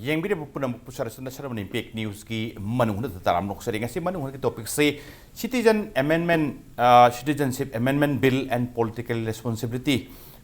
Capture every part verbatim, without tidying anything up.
ꯌꯦꯡꯕꯤꯔꯤꯕ ꯄꯨꯝꯅꯃꯛꯄꯨ ꯁꯔꯁꯟꯗ ꯁꯔꯃꯅꯤ ꯏꯝꯄꯦꯛ ꯅ꯭ꯌꯨꯁꯀꯤ ꯃꯅꯨꯡ ꯍꯨꯠꯅ ꯇꯔꯥꯝꯅ ꯑꯣꯛꯆꯔꯤ꯫ ꯉꯁꯤ ꯃꯅꯨꯡ ꯍꯨꯠꯅꯒꯤ ꯇꯣꯄꯤꯛꯁꯤ Citizen Amendment, ꯑ, Citizenship Amendment Bill and Political Responsibility꯫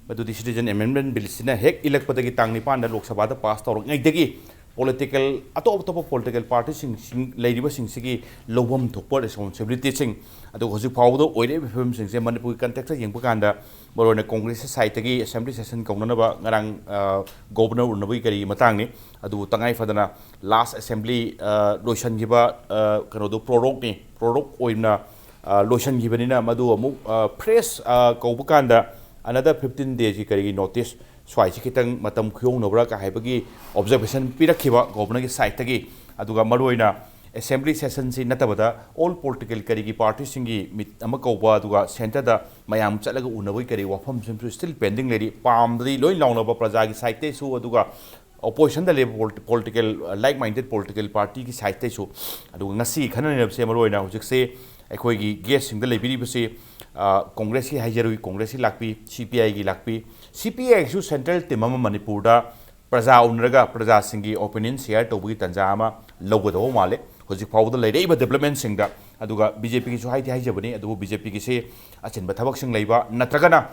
ꯃꯗꯨꯗꯤ Citizen Amendment Bill ꯁꯤꯅ ꯍꯦꯛ ꯏꯜꯂꯛꯄꯗꯒꯤ ꯇꯥꯡ ꯅꯤꯄꯥꯟꯗ ꯂꯣꯛ ꯁꯚꯥꯗ ꯄꯥꯁ ꯇꯧꯔꯛꯉꯩꯗꯒꯤ ꯄꯣꯂꯤꯇꯤꯀꯦꯜ, ꯑꯇꯣꯞ ꯑꯇꯣꯞꯄ ꯄꯣꯂꯤꯇꯤꯀꯦꯜ ꯄꯥꯔꯇꯤꯁꯤꯡ, ꯁꯤꯡ-, ꯂꯩꯔꯤꯕꯁꯤꯡꯁꯤꯒꯤ ꯂꯧꯐꯝ ꯊꯣꯛꯄ ꯔꯦꯁꯄꯣꯟꯁꯤꯕꯤꯂꯤꯇꯤꯁꯤꯡ, ꯑꯗꯨꯒ ꯍꯧꯖꯤꯛ ꯐꯥꯎꯕꯗ ꯑꯣꯏꯔꯛꯏꯕ ꯐꯤꯕꯝꯁꯤꯡꯁꯦ ꯃꯅꯤꯄꯨꯔꯒꯤ ꯀꯟꯇꯦꯛꯁꯇ ꯌꯦꯡꯕ ꯀꯥꯟꯗ ꯃꯔꯨꯑꯣꯏꯅ ꯀꯣꯡꯒ꯭ꯔꯦꯁꯀꯤ ꯁꯥꯏꯠꯇꯒꯤ ꯑꯦꯁꯦꯝꯕ꯭ꯂꯤ ꯁꯦꯁꯟ ꯀꯧꯅꯅꯕ ꯉꯔꯥꯡ, ꯑ, ꯒꯣꯕꯔꯅꯔ ꯎꯅꯕꯒꯤ ꯀꯔꯤꯒꯤ ꯃꯇꯥꯡꯅꯤ꯫ ꯑꯗꯨꯕꯨ ꯇꯉꯥꯏ ꯐꯗꯅ ꯂꯥꯁ ꯑꯦꯁꯦꯝꯕ꯭ꯂꯤ, ꯑ, ꯂꯣꯏꯁꯤꯟꯈꯤꯕ, ꯑ, ꯀꯩꯅꯣꯗꯣ ꯄ꯭ꯔꯣꯔꯣꯛꯅꯤ, ꯄ꯭ꯔꯣꯔꯣꯛ ꯑꯣꯏꯅ, ꯑ, ꯂꯣꯏꯁꯤꯟꯈꯤꯕꯅꯤꯅ ꯃꯗꯨ ꯑꯃꯨꯛ, ꯑ, ꯐ꯭ꯔꯦꯁ, ꯑ, ꯀꯧꯕ ꯀꯥꯟꯗ another fifteen days ꯀꯤ ꯀꯔꯤꯒꯤ ꯅꯣꯇꯤꯁ ꯁ꯭ꯋꯥꯏꯁꯤ ꯈꯤꯇꯪ ꯃꯇꯝ ꯈꯨꯌꯧꯅꯕ꯭ꯔꯥ ꯀ ꯍꯥꯏꯕꯒꯤ ꯑꯣꯕꯖꯔꯕꯦꯁꯟ ꯄꯤꯔꯛꯈꯤꯕ ꯒꯣꯕꯔꯅꯔꯒꯤ ꯁꯥꯏꯠꯇꯒꯤ꯫ ꯑꯗꯨꯒ ꯃꯔꯨꯑꯣꯏꯅ ꯑꯦꯁꯦꯝꯕ꯭ꯂꯤ ꯁꯦꯁꯟꯁꯤ ꯅꯠꯇꯕꯗ ꯑꯣꯜ ꯄꯣꯂꯤꯇꯤꯀꯦꯜ ꯀꯔꯤꯒꯤ ꯄꯥꯔꯇꯤꯁꯤꯡꯒꯤ ꯃꯤꯠ ꯑꯃ ꯀꯧꯕ, ꯑꯗꯨꯒ ꯁꯦꯟꯇꯔꯗ ꯃꯌꯥꯝ ꯆꯠꯂꯒ ꯎꯅꯕꯒꯤ ꯀꯔꯤ ꯋꯥꯐꯝꯁꯤꯡꯁꯨ ꯁ꯭ꯇꯤꯜ ꯄꯦꯟꯗꯤꯡ ꯂꯩꯔꯤ꯫ ꯄꯥꯝꯗꯗꯤ ꯂꯣꯏ ꯂꯥꯎꯅꯕ ꯄ꯭ꯔꯖꯥꯒꯤ ꯁꯥꯏꯠꯇꯩꯁꯨ, ꯑꯗꯨꯒ ꯑꯣꯄꯣꯖꯤꯁꯟꯗ ꯂꯩꯕ ꯄꯣꯂꯤꯇꯤꯀꯦꯜ, ꯂꯥꯏꯛ ꯃꯥꯏꯟꯗꯦꯠ ꯄꯣꯂꯤꯇꯤꯀꯦꯜ ꯄꯥꯔꯇꯤꯒꯤ ꯁꯥꯏꯠꯇꯩꯁꯨ꯫ ꯑꯗꯨꯒ ꯉꯁꯤ ꯈꯟꯅ ꯅꯩꯅꯕꯁꯦ ꯃꯔꯨꯑꯣꯏꯅ ꯍꯧꯖꯤꯛꯁꯦ ꯑꯩꯈꯣꯏꯒꯤ ꯒꯦꯁꯁꯤꯡꯗ ꯂꯩꯕꯤꯔꯤꯕꯁꯤ, ꯑ, ꯀꯣꯡꯒ꯭ꯔꯦꯁꯀꯤ ꯍꯥꯏꯖꯔꯨꯏ, ꯀꯣꯡꯒ꯭ꯔꯦꯁꯀꯤ ꯂꯥꯛꯄꯤ, ꯁꯤ ꯄꯤ ꯑꯥꯏꯒꯤ ꯂꯥꯛꯄꯤ꯫ ꯁꯤ ꯄꯤ ꯑꯥꯏꯒꯤꯁꯨ ꯁꯦꯟꯇ꯭ꯔꯦꯜ ꯇꯤꯝ ꯑꯃ ꯃꯅꯤꯄꯨꯔꯗ ꯄ꯭ꯔꯖꯥ ꯎꯅꯔꯒ ꯄ꯭ꯔꯖꯥꯁꯤꯡꯒꯤ ꯑꯣꯄꯤꯅꯤꯌꯟ ꯁꯤꯌꯔ ꯇꯧꯕꯒꯤ ꯇꯥꯟꯖꯥ ꯑꯃ ꯂꯧꯒꯗꯧꯕ ꯃꯥꯜꯂꯦ꯫ ꯍꯧꯖꯤꯛ ꯐꯥꯎꯕꯗ ꯂꯩꯔꯛꯏꯕ ꯗꯦꯕꯂꯞꯃꯦꯟꯁꯤꯡꯗ, ꯑꯗꯨꯒ ꯕꯤ ꯖꯦ ꯄꯤꯒꯤꯁꯨ ꯍꯥꯏꯗꯤ ꯍꯥꯏꯖꯕꯅꯤ, ꯑꯗꯨꯕꯨ ꯕꯤ ꯖꯦ ꯄꯤꯒꯤꯁꯤ ꯑꯆꯤꯟꯕ ꯊꯕꯛꯁꯤꯡ ꯂꯩꯕ ꯅꯠꯇ꯭ꯔꯒꯅ,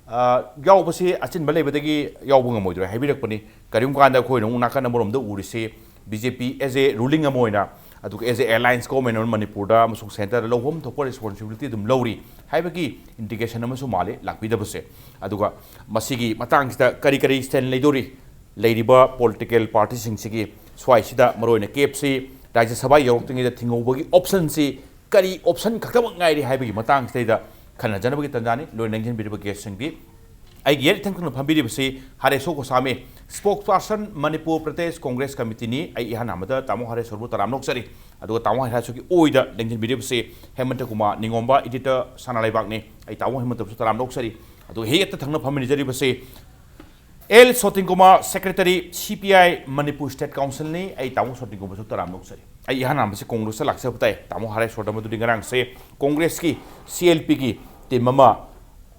ꯑ, ꯌꯥꯎꯕꯁꯤ ꯑꯆꯤꯟꯕ ꯂꯩꯕꯗꯒꯤ ꯌꯥꯎꯕ ꯉꯝꯃꯣꯏꯗ꯭ꯔꯥ ꯍꯥꯏꯕꯤꯔꯛꯄꯅꯤ꯫ ꯀꯔꯤꯒꯨꯝꯕ ꯀꯥꯟꯗ ꯑꯩꯈꯣꯏꯅ ꯑꯃꯨꯛ ꯅꯥꯀꯟ ꯑꯃꯔꯣꯝꯗ ꯎꯔꯤꯁꯤ B J P as a ruling ꯑꯃ ꯑꯣꯏꯅ, ꯑꯗꯨꯒ as a alliance government ꯑꯃ ꯃꯅꯤꯄꯨꯔꯗ ꯑꯃꯁꯨꯡ ꯁꯦꯟꯇꯔꯗ ꯂꯧꯐꯝ ꯊꯣꯛꯄ ꯔꯦꯁꯄꯣꯟꯁꯤꯕꯤꯂꯤꯇꯤ ꯑꯗꯨꯝ ꯂꯧꯔꯤ ꯍꯥꯏꯕꯒꯤ ꯏꯟꯗꯤꯀꯦꯁꯟ ꯑꯃꯁꯨ ꯃꯥꯜꯂꯤ ꯂꯥꯛꯄꯤꯗꯕꯁꯦ꯫ ꯑꯗꯨꯒ ꯃꯁꯤꯒꯤ ꯃꯇꯥꯡꯁꯤꯗ ꯀꯔꯤ ꯀꯔꯤ ꯁ꯭ꯇꯦꯟ ꯂꯩꯗꯣꯔꯤ? ꯂꯩꯔꯤꯕ ꯄꯣꯂꯤꯇꯤꯀꯦꯜ ꯄꯥꯔꯇꯤꯁꯤꯡꯁꯤꯒꯤ ꯁ꯭ꯋꯥꯏꯁꯤꯗ ꯃꯔꯨꯑꯣꯏꯅ ꯀꯦꯞꯁꯤ ꯔꯥꯖ꯭ꯌ ꯁꯚꯥ ꯌꯧꯔꯛꯇ꯭ꯔꯤꯉꯩꯗ ꯊꯤꯡꯍꯧꯕꯒꯤ ꯑꯣꯞꯁꯟꯁꯤ ꯀꯔꯤ ꯑꯣꯞꯁꯟ ꯈꯛꯇꯃꯛ ꯉꯥꯏꯔꯤ ꯍꯥꯏꯕꯒꯤ ꯃꯇꯥꯡꯁꯤꯗꯩꯗ ꯈꯟꯅꯖꯅꯕꯒꯤ ꯇꯥꯟꯖꯥꯅꯤ꯫ ꯂꯣꯏꯅ ꯂꯦꯡꯁꯤꯟꯕꯤꯔꯤꯕ ꯒꯦꯁꯁꯤꯡꯗꯤ ꯑꯩꯒꯤ ꯍꯦꯛ ꯏꯊꯪ ꯊꯪꯅ ꯐꯝꯕꯤꯔꯤꯕꯁꯤ ꯍꯔꯦꯁꯣ ꯒꯣꯁꯥꯃꯤ, ꯁ꯭ꯄꯣꯛꯁ ꯄꯥꯔꯁꯟ ꯃꯅꯤꯄꯨꯔ ꯄ꯭ꯔꯗꯦꯁ ꯀꯣꯡꯒ꯭ꯔꯦꯁ ꯀꯃꯤꯇꯤꯅꯤ꯫ ꯑꯩ ꯏꯍꯥꯟ ꯍꯥꯟꯕꯗ ꯇꯥꯃꯣ ꯍꯔꯦꯁꯣꯔꯕꯨ ꯇꯔꯥꯝꯅ ꯑꯣꯛꯆꯔꯤ꯫ ꯑꯗꯨꯒ ꯇꯥꯃꯣ ꯍꯔꯦꯁꯣꯔꯒꯤ ꯑꯣꯏꯗ ꯂꯦꯡꯁꯤꯟꯕꯤꯔꯤꯕꯁꯤ ꯍꯦꯃꯟꯇ ꯀꯨꯃꯥꯔ ꯅꯤꯉꯣꯝꯕ, ꯏꯗꯤꯇꯔ ꯁꯅꯥ ꯂꯩꯕꯥꯛꯅꯤ꯫ ꯑꯩ ꯇꯥꯃꯣ ꯍꯦꯃꯟꯇꯕꯨꯁꯨ ꯇꯔꯥꯝꯅ ꯑꯣꯛꯆꯔꯤ꯫ ꯑꯗꯨꯒ ꯍꯦꯛ ꯏꯊꯪ ꯊꯪꯅ ꯐꯝꯃꯤꯟꯅꯖꯔꯤꯕꯁꯤ ꯑꯦꯜ ꯁꯣꯇꯤꯟ ꯀꯨꯃꯥꯔ, ꯁꯦꯀ꯭ꯔꯦꯇꯔꯤ, ꯁꯤ ꯄꯤ ꯑꯥꯏ ꯃꯅꯤꯄꯨꯔ ꯁ꯭ꯇꯦꯠ ꯀꯥꯎꯟꯁꯤꯜꯅꯤ꯫ ꯑꯩ ꯇꯥꯃꯣ ꯁꯣꯇꯤꯟ ꯀꯨꯃꯥꯔꯁꯨ ꯇꯔꯥꯝꯅ ꯑꯣꯛꯆꯔꯤ꯫ ꯑꯩ ꯏꯍꯥꯟ ꯍꯥꯟꯕꯁꯤ ꯀꯣꯡꯒ꯭ꯔꯦꯁꯇ ꯂꯥꯛꯆꯕ ꯇꯥꯏ꯫ ꯇꯥꯃꯣ ꯍꯔꯦꯁꯣꯔꯗ ꯃꯗꯨꯗꯤ ꯉꯔꯥꯡꯁꯦ ꯀꯣꯡꯒ꯭ꯔꯦꯁꯀꯤ ꯁꯤ ꯑꯦꯜ ꯄꯤꯒꯤ ꯇꯤꯝ ꯑꯃ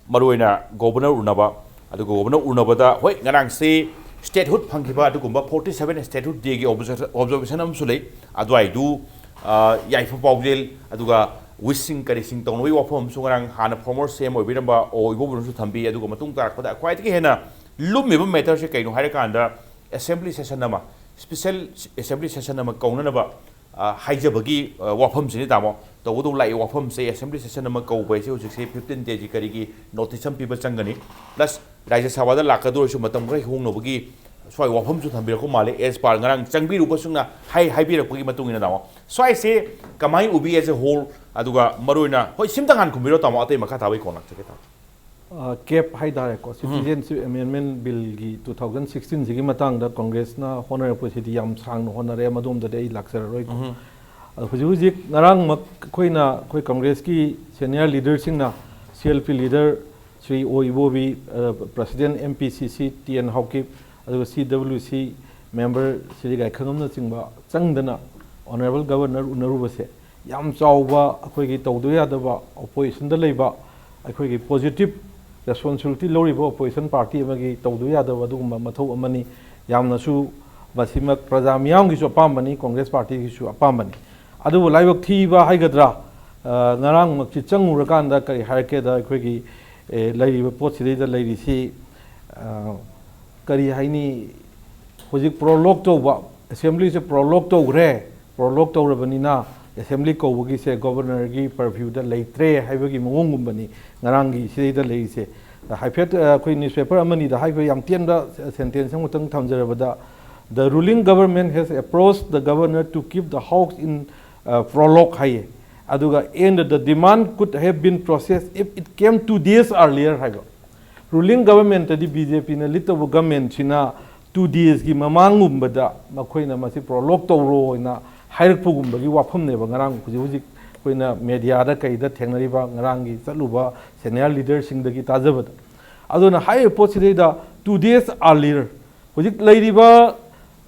ꯃꯔꯨꯑꯣꯏꯅ ꯒꯣꯕꯔꯅꯔ ꯎꯅꯕ, ꯑꯗꯨꯒ ꯒꯣꯕꯔꯅꯔ ꯎꯅꯕꯗ, ꯍꯣꯏ, ꯉꯔꯥꯡꯁꯤ statehood ꯐꯪꯈꯤꯕ ꯑꯗꯨꯒꯨꯝꯕ forty seven statehood dayꯒꯤ observation ꯑꯃꯁꯨ ꯂꯩ꯫ ꯑꯗꯨꯋꯥꯏꯗꯨ, ꯑ, ꯌꯥꯏꯐ ꯄꯥꯎꯖꯦꯜ, ꯑꯗꯨꯒ wishꯁꯤꯡ ꯀꯔꯤꯁꯤꯡ ꯇꯧꯅꯕꯒꯤ ꯋꯥꯐꯝ ꯑꯃꯁꯨ ꯉꯔꯥꯡ ꯍꯥꯟꯅ former CM ꯑꯣꯏꯕꯤꯔꯝꯕ ꯑꯣ ꯏꯕꯣꯕꯤꯅꯁꯨ ꯊꯝꯕꯤ꯫ ꯑꯗꯨꯒ ꯃꯇꯨꯡ ꯇꯥꯔꯛꯄꯗ ꯈ꯭ꯋꯥꯏꯗꯒꯤ ꯍꯦꯟꯅ ꯂꯨꯝꯃꯤꯕ matterꯁꯦ ꯀꯩꯅꯣ ꯍꯥꯏꯔꯀꯥꯟꯗ, assembly session ꯑꯃ, special assembly session ꯑꯃ ꯀꯧꯅꯅꯕ, ꯑ, ꯍꯥꯏꯖꯕꯒꯤ, ꯑ, ꯋꯥꯐꯝꯁꯤꯅꯤ, ꯇꯥꯃꯣ꯫ ꯇꯧꯒꯗꯧꯕ ꯂꯥꯛꯏ ꯋꯥꯐꯝꯁꯦ, assembly session ꯑꯃ ꯀꯧꯕ ꯍꯥꯏꯁꯦ ꯍꯧꯖꯤꯛꯁꯦ fifteen dayꯒꯤ ꯀꯔꯤꯒꯤ notice ꯑꯃ ꯄꯤꯕ ꯆꯪꯒꯅꯤ, plus ꯔꯥꯖ꯭ꯌ ꯁꯚꯥꯗ ꯂꯥꯛꯀꯗꯧꯔꯁꯨ ꯃꯇꯝ ꯈꯔ ꯍꯣꯡꯅꯕꯒꯤ ꯁ꯭ꯋꯥꯏ ꯋꯥꯐꯝꯁꯨ ꯊꯝꯕꯤꯔꯛꯄ ꯃꯥꯜꯂꯦ, as per ꯉꯔꯥꯡ ꯆꯪꯕꯤꯔꯨꯕꯁꯤꯡꯅ ꯍꯥꯏ-, ꯍꯥꯏꯕꯤꯔꯛꯄꯒꯤ ꯃꯇꯨꯡ ꯏꯟꯅ, ꯇꯥꯃꯣ꯫ ꯁ꯭ꯋꯥꯏꯁꯦ ꯀꯃꯥꯏꯅ ꯎꯕꯤ as a whole? ꯑꯗꯨꯒ ꯃꯔꯨꯑꯣꯏꯅ, ꯍꯣꯏ, ꯁꯤꯝꯇꯪ ꯍꯥꯟꯅ ꯈꯨꯝꯕꯤꯔꯣ, ꯇꯥꯃꯣ, ꯑꯇꯩ ꯃꯈꯥ ꯇꯥꯕꯒꯤ ꯀꯣꯟꯅ ꯆꯠꯀꯦ, ꯇꯥꯃꯣ꯫ ꯀꯦꯞ ꯍꯥꯏꯇꯥꯔꯦꯀꯣ, Citizenship Amendment Billꯒꯤ two thousand sixteenꯁꯤꯒꯤ ꯃꯇꯥꯡꯗ ꯀꯣꯡꯒ꯭ꯔꯦꯁꯅ ꯍꯣꯠꯅꯔꯛꯄꯁꯤꯗꯤ ꯌꯥꯝ ꯁꯥꯡꯅ ꯍꯣꯠꯅꯔꯦ, ꯃꯗꯣꯝꯗꯗꯤ ꯑꯩ ꯂꯥꯛꯆꯔꯔꯣꯏꯀꯣ꯫ ꯑꯗꯣ ꯍꯧꯖꯤꯛ ꯍꯧꯖꯤꯛ ꯉꯔꯥꯡꯃꯛ ꯑꯩꯈꯣꯏꯅ, ꯑꯩꯈꯣꯏ ꯀꯣꯡꯒ꯭ꯔꯦꯁꯀꯤ senior leaderꯁꯤꯡꯅ, CLP leader ꯁ꯭ꯔꯤ ꯑꯣ ꯏꯕꯣꯕꯤ, ꯑ, president MPCC T and Haokip, ꯑꯗꯨꯒ CWC member ꯁ꯭ꯔꯤ ꯒꯥꯏꯈꯪꯉꯝꯅꯆꯤꯡꯕ ꯆꯪꯗꯅ honourable governor ꯎꯅꯔꯨꯕꯁꯦ ꯌꯥꯝ ꯆꯥꯎꯕ ꯑꯩꯈꯣꯏꯒꯤ ꯇꯧꯗ ꯌꯥꯗꯕ oppositionꯗ ꯂꯩꯕ ꯑꯩꯈꯣꯏꯒꯤ positive responsibility ꯂꯧꯔꯤꯕ opposition party ꯑꯃꯒꯤ ꯇꯧꯗ ꯌꯥꯗꯕ ꯑꯗꯨꯒꯨꯝꯕ ꯃꯊꯧ ꯑꯃꯅꯤ꯫ ꯌꯥꯝꯅꯁꯨ ꯃꯁꯤꯃꯛ ꯄ꯭ꯔꯖꯥ ꯃꯤꯌꯥꯝꯒꯤꯁꯨ ꯑꯄꯥꯝꯕꯅꯤ, ꯀꯣꯡꯒ꯭ꯔꯦꯁ ꯄꯥꯔꯇꯤꯒꯤꯁꯨ ꯑꯄꯥꯝꯕꯅꯤ꯫ ꯑꯗꯨꯕꯨ ꯂꯥꯏꯕꯛ ꯊꯤꯕ ꯍꯥꯏꯒꯗ꯭ꯔꯥ, ꯑ, ꯉꯔꯥꯡꯃꯛꯁꯤ ꯆꯪꯉꯨꯔꯀꯥꯟꯗ ꯀꯔꯤ ꯍꯥꯏꯔꯛꯀꯦꯗ, ꯑꯩꯈꯣꯏꯒꯤ, ꯑꯦ, ꯂꯩꯔꯤꯕ ꯄꯣꯠꯁꯤꯗꯩꯗ ꯂꯩꯔꯤꯁꯤ, ꯑ, ꯀꯔꯤ ꯍꯥꯏꯅꯤ, ꯍꯧꯖꯤꯛ prorogue ꯇꯧꯕ, assemblyꯁꯦ prorogue ꯇꯧꯈ꯭ꯔꯦ, prorogue ꯇꯧꯔꯕꯅꯤꯅ assembly ꯀꯧꯕꯒꯤꯁꯦ governorꯒꯤ purviewꯗ ꯂꯩꯇ꯭ꯔꯦ ꯍꯥꯏꯕꯒꯤ ꯃꯑꯣꯡꯒꯨꯝꯕꯅꯤ ꯉꯔꯥꯡꯒꯤ ꯁꯤꯗꯩꯗ ꯂꯩꯔꯤꯁꯦ꯫ ꯍꯥꯏꯐꯦꯠ, ꯑ, ꯑꯩꯈꯣꯏ newspaper ꯑꯃꯅꯤꯗ ꯍꯥꯏꯕ ꯌꯥꯝ ꯇꯦꯟꯕ sentence ꯑꯃꯈꯛꯇꯪ ꯊꯝꯖꯔꯕꯗ, "The ruling government has approached the governor to keep the house in, uh, prorogue" ꯍꯥꯏꯌꯦ꯫ ꯑꯗꯨꯒ, "and the demand could have been processed if it came two days earlier" ꯍꯥꯏꯕ꯫ Ruling governmentꯇꯗꯤ, BJPꯅ lead ꯇꯧꯕ governmentꯁꯤꯅ two daysꯀꯤ ꯃꯃꯥꯡꯒꯨꯝꯕꯗ ꯃꯈꯣꯏꯅ ꯃꯁꯤ prorogue ꯇꯧꯔꯣ ꯍꯥꯏꯅ ꯍꯥꯏꯔꯛꯄꯒꯨꯝꯕꯒꯤ ꯋꯥꯐꯝꯅꯦꯕ ꯉꯔꯥꯡ ꯍꯧꯖꯤꯛ ꯍꯧꯖꯤꯛ ꯑꯩꯈꯣꯏꯅ mediaꯗ ꯀꯩꯗ ꯊꯦꯡꯅꯔꯤꯕ ꯉꯔꯥꯡꯒꯤ ꯆꯠꯂꯨꯕ senior leaderꯁꯤꯡꯗꯒꯤ ꯇꯥꯖꯕꯗ꯫ ꯑꯗꯨꯅ ꯍꯥꯏꯔꯤꯕ ꯄꯣꯠꯁꯤꯗꯩꯗ two days earlier, ꯍꯧꯖꯤꯛ ꯂꯩꯔꯤꯕ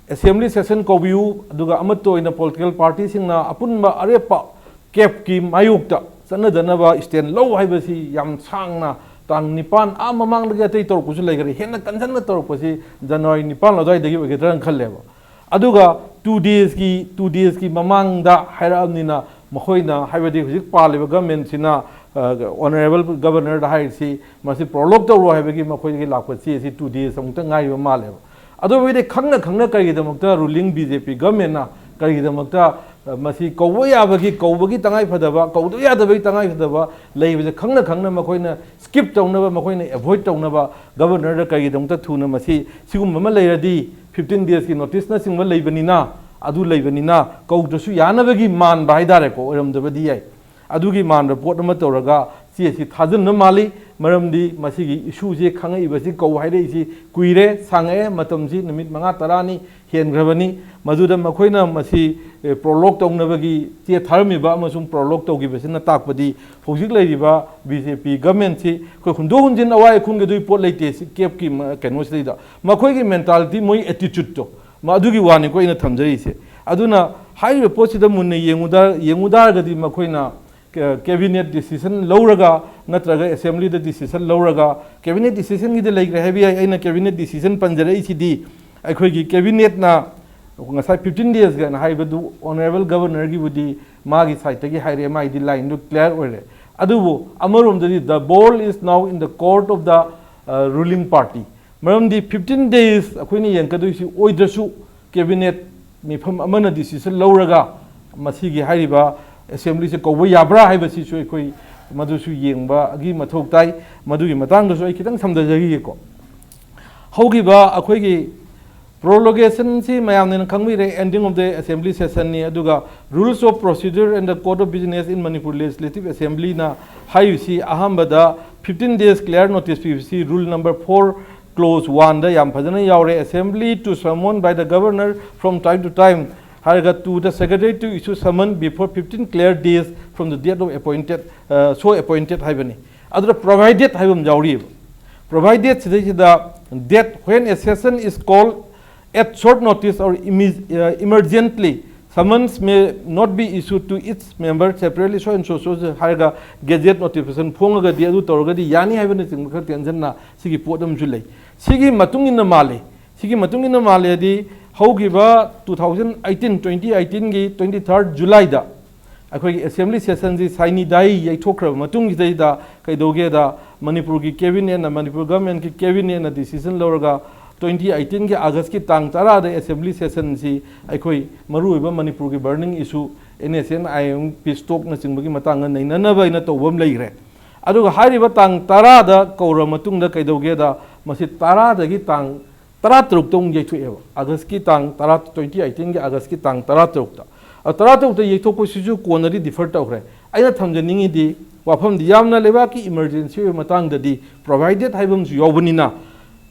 assembly session ꯀꯧꯕꯤꯌꯨ, ꯑꯗꯨꯒ ꯑꯃꯠꯇ ꯑꯣꯏꯅ political partyꯁꯤꯡꯅ ꯑꯄꯨꯟꯕ ꯑꯔꯦꯞꯄ ꯀꯦꯞꯀꯤ ꯃꯥꯌꯣꯛꯇ ꯆꯠꯅꯗꯅꯕ stand ꯂꯧ ꯍꯥꯏꯕꯁꯤ ꯌꯥꯝ ꯁꯥꯡꯅ ꯇꯥꯡ ꯅꯤꯄꯥꯟ, ꯑꯥ ꯃꯃꯥꯡꯗꯒꯤ ꯑꯇꯩ ꯇꯧꯔꯛꯄꯁꯨ ꯂꯩꯈꯔꯦ, ꯍꯦꯟꯅ ꯀꯟꯖꯟꯅ ꯇꯧꯔꯛꯄꯁꯤ ꯖꯅꯋꯥꯔꯤ ꯅꯤꯄꯥꯟ ꯑꯗꯨꯋꯥꯏꯗꯒꯤ ꯑꯣꯏꯒꯗ꯭ꯔꯅ ꯈꯜꯂꯦꯕ꯫ ꯑꯗꯨꯒ ꯇꯨ ꯗꯦꯖꯀꯤ ꯇꯨ ꯗꯦꯖꯀꯤ ꯃꯃꯥꯡꯗ ꯍꯥꯏꯔꯛꯑꯕꯅꯤꯅ, ꯃꯈꯣꯏꯅ, ꯍꯥꯏꯕꯗꯤ ꯍꯧꯖꯤꯛ ꯄꯥꯜꯂꯤꯕ ꯒꯚꯔꯟꯃꯦꯟꯁꯤꯅ, ꯑ, ꯑꯣꯅꯔꯦꯕꯜ ꯒꯚꯔꯅꯔꯗ ꯍꯥꯏꯔꯤꯁꯤ, ꯃꯁꯤ ꯄ꯭ꯔꯣꯂꯣꯛ ꯇꯧꯔꯣ ꯍꯥꯏꯕꯒꯤ ꯃꯈꯣꯏꯗꯒꯤ ꯂꯥꯛꯄ ꯆꯦ ꯑꯁꯤ ꯇꯨ ꯗꯦꯖ ꯑꯃꯨꯛꯇ ꯉꯥꯏꯕ ꯃꯥꯜꯂꯦꯕ꯫ ꯑꯗꯨ ꯑꯣꯏꯔꯗꯤ ꯈꯪꯅ ꯈꯪꯅ ꯀꯔꯤꯒꯤꯗꯃꯛꯇ ꯔꯨꯂꯤꯡ ꯕꯤ ꯖꯦ ꯄꯤ ꯒꯚꯔꯟꯃꯦꯟꯅ ꯀꯔꯤꯒꯤꯗꯃꯛꯇ, ꯑ, ꯃꯁꯤ ꯀꯧꯕ ꯌꯥꯕꯒꯤ, ꯀꯧꯕꯒꯤ ꯇꯉꯥꯏꯐꯗꯕ, ꯀꯧꯗꯕ ꯌꯥꯗꯕꯒꯤ ꯇꯉꯥꯏꯐꯗꯕ ꯂꯩꯕꯁꯦ ꯈꯪꯅ ꯈꯪꯅ ꯃꯈꯣꯏꯅ ꯁ꯭ꯀꯤꯞ ꯇꯧꯅꯕ, ꯃꯈꯣꯏꯅ ꯑꯦꯚꯣꯏꯗ ꯇꯧꯅꯕ ꯒꯚꯔꯅꯔꯗ ꯀꯔꯤꯒꯤꯗꯃꯛꯇ ꯊꯨꯅ ꯃꯁꯤ ꯁꯤꯒꯨꯝꯕ ꯑꯃ ꯂꯩꯔꯗꯤ, ꯐꯤꯐꯇꯤꯟ ꯗꯦꯖꯀꯤ ꯅꯣꯇꯤꯁꯅꯆꯤꯡꯕ ꯂꯩꯕꯅꯤꯅ, ꯑꯗꯨ ꯂꯩꯕꯅꯤꯅ ꯀꯧꯗ꯭ꯔꯁꯨ ꯌꯥꯅꯕꯒꯤ ꯃꯥꯟꯕ ꯍꯥꯏꯇꯥꯔꯦꯀꯣ, ꯑꯣꯏꯔꯝꯗꯕꯗꯤ ꯌꯥꯏ꯫ ꯑꯗꯨꯒꯤ ꯃꯥꯟꯕ ꯄꯣꯠ ꯑꯃ ꯇꯧꯔꯒ ꯆꯦ ꯑꯁꯤ ꯊꯥꯖꯤꯟꯕ ꯃꯥꯜꯂꯤ꯫ ꯃꯔꯝꯗꯤ ꯃꯁꯤꯒꯤ ꯏꯁꯨꯁꯦ ꯈꯪꯉꯛꯏꯕꯁꯤ, ꯀꯧ ꯍꯥꯏꯔꯛꯏꯁꯤ ꯀꯨꯏꯔꯦ, ꯁꯥꯡꯉꯛꯑꯦ, ꯃꯇꯝꯁꯤ ꯅꯨꯃꯤꯠ ꯃꯉꯥ ꯇꯔꯥꯅꯤ ꯍꯦꯟꯈ꯭ꯔꯕꯅꯤ꯫ ꯃꯗꯨꯗ ꯃꯈꯣꯏꯅ ꯃꯁꯤ, ꯑꯦ, ꯄ꯭ꯔꯣꯂꯣꯛ ꯇꯧꯅꯕꯒꯤ ꯆꯦ ꯊꯥꯔꯝꯃꯤꯕ ꯑꯃꯁꯨꯡ ꯄ꯭ꯔꯣꯂꯣꯛ ꯇꯧꯈꯤꯕꯁꯤꯅ ꯇꯥꯛꯄꯗꯤ ꯍꯧꯖꯤꯛ ꯂꯩꯔꯤꯕ ꯕꯤ ꯖꯦ ꯄꯤ ꯒꯚꯔꯟꯃꯦꯟꯁꯤ ꯑꯩꯈꯣꯏ ꯍꯨꯟꯗꯣꯛ ꯍꯨꯟꯖꯤꯟ ꯑꯋꯥꯏ ꯑꯈꯨꯝꯒꯤ ꯑꯗꯨꯒꯤ ꯄꯣꯠ ꯂꯩꯇꯦ ꯁꯤ ꯀꯦꯞꯀꯤ ꯃ-, ꯀꯩꯅꯣꯁꯤꯗꯩꯗ꯫ ꯃꯈꯣꯏꯒꯤ ꯃꯦꯟꯇꯥꯂꯤꯇꯤ, ꯃꯣꯏ ꯑꯦꯇꯤꯆꯨꯠꯇꯣ, ꯃ-, ꯑꯗꯨꯒꯤ ꯋꯥꯅꯤꯀꯣ ꯑꯩꯅ ꯊꯝꯖꯔꯤꯁꯦ꯫ ꯑꯗꯨꯅ ꯍꯥꯏꯔꯤꯕ ꯄꯣꯠꯁꯤꯗ ꯃꯨꯟꯅ ꯌꯦꯡꯉꯨꯗ-, ꯌꯦꯡꯉꯨ ꯇꯥꯔꯒꯗꯤ ꯃꯈꯣꯏꯅ ꯀꯦ-, ꯀꯦꯕꯤꯅꯦꯠ ꯗꯤꯁꯤꯖꯟ ꯂꯧꯔꯒ ꯅꯠꯇ꯭ꯔꯒ ꯑꯦꯁꯦꯝꯕ꯭ꯂꯤꯗ ꯗꯤꯁꯤꯖꯟ ꯂꯧꯔꯒ, ꯀꯦꯕꯤꯅꯦꯠ ꯗꯤꯁꯤꯖꯟꯒꯤꯗꯤ ꯂꯩꯈ꯭ꯔꯦ ꯍꯥꯏꯕ ꯌꯥꯏ, ꯑꯩꯅ ꯀꯦꯕꯤꯅꯦꯠ ꯗꯤꯁꯤꯖꯟ ꯄꯟꯖꯔꯛꯏꯁꯤꯗꯤ ꯑꯩꯈꯣꯏꯒꯤ ꯀꯦꯕꯤꯅꯦꯠꯅ ꯉꯁꯥꯏ ꯐꯤꯐꯇꯤꯟ ꯗꯦꯖꯀꯅ ꯍꯥꯏꯕꯗꯨ ꯑꯣꯅꯔꯦꯕꯜ ꯒꯚꯔꯅꯔꯒꯤꯕꯨꯗꯤ ꯃꯥꯒꯤ ꯁꯥꯏꯠꯇꯒꯤ ꯍꯥꯏꯔꯛꯑꯦ, ꯃꯥꯒꯤꯗꯤ ꯂꯥꯏꯟꯗꯨ ꯀ꯭ꯂꯤꯌꯥꯔ ꯑꯣꯏꯔꯦ꯫ ꯑꯗꯨꯕꯨ ꯑꯃꯔꯣꯝꯗꯗꯤ the ball is now in the court of the, uh, ruling party꯫ ꯃꯔꯝꯗꯤ ꯐꯤꯐꯇꯤꯟ ꯗꯦꯖ ꯑꯩꯈꯣꯏꯅ ꯌꯦꯡꯒꯗꯣꯏꯁꯤ ꯑꯣꯏꯗ꯭ꯔꯁꯨ ꯀꯦꯕꯤꯅꯦꯠ ꯃꯤꯐꯝ ꯑꯃꯅ ꯗꯤꯁꯤꯖꯟ ꯂꯧꯔꯒ ꯃꯁꯤꯒꯤ ꯍꯥꯏꯔꯤꯕ ꯑꯦꯁꯦꯝꯕ꯭ꯂꯤꯁꯦ ꯀꯧꯕ ꯌꯥꯕ꯭ꯔꯥ ꯍꯥꯏꯕꯁꯤꯁꯨ ꯑꯩꯈꯣꯏ ꯃꯗꯨꯁꯨ ꯌꯦꯡꯕꯒꯤ ꯃꯊꯧ ꯇꯥꯏ꯫ ꯃꯗꯨꯒꯤ ꯃꯇꯥꯡꯗꯁꯨ ꯑꯩ ꯈꯤꯇꯪ ꯁꯝꯊꯖꯈꯤꯒꯦꯀꯣ꯫ ꯍꯧꯈꯤꯕ ꯑꯩꯈꯣꯏꯒꯤ ꯄ꯭ꯔꯣꯂꯣꯒꯦꯁꯟꯁꯤ ꯃꯌꯥꯝꯅ ꯈꯪꯕꯤꯔꯦ, ending of the assembly sessionꯅꯤ꯫ ꯑꯗꯨꯒ Rules of Procedure and the Code of Business in Manipur Legislative Assemblyꯅ ꯍꯥꯏꯔꯤꯁꯤ ꯑꯍꯥꯟꯕꯗ fifteen days clear notice ꯄꯤꯕꯁꯤ rule number four clause oneꯗ ꯌꯥꯝ ꯐꯖꯅ ꯌꯥꯎꯔꯦ꯫ Assembly to summon by the governor from time to time ꯍꯥꯏꯔꯒ to the secretary to issue summon before fifteen clear days from the date of appointed, uh, so appointed ꯍꯥꯏꯕꯅꯤ꯫ ꯑꯗꯨꯗ provided ꯍꯥꯏꯕ ꯑꯃ ꯌꯥꯎꯔꯤꯑꯕ꯫ Provided ꯁꯤꯗꯩꯁꯤꯗ that when a session is called at short notice or imme-, uh, emergently "Summons may not be issued to each member separately, so and so, so" ꯍꯥꯏꯔꯒ gadget notification ꯐꯣꯡꯉꯒꯗꯤ, ꯑꯗꯨ ꯇꯧꯔꯒꯗꯤ ꯌꯥꯅꯤ ꯍꯥꯏꯕꯅꯆꯤꯡꯕ ꯈꯔ ꯇꯦꯟꯁꯤꯟꯅ ꯁꯤꯒꯤ ꯄꯣꯠ ꯑꯃꯁꯨ ꯂꯩ꯫ ꯁꯤꯒꯤ ꯃꯇꯨꯡ ꯏꯟꯅ ꯃꯥꯜꯂꯤ, ꯁꯤꯒꯤ ꯃꯇꯨꯡ ꯏꯟꯅ ꯃꯥꯜꯂꯦ ꯍꯥꯏꯗꯤ, ꯍꯧꯈꯤꯕ two thousand eighteen, twenty eighteenꯒꯤ twenty third Julyꯗ ꯑꯩꯈꯣꯏꯒꯤ ꯑꯦꯁꯦꯝꯕ꯭ꯂꯤ ꯁꯦꯁꯟꯁꯤ ꯁꯥꯏꯅꯤꯗꯥꯏ ꯌꯩꯊꯣꯛꯈ꯭ꯔꯕ ꯃꯇꯨꯡꯁꯤꯗꯩꯗ ꯀꯩꯗꯧꯒꯦꯗ, ꯃꯅꯤꯄꯨꯔꯒꯤ ꯀꯦꯕꯤꯅꯦꯠꯅ, ꯃꯅꯤꯄꯨꯔ ꯒꯚꯔꯟꯃꯦꯟꯠꯀꯤ ꯀꯦꯕꯤꯅꯦꯠꯅ ꯗꯤꯁꯤꯖꯟ ꯂꯧꯔꯒ twenty eighteenꯒꯤ ꯑꯥꯒꯁꯀꯤ ꯇꯥꯡ ꯇꯔꯥꯗ ꯑꯦꯁꯦꯝꯕ꯭ꯂꯤ ꯁꯦꯁꯟꯁꯤ ꯑꯩꯈꯣꯏ ꯃꯔꯨꯑꯣꯏꯕ ꯃꯅꯤꯄꯨꯔꯒꯤ ꯕꯔꯅꯤꯡ ꯏꯁꯨ, NSCN IM peace talkꯅꯆꯤꯡꯕꯒꯤ ꯃꯇꯥꯡꯗ ꯅꯩꯅꯅꯕ ꯍꯥꯏꯅ ꯇꯧꯕ ꯑꯃ ꯂꯩꯈ꯭ꯔꯦ꯫ ꯑꯗꯨꯒ ꯍꯥꯏꯔꯤꯕ ꯇꯥꯡ ꯇꯔꯥꯗ ꯀꯧꯔ ꯃꯇꯨꯡꯗ ꯀꯩꯗꯧꯒꯦꯗ, ꯃꯁꯤ ꯇꯔꯥꯗꯒꯤ ꯇꯥꯡ ꯇꯔꯥ ꯇꯔꯨꯛꯇ ꯑꯃꯨꯛ ꯌꯩꯊꯣꯛꯑꯦꯕ, ꯑꯥꯒꯁꯀꯤ ꯇꯥꯡ ꯇꯔꯥ, twenty eighteenꯒꯤ ꯑꯥꯒꯁꯀꯤ ꯇꯥꯡ ꯇꯔꯥ ꯇꯔꯨꯛꯇ꯫ ꯑ, ꯇꯔꯥ ꯇꯔꯨꯛꯇ ꯌꯩꯊꯣꯛꯄꯁꯤꯁꯨ ꯀꯣꯟꯅꯗꯤ ꯗꯤꯐꯔ ꯇꯧꯈ꯭ꯔꯦ꯫ ꯑꯩꯅ ꯊꯝꯖꯅꯤꯡꯉꯤꯗꯤ, ꯋꯥꯐꯝꯗꯤ ꯌꯥꯝꯅ ꯂꯩꯕꯥꯛꯀꯤ ꯏꯃꯔꯖꯦꯟꯁꯤ ꯑꯣꯏꯕ ꯃꯇꯥꯡꯗꯗꯤ ꯄ꯭ꯔꯣꯚꯥꯏꯗꯦꯠ ꯍꯥꯏꯕ ꯑꯃꯁꯨ ꯌꯥꯎꯕꯅꯤꯅ,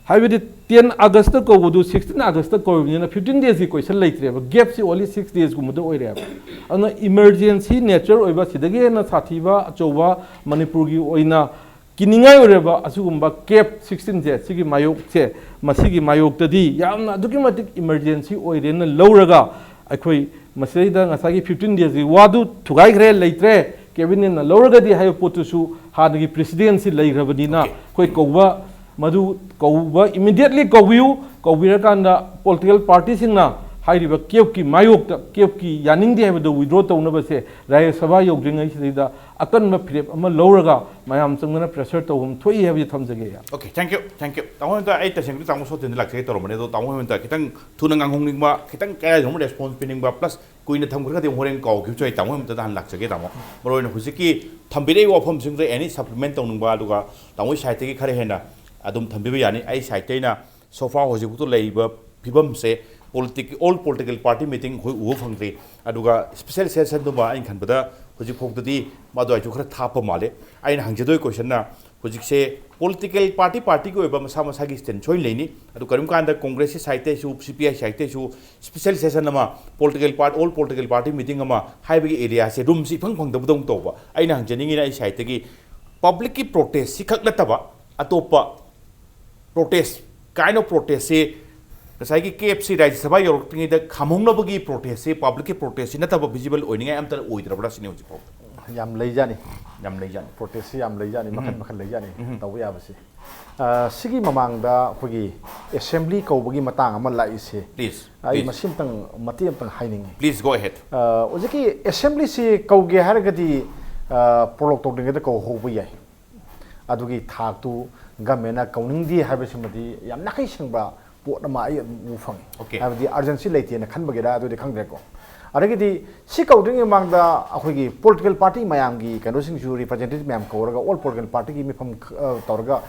ꯍꯥꯏꯕꯗꯤ ten Augustꯇ ꯀꯧꯕꯗꯨ sixteen Augustꯇ ꯀꯧꯔꯤꯕꯅꯤꯅ fifteen daysꯀꯤ ꯀꯣꯏꯁꯟ ꯂꯩꯇ꯭ꯔꯦꯕ, ꯒꯦꯞꯁꯤ only six daysꯀꯨꯝꯕꯗ ꯑꯣꯏꯔꯦꯕ꯫ ꯑꯗꯨꯅ ꯏꯃꯔꯖꯦꯟꯁꯤ ꯅꯦꯆꯔ ꯑꯣꯏꯕ, ꯁꯤꯗꯒꯤ ꯍꯦꯟꯅ ꯁꯥꯊꯤꯕ ꯑꯆꯧꯕ ꯃꯅꯤꯄꯨꯔꯒꯤ ꯑꯣꯏꯅ ꯀꯤꯅꯤꯡꯉꯥꯏ ꯑꯣꯏꯔꯕ ꯑꯁꯤꯒꯨꯝꯕ ꯀꯦꯞ sixteenꯁꯦ, ꯁꯤꯒꯤ ꯃꯥꯌꯣꯛꯁꯦ, ꯃꯁꯤꯒꯤ ꯃꯥꯌꯣꯛꯇꯗꯤ ꯌꯥꯝꯅ ꯑꯗꯨꯛꯀꯤ ꯃꯇꯤꯛ ꯏꯃꯔꯖꯦꯟꯁꯤ ꯑꯣꯏꯔꯦꯅ ꯂꯧꯔꯒ, ꯑꯩꯈꯣꯏ ꯃꯁꯤꯗꯩꯗ ꯉꯁꯥꯏꯒꯤ fifteen daysꯀꯤ ꯋꯥꯗꯨ ꯊꯨꯒꯥꯏꯈ꯭ꯔꯦ, ꯂꯩꯇ꯭ꯔꯦ, ꯀꯦꯕꯤꯅꯦꯠꯅ ꯂꯧꯔꯒꯗꯤ ꯍꯥꯏꯕ ꯄꯣꯠꯇꯨꯁꯨ ꯍꯥꯟꯅꯒꯤ ꯄ꯭ꯔꯦꯁꯤꯗꯦꯟꯁꯤ ꯂꯩꯈ꯭ꯔꯕꯅꯤꯅ, Okay. ꯑꯩꯈꯣꯏ ꯀꯧꯕ, ꯃꯗꯨ ꯀꯧꯕ, immediately ꯀꯧꯕꯤꯌꯨ, ꯀꯧꯕꯤꯔꯀꯥꯟꯗ ꯄꯣꯂꯤꯇꯤꯀꯦꯜ ꯄꯥꯔꯇꯤꯁꯤꯡꯅ ꯍꯥꯏꯔꯤꯕ ꯀꯦꯞꯀꯤ ꯃꯥꯌꯣꯛꯇ, ꯀꯦꯞꯀꯤ ꯌꯥꯅꯤꯡꯗꯦ ꯍꯥꯏꯕꯗꯨ withdraw ꯇꯧꯅꯕꯁꯦ ꯔꯥꯖ꯭ꯌ ꯁꯚꯥ ꯌꯧꯗ꯭ꯔꯤꯉꯩꯁꯤꯗꯩꯗ ꯑꯀꯟꯕ ꯐꯤꯔꯦꯞ ꯑꯃ ꯂꯧꯔꯒ ꯃꯌꯥꯝ ꯆꯪꯗꯅ pressure ꯇꯧꯕ ꯑꯃ ꯊꯣꯛꯏ ꯍꯥꯏꯕꯁꯤ ꯊꯝꯖꯒꯦ꯫ Okay, thank you, thank you꯫ ꯇꯥꯃꯣ ꯍꯦꯃꯟꯇ, ꯑꯩ ꯇꯁꯦꯡꯅ ꯇꯥꯃꯣ ꯁꯣꯠꯇꯦꯟꯗ ꯂꯥꯛꯆꯒꯦ ꯇꯧꯔꯝꯕꯅꯦ, ꯑꯗꯣ ꯇꯥꯃꯣ ꯍꯦꯃꯟꯇ ꯈꯤꯇꯪ ꯊꯨꯅ ꯉꯥꯡꯍꯧꯅꯤꯡꯕ, ꯈꯤꯇꯪ ꯀꯗꯥꯏꯗꯅꯣ response ꯄꯤꯅꯤꯡꯕ, plus ꯀꯨꯏꯅ ꯊꯝꯈ꯭ꯔꯒꯗꯤ ꯑꯃꯨꯛ ꯍꯣꯔꯦꯟ ꯀꯥꯎꯈꯤꯕꯁꯨ ꯌꯥꯏ꯫ ꯇꯥꯃꯣ ꯍꯦꯃꯟꯇꯗ ꯍꯥꯟꯅ ꯂꯥꯛꯆꯒꯦ ꯇꯥꯃꯣ꯫ ꯃꯔꯨꯑꯣꯏꯅ ꯍꯧꯖꯤꯛꯀꯤ ꯊꯝꯕꯤꯔꯛꯏꯕ ꯋꯥꯐꯝꯁꯤꯡꯗ any supplement ꯇꯧꯅꯤꯡꯕ, ꯑꯗꯨꯒ ꯇꯥꯃꯣꯒꯤ sideꯇꯒꯤ ꯈꯔ ꯍꯦꯟꯅ ꯑꯗꯨꯝ ꯊꯝꯕꯤꯕ ꯌꯥꯅꯤ꯫ ꯑꯩ sideꯇ ꯑꯩꯅ so far ꯍꯧꯖꯤꯛꯐꯥꯎꯗ ꯂꯩꯔꯤꯕ ꯐꯤꯕꯝꯁꯦ, politic, all political party meeting ꯑꯩꯈꯣꯏ ꯎꯕ ꯐꯪꯗ꯭ꯔꯤ꯫ ꯑꯗꯨꯒ special sessionꯗꯨꯃ ꯑꯩꯅ ꯈꯟꯕꯗ ꯍꯧꯖꯤꯛꯐꯥꯎꯗꯗꯤ ꯃꯗꯨ ꯑꯩꯁꯨ ꯈꯔ ꯊꯥꯞꯄ ꯃꯥꯜꯂꯦ꯫ ꯑꯩꯅ ꯍꯪꯖꯗꯣꯏ questionꯅ, ꯍꯧꯖꯤꯛꯁꯦ political party partyꯒꯤ ꯑꯣꯏꯕ ꯃꯁꯥ ꯃꯁꯥꯒꯤ stand ꯁꯣꯏꯅ ꯂꯩꯅꯤ꯫ ꯑꯗꯨ ꯀꯔꯤꯒꯨꯝꯕ ꯀꯥꯟꯗ Congressꯀꯤ sideꯇꯩꯁꯨ, CPI sideꯇꯩꯁꯨ special session ꯑꯃ, political party, all political party meeting ꯑꯃ ꯍꯥꯏꯕꯒꯤ areaꯁꯦ, roomꯁꯤ ꯏꯐꯪ ꯐꯪꯗꯕꯗꯧꯅ ꯇꯧꯕ꯫ ꯑꯩꯅ ꯍꯪꯖꯅꯤꯡꯉꯤꯅ ꯑꯩ sideꯇꯒꯤ, publicꯀꯤ protestꯁꯤ ꯈꯛ ꯅꯠꯇꯕ ꯑꯇꯣꯞꯄ protest, kind of protestꯁꯤ ꯉꯁꯥꯏꯒꯤ ꯀꯦꯞꯁꯤ ꯔꯥꯖ꯭ꯌ ꯁꯚꯥ ꯌꯧꯔꯛꯇ꯭ꯔꯤꯉꯩꯗ ꯈꯥꯝꯍꯧꯅꯕꯒꯤ ꯄ꯭ꯔꯣꯇꯦꯁꯁꯤ, ꯄꯕ꯭ꯂꯤꯛꯀꯤ ꯄ꯭ꯔꯣꯇꯦꯁꯁꯤ ꯅꯠꯇꯕ ꯚꯤꯖꯤꯕꯜ ꯑꯣꯏꯅꯤꯡꯉꯥꯏ ꯑꯝꯇ ꯑꯣꯏꯗ꯭ꯔꯕ꯭ꯔꯥ ꯁꯤꯅꯤ ꯍꯧꯖꯤꯛ ꯐꯥꯎ꯫ ꯌꯥꯝ ꯂꯩꯖꯥꯅꯤ꯫ ꯌꯥꯝ ꯂꯩꯖꯥꯠꯅꯤ꯫ ꯄ꯭ꯔꯣꯇꯦꯁꯁꯤ ꯌꯥꯝ ꯂꯩꯖꯥꯅꯤ, ꯃꯈꯜ ꯃꯈꯜ ꯂꯩꯖꯥꯅꯤ ꯇꯧꯕ ꯌꯥꯕꯁꯤ꯫ ꯑ, ꯁꯤꯒꯤ ꯃꯃꯥꯡꯗ ꯑꯩꯈꯣꯏꯒꯤ ꯑꯦꯁꯦꯝꯕ꯭ꯂꯤ ꯀꯧꯕꯒꯤ ꯃꯇꯥꯡ ꯑꯃ ꯂꯥꯛꯏꯁꯦ, Please, ꯑꯩ please. ꯃꯁꯤ ꯑꯝꯇꯪ ꯃꯇꯦꯛ ꯑꯝꯇꯪ ꯍꯥꯏꯅꯤꯡꯉꯤ꯫ Please go ahead. ꯑ, ꯍꯧꯖꯤꯛꯀꯤ ꯑꯦꯁꯦꯝꯕ꯭ꯂꯤꯁꯤ ꯀꯧꯒꯦ ꯍꯥꯏꯔꯒꯗꯤ, ꯑ, ꯄꯣꯂꯣꯛ ꯇꯧꯗ꯭ꯔꯤꯉꯩꯗ ꯀꯧꯍꯧꯕ ꯌꯥꯏ꯫ ꯑꯗꯨꯒꯤ ꯊꯥꯛꯇꯨ ꯒꯃꯦꯟꯅ ꯀꯧꯅꯤꯡꯗꯦ ꯍꯥꯏꯕꯁꯤꯃꯗꯤ ꯌꯥꯝ ꯅꯥꯈꯩ ꯁꯦꯡꯕ ꯄꯣꯠ ꯑꯃ ꯑꯩ ꯑꯗꯨꯝ ꯎ ꯐꯪꯉꯤ꯫ Okay. ꯍꯥꯏꯕꯗꯤ ꯑꯔꯖꯦꯟꯁꯤ ꯂꯩꯇꯦꯅ ꯈꯟꯕꯒꯤꯔ ꯑꯗꯨꯗꯤ ꯈꯪꯗ꯭ꯔꯦꯀꯣ꯫ ꯑꯗꯒꯤꯗꯤ ꯁꯤ ꯀꯧꯗ꯭ꯔꯤꯉꯩ ꯃꯃꯥꯡꯗ ꯑꯩꯈꯣꯏꯒꯤ ꯄꯣꯂꯤꯇꯤꯀꯦꯜ ꯄꯥꯔꯇꯤ ꯃꯌꯥꯝꯒꯤ ꯀꯩꯅꯣꯁꯤꯡꯁꯨ, ꯔꯤꯄ꯭ꯔꯖꯦꯟꯇꯦꯇꯤꯚ ꯃꯌꯥꯝ ꯀꯧꯔꯒ ꯑꯣꯜ ꯄꯣꯂꯤꯇꯤꯀꯦꯜ ꯄꯥꯔꯇꯤꯒꯤ ꯃꯤꯐꯝ ꯑ, ꯇꯧꯔꯒ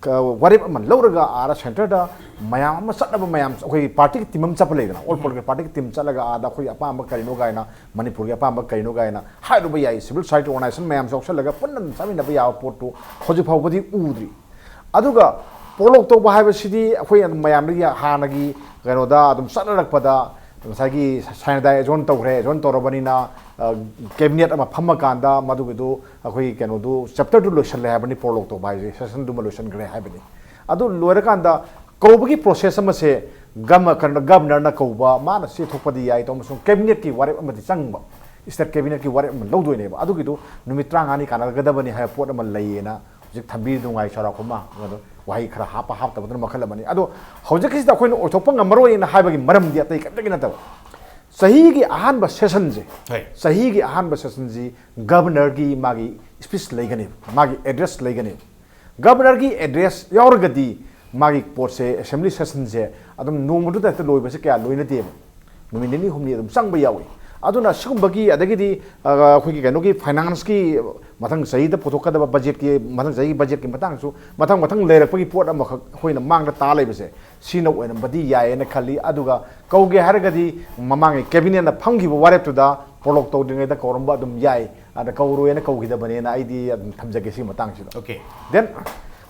ꯀ-, ꯋꯥꯔꯦꯞ ꯑꯃ ꯂꯧꯔꯒ ꯑꯥꯗ ꯁꯦꯟꯇꯔꯗ ꯃꯌꯥꯝ ꯑꯃ ꯆꯠꯅꯕ, ꯃꯌꯥꯝ ꯑꯩꯈꯣꯏꯒꯤ ꯄꯥꯔꯇꯤꯒꯤ ꯇꯤꯝ ꯑꯃ ꯆꯠꯄ ꯂꯩꯗꯅ, ꯑꯣꯜ ꯄꯣꯂꯤꯇꯤꯀꯦꯜ ꯄꯥꯔꯇꯤꯒꯤ ꯇꯤꯝ ꯆꯠꯂꯒ ꯑꯥꯗ ꯑꯩꯈꯣꯏꯒꯤ ꯑꯄꯥꯝꯕ ꯀꯔꯤꯅꯣ ꯀꯥꯏꯅ, ꯃꯅꯤꯄꯨꯔꯒꯤ ꯑꯄꯥꯝꯕ ꯀꯔꯤꯅꯣ ꯀꯥꯏꯅ ꯍꯥꯏꯔꯨꯕ ꯌꯥꯏ꯫ ꯁꯤꯚꯤꯜ ꯁꯣꯁꯥꯏꯇꯤ ꯑꯣꯔꯒꯅꯥꯏꯖꯦꯁꯟ ꯃꯌꯥꯝꯁꯨ ꯌꯥꯎꯁꯜꯂꯒ ꯄꯨꯟꯅ ꯑꯗꯨꯝ ꯆꯥꯃꯤꯟꯅꯕ ꯌꯥꯕ ꯄꯣꯠꯇꯨ ꯍꯧꯖꯤꯛ ꯐꯥꯎꯕꯗꯤ ꯎꯗ꯭ꯔꯤ꯫ ꯑꯗꯨꯒ ꯄꯣꯂꯣꯛ ꯇꯧꯕ ꯍꯥꯏꯕꯁꯤꯗꯤ ꯑꯩꯈꯣꯏ ꯑꯗꯨꯝ ꯃꯌꯥꯝꯗꯒꯤ ꯍꯥꯟꯅꯒꯤ ꯀꯩꯅꯣꯗ ꯑꯗꯨꯝ ꯆꯠꯅꯔꯛꯄꯗ ꯉꯁꯥꯏꯒꯤ ꯁꯥꯏꯅꯗꯥꯏ ꯑꯦꯖꯣꯟ ꯇꯧꯈ꯭ꯔꯦ, ꯑꯦꯖꯣꯟ ꯇꯧꯔꯕꯅꯤꯅ, ꯑ, ꯀꯦꯕꯤꯅꯦꯠ ꯑꯃ ꯐꯝꯃꯀꯥꯟꯗ ꯃꯗꯨꯒꯤꯗꯨ ꯑꯩꯈꯣꯏꯒꯤ ꯀꯩꯅꯣꯗꯨ ꯆꯦꯞꯇꯔꯗꯨ ꯂꯣꯏꯁꯜꯂꯦ ꯍꯥꯏꯕꯅꯤ, ꯄꯣꯂꯣꯛ ꯇꯧꯕ ꯍꯥꯏꯁꯦ ꯁꯦꯁꯟꯗꯨꯃ ꯂꯣꯏꯁꯟꯈ꯭ꯔꯦ ꯍꯥꯏꯕꯅꯤ꯫ ꯑꯗꯨ ꯂꯣꯏꯔꯀꯥꯟꯗ ꯀꯧꯕꯒꯤ ꯄ꯭ꯔꯣꯁꯦꯁ ꯑꯃꯁꯦ ꯒꯃ-, ꯀꯩꯅꯣ, ꯒꯕꯅꯔꯅ ꯀꯧꯕ, ꯃꯥꯅ ꯆꯦꯊꯣꯛꯄꯗꯤ ꯌꯥꯏ, ꯇꯧ ꯑꯃꯁꯨꯡ ꯀꯦꯕꯤꯅꯦꯠꯀꯤ ꯋꯥꯔꯦꯞ ꯑꯃꯗꯤ ꯆꯪꯕ, ꯁ꯭ꯇꯦꯠ ꯀꯦꯕꯤꯅꯦꯠꯀꯤ ꯋꯥꯔꯦꯞ ꯑꯃ ꯂꯧꯗꯣꯏꯅꯦꯕ꯫ ꯑꯗꯨꯒꯤꯗꯨ ꯅꯨꯃꯤꯠ ꯇꯔꯥꯃꯉꯥꯅꯤ ꯀꯥꯟꯅꯒꯗꯕꯅꯤ ꯍꯥꯏꯕ ꯄꯣꯠ ꯑꯃ ꯂꯩꯌꯦꯅ ꯍꯧꯖꯤꯛ ꯊꯝꯕꯤꯔꯤꯗꯨ ꯉꯥꯏ ꯆꯥꯎꯔꯥꯛꯄ ꯑꯃ, ꯑꯗꯣ ꯋꯥꯍꯩ ꯈꯔ ꯍꯥꯞꯄ ꯍꯥꯞꯇꯕꯗꯨꯅ ꯃꯈꯜ ꯑꯃꯅꯤ꯫ ꯑꯗꯣ ꯍꯧꯖꯤꯛꯀꯤꯁꯤꯗ ꯑꯩꯈꯣꯏꯅ ꯑꯣꯏꯊꯣꯛꯄ ꯉꯝꯃꯔꯣꯏꯅ ꯍꯥꯏꯕꯒꯤ ꯃꯔꯝꯗꯤ ꯑꯇꯩ ꯀꯔꯤꯝꯇꯒꯤ ꯅꯠꯇꯕ, ꯆꯍꯤꯒꯤ ꯑꯍꯥꯟꯕ ꯁꯦꯁꯟꯁꯦ, ꯍꯣꯏ꯫ ꯆꯍꯤꯒꯤ ꯑꯍꯥꯟꯕ ꯁꯦꯁꯟꯁꯤ ꯒꯕꯅꯔꯒꯤ ꯃꯥꯒꯤ ꯁ꯭ꯄꯤꯆ ꯂꯩꯒꯅꯦꯕ, ꯃꯥꯒꯤ ꯑꯦꯗ꯭ꯔꯦꯁ ꯂꯩꯒꯅꯦꯕ꯫ ꯒꯕꯅꯔꯒꯤ ꯑꯦꯗ꯭ꯔꯦꯁ ꯌꯥꯎꯔꯒꯗꯤ ꯃꯥꯒꯤ ꯄꯣꯠꯁꯦ, ꯑꯦꯁꯦꯝꯕ꯭ꯂꯤ ꯁꯦꯁꯟꯁꯦ ꯑꯗꯨꯝ ꯅꯣꯡꯃꯗꯨꯗ ꯍꯦꯛꯇ ꯂꯣꯏꯕꯁꯦ ꯀꯌꯥ ꯂꯣꯏꯅꯗꯦꯕ, ꯅꯨꯃꯤꯠ ꯅꯤꯅꯤ ꯍꯨꯝꯅꯤ ꯑꯗꯨꯝ ꯆꯪꯕ ꯌꯥꯎꯏ꯫ ꯑꯗꯨꯅ ꯁꯤꯒꯨꯝꯕꯒꯤ, ꯑꯗꯒꯤꯗꯤ, ꯑ, ꯑꯩꯈꯣꯏꯒꯤ ꯀꯩꯅꯣꯒꯤ ꯐꯥꯏꯅꯥꯟꯁꯀꯤ ꯃꯊꯪ ꯆꯍꯤꯗ ꯄꯨꯊꯣꯛꯀꯗꯕ ꯕꯖꯦꯠꯀꯤ, ꯃꯊꯪ ꯆꯍꯤꯒꯤ ꯕꯖꯦꯠꯀꯤ ꯃꯇꯥꯡꯁꯨ ꯃꯊꯪ ꯃꯊꯪ ꯂꯩꯔꯛꯄꯒꯤ ꯄꯣꯠ ꯑꯃꯈꯛ ꯑꯩꯈꯣꯏꯅ ꯃꯥꯡꯗ ꯇꯥ ꯂꯩꯕꯁꯦ, ꯁꯤꯅ ꯑꯣꯏꯔꯝꯕꯗꯤ ꯌꯥꯏꯌꯦꯅ ꯈꯜꯂꯤ꯫ ꯑꯗꯨꯒ ꯀꯧꯒꯦ ꯍꯥꯏꯔꯒꯗꯤ ꯃꯃꯥꯡꯒꯤ ꯀꯦꯕꯤꯅꯦꯠꯅ ꯐꯝꯈꯤꯕ ꯋꯥꯔꯦꯞꯇꯨꯗ ꯄꯣꯂꯣꯛ ꯇꯧꯗ꯭ꯔꯤꯉꯩꯗ ꯀꯧꯔꯝꯕ ꯑꯗꯨꯝ ꯌꯥꯏ, ꯑꯗ ꯀꯧꯔꯣꯏꯅ ꯀꯧꯈꯤꯗꯕꯅꯦꯅ ꯑꯩꯗꯤ ꯑꯗꯨꯝ ꯊꯝꯖꯒꯦ ꯁꯤꯒꯤ ꯃꯇꯥꯡꯁꯤꯗ꯫ Okay. Then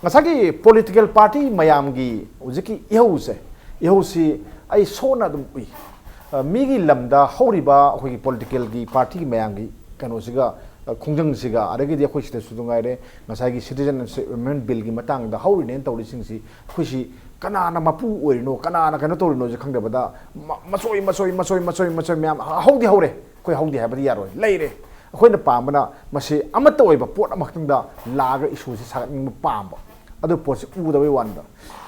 ꯉꯁꯥꯏꯒꯤ ꯄꯣꯂꯤꯇꯤꯀꯦꯜ ꯄꯥꯔꯇꯤ ꯃꯌꯥꯝꯒꯤ ꯍꯧꯖꯤꯛꯀꯤ ꯏꯍꯧꯁꯦ, ꯏꯍꯧꯁꯤ ꯑꯩ ꯁꯣꯟꯅ ꯑꯗꯨꯝ ꯎꯏ꯫ ꯑ, ꯃꯤꯒꯤ ꯂꯝꯗ ꯍꯧꯔꯤꯕ ꯑꯩꯈꯣꯏꯒꯤ ꯄꯣꯂꯤꯇꯤꯀꯦꯜꯒꯤ ꯄꯥꯔꯇꯤ ꯃꯌꯥꯝꯒꯤ ꯀꯩꯅꯣꯁꯤꯒ ꯈꯣꯡꯖꯪꯁꯤꯒ, ꯑꯗꯒꯤꯗꯤ ꯑꯩꯈꯣꯏ ꯁꯤꯗꯁꯨ ꯑꯗꯨꯝ ꯉꯥꯏꯔꯦ, ꯉꯁꯥꯏꯒꯤ Citizenship Amendment Billꯒꯤ ꯃꯇꯥꯡꯗ ꯍꯧꯔꯤꯅꯦꯅ ꯇꯧꯔꯤꯁꯤꯡꯁꯤ, ꯑꯩꯈꯣꯏꯁꯤ ꯀꯅꯥꯅ ꯃꯄꯨ ꯑꯣꯏꯔꯤꯅꯣ, ꯀꯅꯥꯅ ꯀꯩꯅꯣ ꯇꯧꯔꯤꯅꯣꯁꯦ ꯈꯪꯗꯕꯗ, ꯃ-, ꯃꯆꯣꯏ ꯃꯆꯣꯏ ꯃꯆꯣꯏ ꯃꯆꯣꯏ ꯃꯆꯣꯏ ꯃꯌꯥꯝ ꯍꯧꯗꯤ ꯍꯧꯔꯦ꯫ ꯑꯩꯈꯣꯏ ꯍꯧꯗꯦ ꯍꯥꯏꯕꯗꯤ ꯌꯥꯔꯣꯏ, ꯂꯩꯔꯦ꯫ ꯑꯩꯈꯣꯏꯅ ꯄꯥꯝꯕꯅ ꯃꯁꯤ ꯑꯃꯠꯇ ꯑꯣꯏꯕ ꯄꯣꯠ ꯑꯃꯈꯛꯇꯪꯗ ꯂꯥꯛꯑꯒ issueꯁꯤ ꯁꯥꯒꯠꯅꯤꯡꯕ ꯄꯥꯝꯕ, ꯑꯗꯨ ꯄꯣꯠꯁꯤ ꯎꯗꯕꯩ ꯋꯥꯅꯤꯗ꯫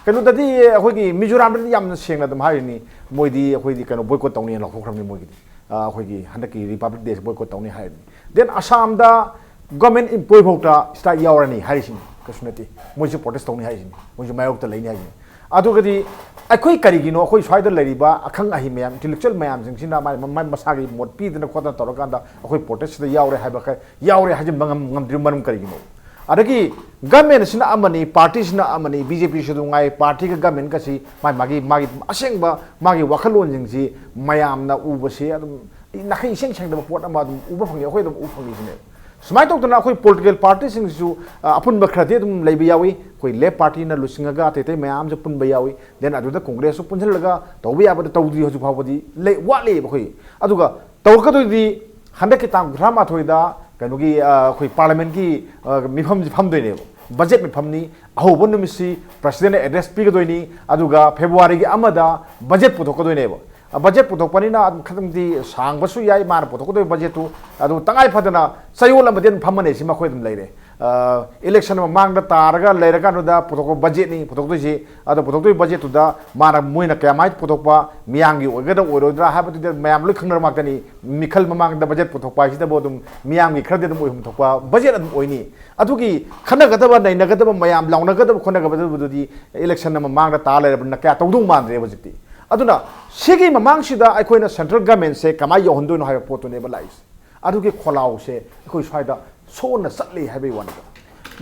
ꯀꯩꯅꯣꯗꯗꯤ, ꯑꯩꯈꯣꯏꯒꯤ ꯃꯤꯖꯣꯔꯥꯝꯗꯗꯤ ꯌꯥꯝꯅ ꯁꯦꯡꯅ ꯑꯗꯨꯝ ꯍꯥꯏꯔꯤꯅꯤ, ꯃꯣꯏꯗꯤ ꯑꯩꯈꯣꯏꯗꯤ ꯀꯩꯅꯣ boycott ꯇꯧꯅꯤ ꯂꯥꯎꯊꯣꯛꯈ꯭ꯔꯕꯅꯤ ꯃꯣꯏꯒꯤꯗꯤ꯫ ꯑ, ꯑꯩꯈꯣꯏꯒꯤ ꯍꯟꯗꯛꯀꯤ Republic Dayꯁꯦ boycott ꯇꯧꯅꯤ ꯍꯥꯏꯔꯤꯅꯤ꯫ Then ꯑꯁꯥꯝꯗ government employee ꯐꯥꯎꯗ strike ꯌꯥꯎꯔꯅꯤ ꯍꯥꯏꯔꯤꯁꯤꯅꯤ, ꯀꯩꯁꯨ ꯅꯠꯇꯦ꯫ ꯃꯣꯏꯁꯨ protest ꯇꯧꯅꯤ ꯍꯥꯏꯔꯤꯁꯤꯅꯤ, ꯃꯣꯏꯁꯨ ꯃꯥꯌꯣꯛꯇ ꯂꯩꯅꯤ ꯍꯥꯏꯔꯤꯁꯤꯅꯤ꯫ ꯑꯗꯨꯒꯗꯤ ꯑꯩꯈꯣꯏ ꯀꯔꯤꯒꯤꯅꯣ, ꯑꯩꯈꯣꯏ ꯁ꯭ꯋꯥꯏꯗ ꯂꯩꯔꯤꯕ ꯑꯈꯪ ꯑꯍꯩ ꯃꯌꯥꯝ, intellectual ꯃꯌꯥꯝꯁꯤꯡꯁꯤꯅ ꯃꯥꯏ, ꯃꯥꯏ ꯃꯁꯥꯒꯤ ꯃꯣꯠ ꯄꯤꯗꯅ ꯈꯣꯠꯇꯅ ꯇꯧꯔꯀꯥꯟꯗ ꯑꯩꯈꯣꯏ protestꯁꯤꯗ ꯌꯥꯎꯔꯦ ꯍꯥꯏꯕ ꯈ-, ꯌꯥꯎꯔꯦ ꯍꯥꯏꯖꯤꯟꯕ ꯉꯝ-, ꯉꯝꯗ꯭ꯔꯤꯕ ꯃꯔꯝ ꯀꯔꯤꯒꯤꯅꯣ? ꯑꯗꯒꯤ governmentꯁꯤꯅ ꯑꯃꯅꯤ, partyꯁꯤꯅ ꯑꯃꯅꯤ, BJPꯁꯨ ꯑꯗꯨꯝ ꯉꯥꯏ, partyꯒ governmentꯀꯁꯤ ꯃꯥꯒꯤ, ꯃꯥꯒꯤ, ꯃꯥꯒꯤ ꯑꯁꯦꯡꯕ ꯃꯥꯒꯤ ꯋꯥꯈꯜꯂꯣꯟꯁꯤꯡꯁꯤ ꯃꯌꯥꯝꯅ ꯎꯕꯁꯤ ꯑꯗꯨꯝ ꯅꯥꯈꯩ ꯏꯁꯦꯡ ꯁꯦꯡꯗꯕ ꯄꯣꯠ ꯑꯃ ꯑꯗꯨꯝ ꯎꯕ ꯐꯪꯉꯤ, ꯑꯩꯈꯣꯏ ꯑꯗꯨꯝ ꯎꯕ ꯐꯪꯉꯤꯁꯤꯅꯦ꯫ ꯁꯨꯃꯥꯏꯅ ꯇꯧꯗꯅ ꯑꯩꯈꯣꯏ political partyꯁꯤꯡꯁꯤꯁꯨ, ꯑ, ꯑꯄꯨꯟꯕ ꯈꯔꯗꯤ ꯑꯗꯨꯝ ꯂꯩꯕ ꯌꯥꯎꯏ꯫ ꯑꯩꯈꯣꯏ left partyꯅ ꯂꯨꯆꯤꯡꯉꯒ ꯑꯇꯩ ꯑꯇꯩ ꯃꯌꯥꯝꯁꯨ ꯄꯨꯟꯕ ꯌꯥꯎꯏ꯫ Then ꯑꯗꯨꯗ Congressꯁꯨ ꯄꯨꯟꯁꯤꯜꯂꯒ ꯇꯧꯕ ꯌꯥꯕꯗ ꯇꯧꯗ꯭ꯔꯤ ꯍꯧꯖꯤꯛ ꯐꯥꯎꯕꯗꯤ ꯂꯩ, ꯋꯥꯠꯂꯤꯕ ꯑꯩꯈꯣꯏ꯫ ꯑꯗꯨꯒ ꯇꯧꯔꯛꯀꯗꯣꯏꯗꯤ ꯍꯟꯗꯛꯀꯤ ꯇꯥꯡ ꯀꯨꯟꯊ꯭ꯔꯥ ꯃꯥꯊꯣꯏꯗ ꯀꯩꯅꯣꯒꯤ, ꯑ, ꯑꯩꯈꯣꯏ parliamentꯀꯤ, ꯑ, ꯃꯤꯐꯝꯁꯤ ꯐꯝꯗꯣꯏꯅꯦꯕ꯫ Budget ꯃꯤꯐꯝꯅꯤ꯫ ꯑꯍꯧꯕ ꯅꯨꯃꯤꯠꯁꯤ presidentꯅ address ꯄꯤꯒꯗꯣꯏꯅꯤ, ꯑꯗꯨꯒ Februaryꯒꯤ ꯑꯃꯗ budget ꯄꯨꯊꯣꯛꯀꯗꯣꯏꯅꯦꯕ꯫ ꯑ, budget ꯄꯨꯊꯣꯛꯄꯅꯤꯅ ꯑꯗꯨꯝ ꯈꯤꯇꯪꯗꯤ ꯁꯥꯡꯕꯁꯨ ꯌꯥꯏ ꯃꯥꯅ ꯄꯨꯊꯣꯛꯀꯗꯣꯏꯕ budgetꯇꯨ, ꯑꯗꯨ ꯇꯉꯥꯏ ꯐꯗꯅ ꯆꯌꯣꯜ ꯑꯃꯗꯤ ꯑꯗꯨꯝ ꯐꯝꯃꯅꯤ, ꯁꯤ ꯃꯈꯣꯏ ꯑꯗꯨꯝ ꯂꯩꯔꯦ꯫ ꯑ, election ꯃꯃꯥꯡꯗ ꯇꯥꯔꯒ ꯂꯩꯔꯀꯥꯟꯗꯨꯗ ꯄꯨꯊꯣꯛꯄ budgetꯅꯤ ꯄꯨꯊꯣꯛꯇꯣꯏꯁꯤ꯫ ꯑꯗꯣ ꯄꯨꯊꯣꯛꯇꯣꯏ budgetꯇꯨꯗ ꯃꯥꯅ, ꯃꯣꯏꯅ ꯀꯌꯥꯃꯥꯏ ꯄꯨꯊꯣꯛꯄ, ꯃꯤꯌꯥꯝꯒꯤ ꯑꯣꯏꯒꯗ꯭ꯔꯥ ꯑꯣꯏꯔꯣꯏꯗ꯭ꯔꯥ ꯍꯥꯏꯕꯗꯨꯗꯤ ꯃꯌꯥꯝ ꯂꯣꯏ ꯈꯪꯅꯔ ꯉꯥꯛꯇꯅꯤ꯫ ꯃꯤꯈꯜ ꯃꯃꯥꯡꯗ budget ꯄꯨꯊꯣꯛꯄ ꯍꯥꯏꯁꯤꯗꯕꯨ ꯑꯗꯨꯝ ꯃꯤꯌꯥꯝꯒꯤ ꯈꯔꯗꯤ ꯑꯗꯨꯝ ꯑꯣꯏꯐꯝ ꯊꯣꯛꯄ budget ꯑꯗꯨꯝ ꯑꯣꯏꯅꯤ꯫ ꯑꯗꯨꯒꯤ ꯈꯟꯅꯒꯗꯕ, ꯅꯩꯅꯒꯗꯕ, ꯃꯌꯥꯝ ꯂꯥꯎꯅꯒꯗꯕ ꯈꯣꯠꯅꯒꯗꯕꯗꯨꯗꯤ election ꯑꯃ ꯃꯃꯥꯡꯗ ꯇꯥ ꯂꯩꯔꯕꯅꯤꯅ ꯀꯌꯥ ꯇꯧꯗꯧ ꯃꯥꯟꯗ꯭ꯔꯦ ꯍꯧꯖꯤꯛꯇꯤ꯫ ꯑꯗꯨꯅ ꯁꯤꯒꯤ ꯃꯃꯥꯡꯁꯤꯗ ꯑꯩꯈꯣꯏꯅ central governmentꯁꯦ ꯀꯃꯥꯏꯅ ꯌꯧꯍꯟꯗꯣꯏꯅꯣ ꯍꯥꯏꯕ ꯄꯣꯠꯇꯨꯅꯦꯕ ꯂꯥꯛꯏꯁꯦ꯫ ꯑꯗꯨꯒꯤ ꯈꯣꯜꯂꯥꯎꯁꯦ ꯑꯩꯈꯣꯏ ꯁ꯭ꯋꯥꯏꯗ ꯁꯣꯟꯅ ꯆꯠꯂꯤ ꯍꯥꯏꯕꯒꯤ ꯋꯥꯅꯤꯗ꯫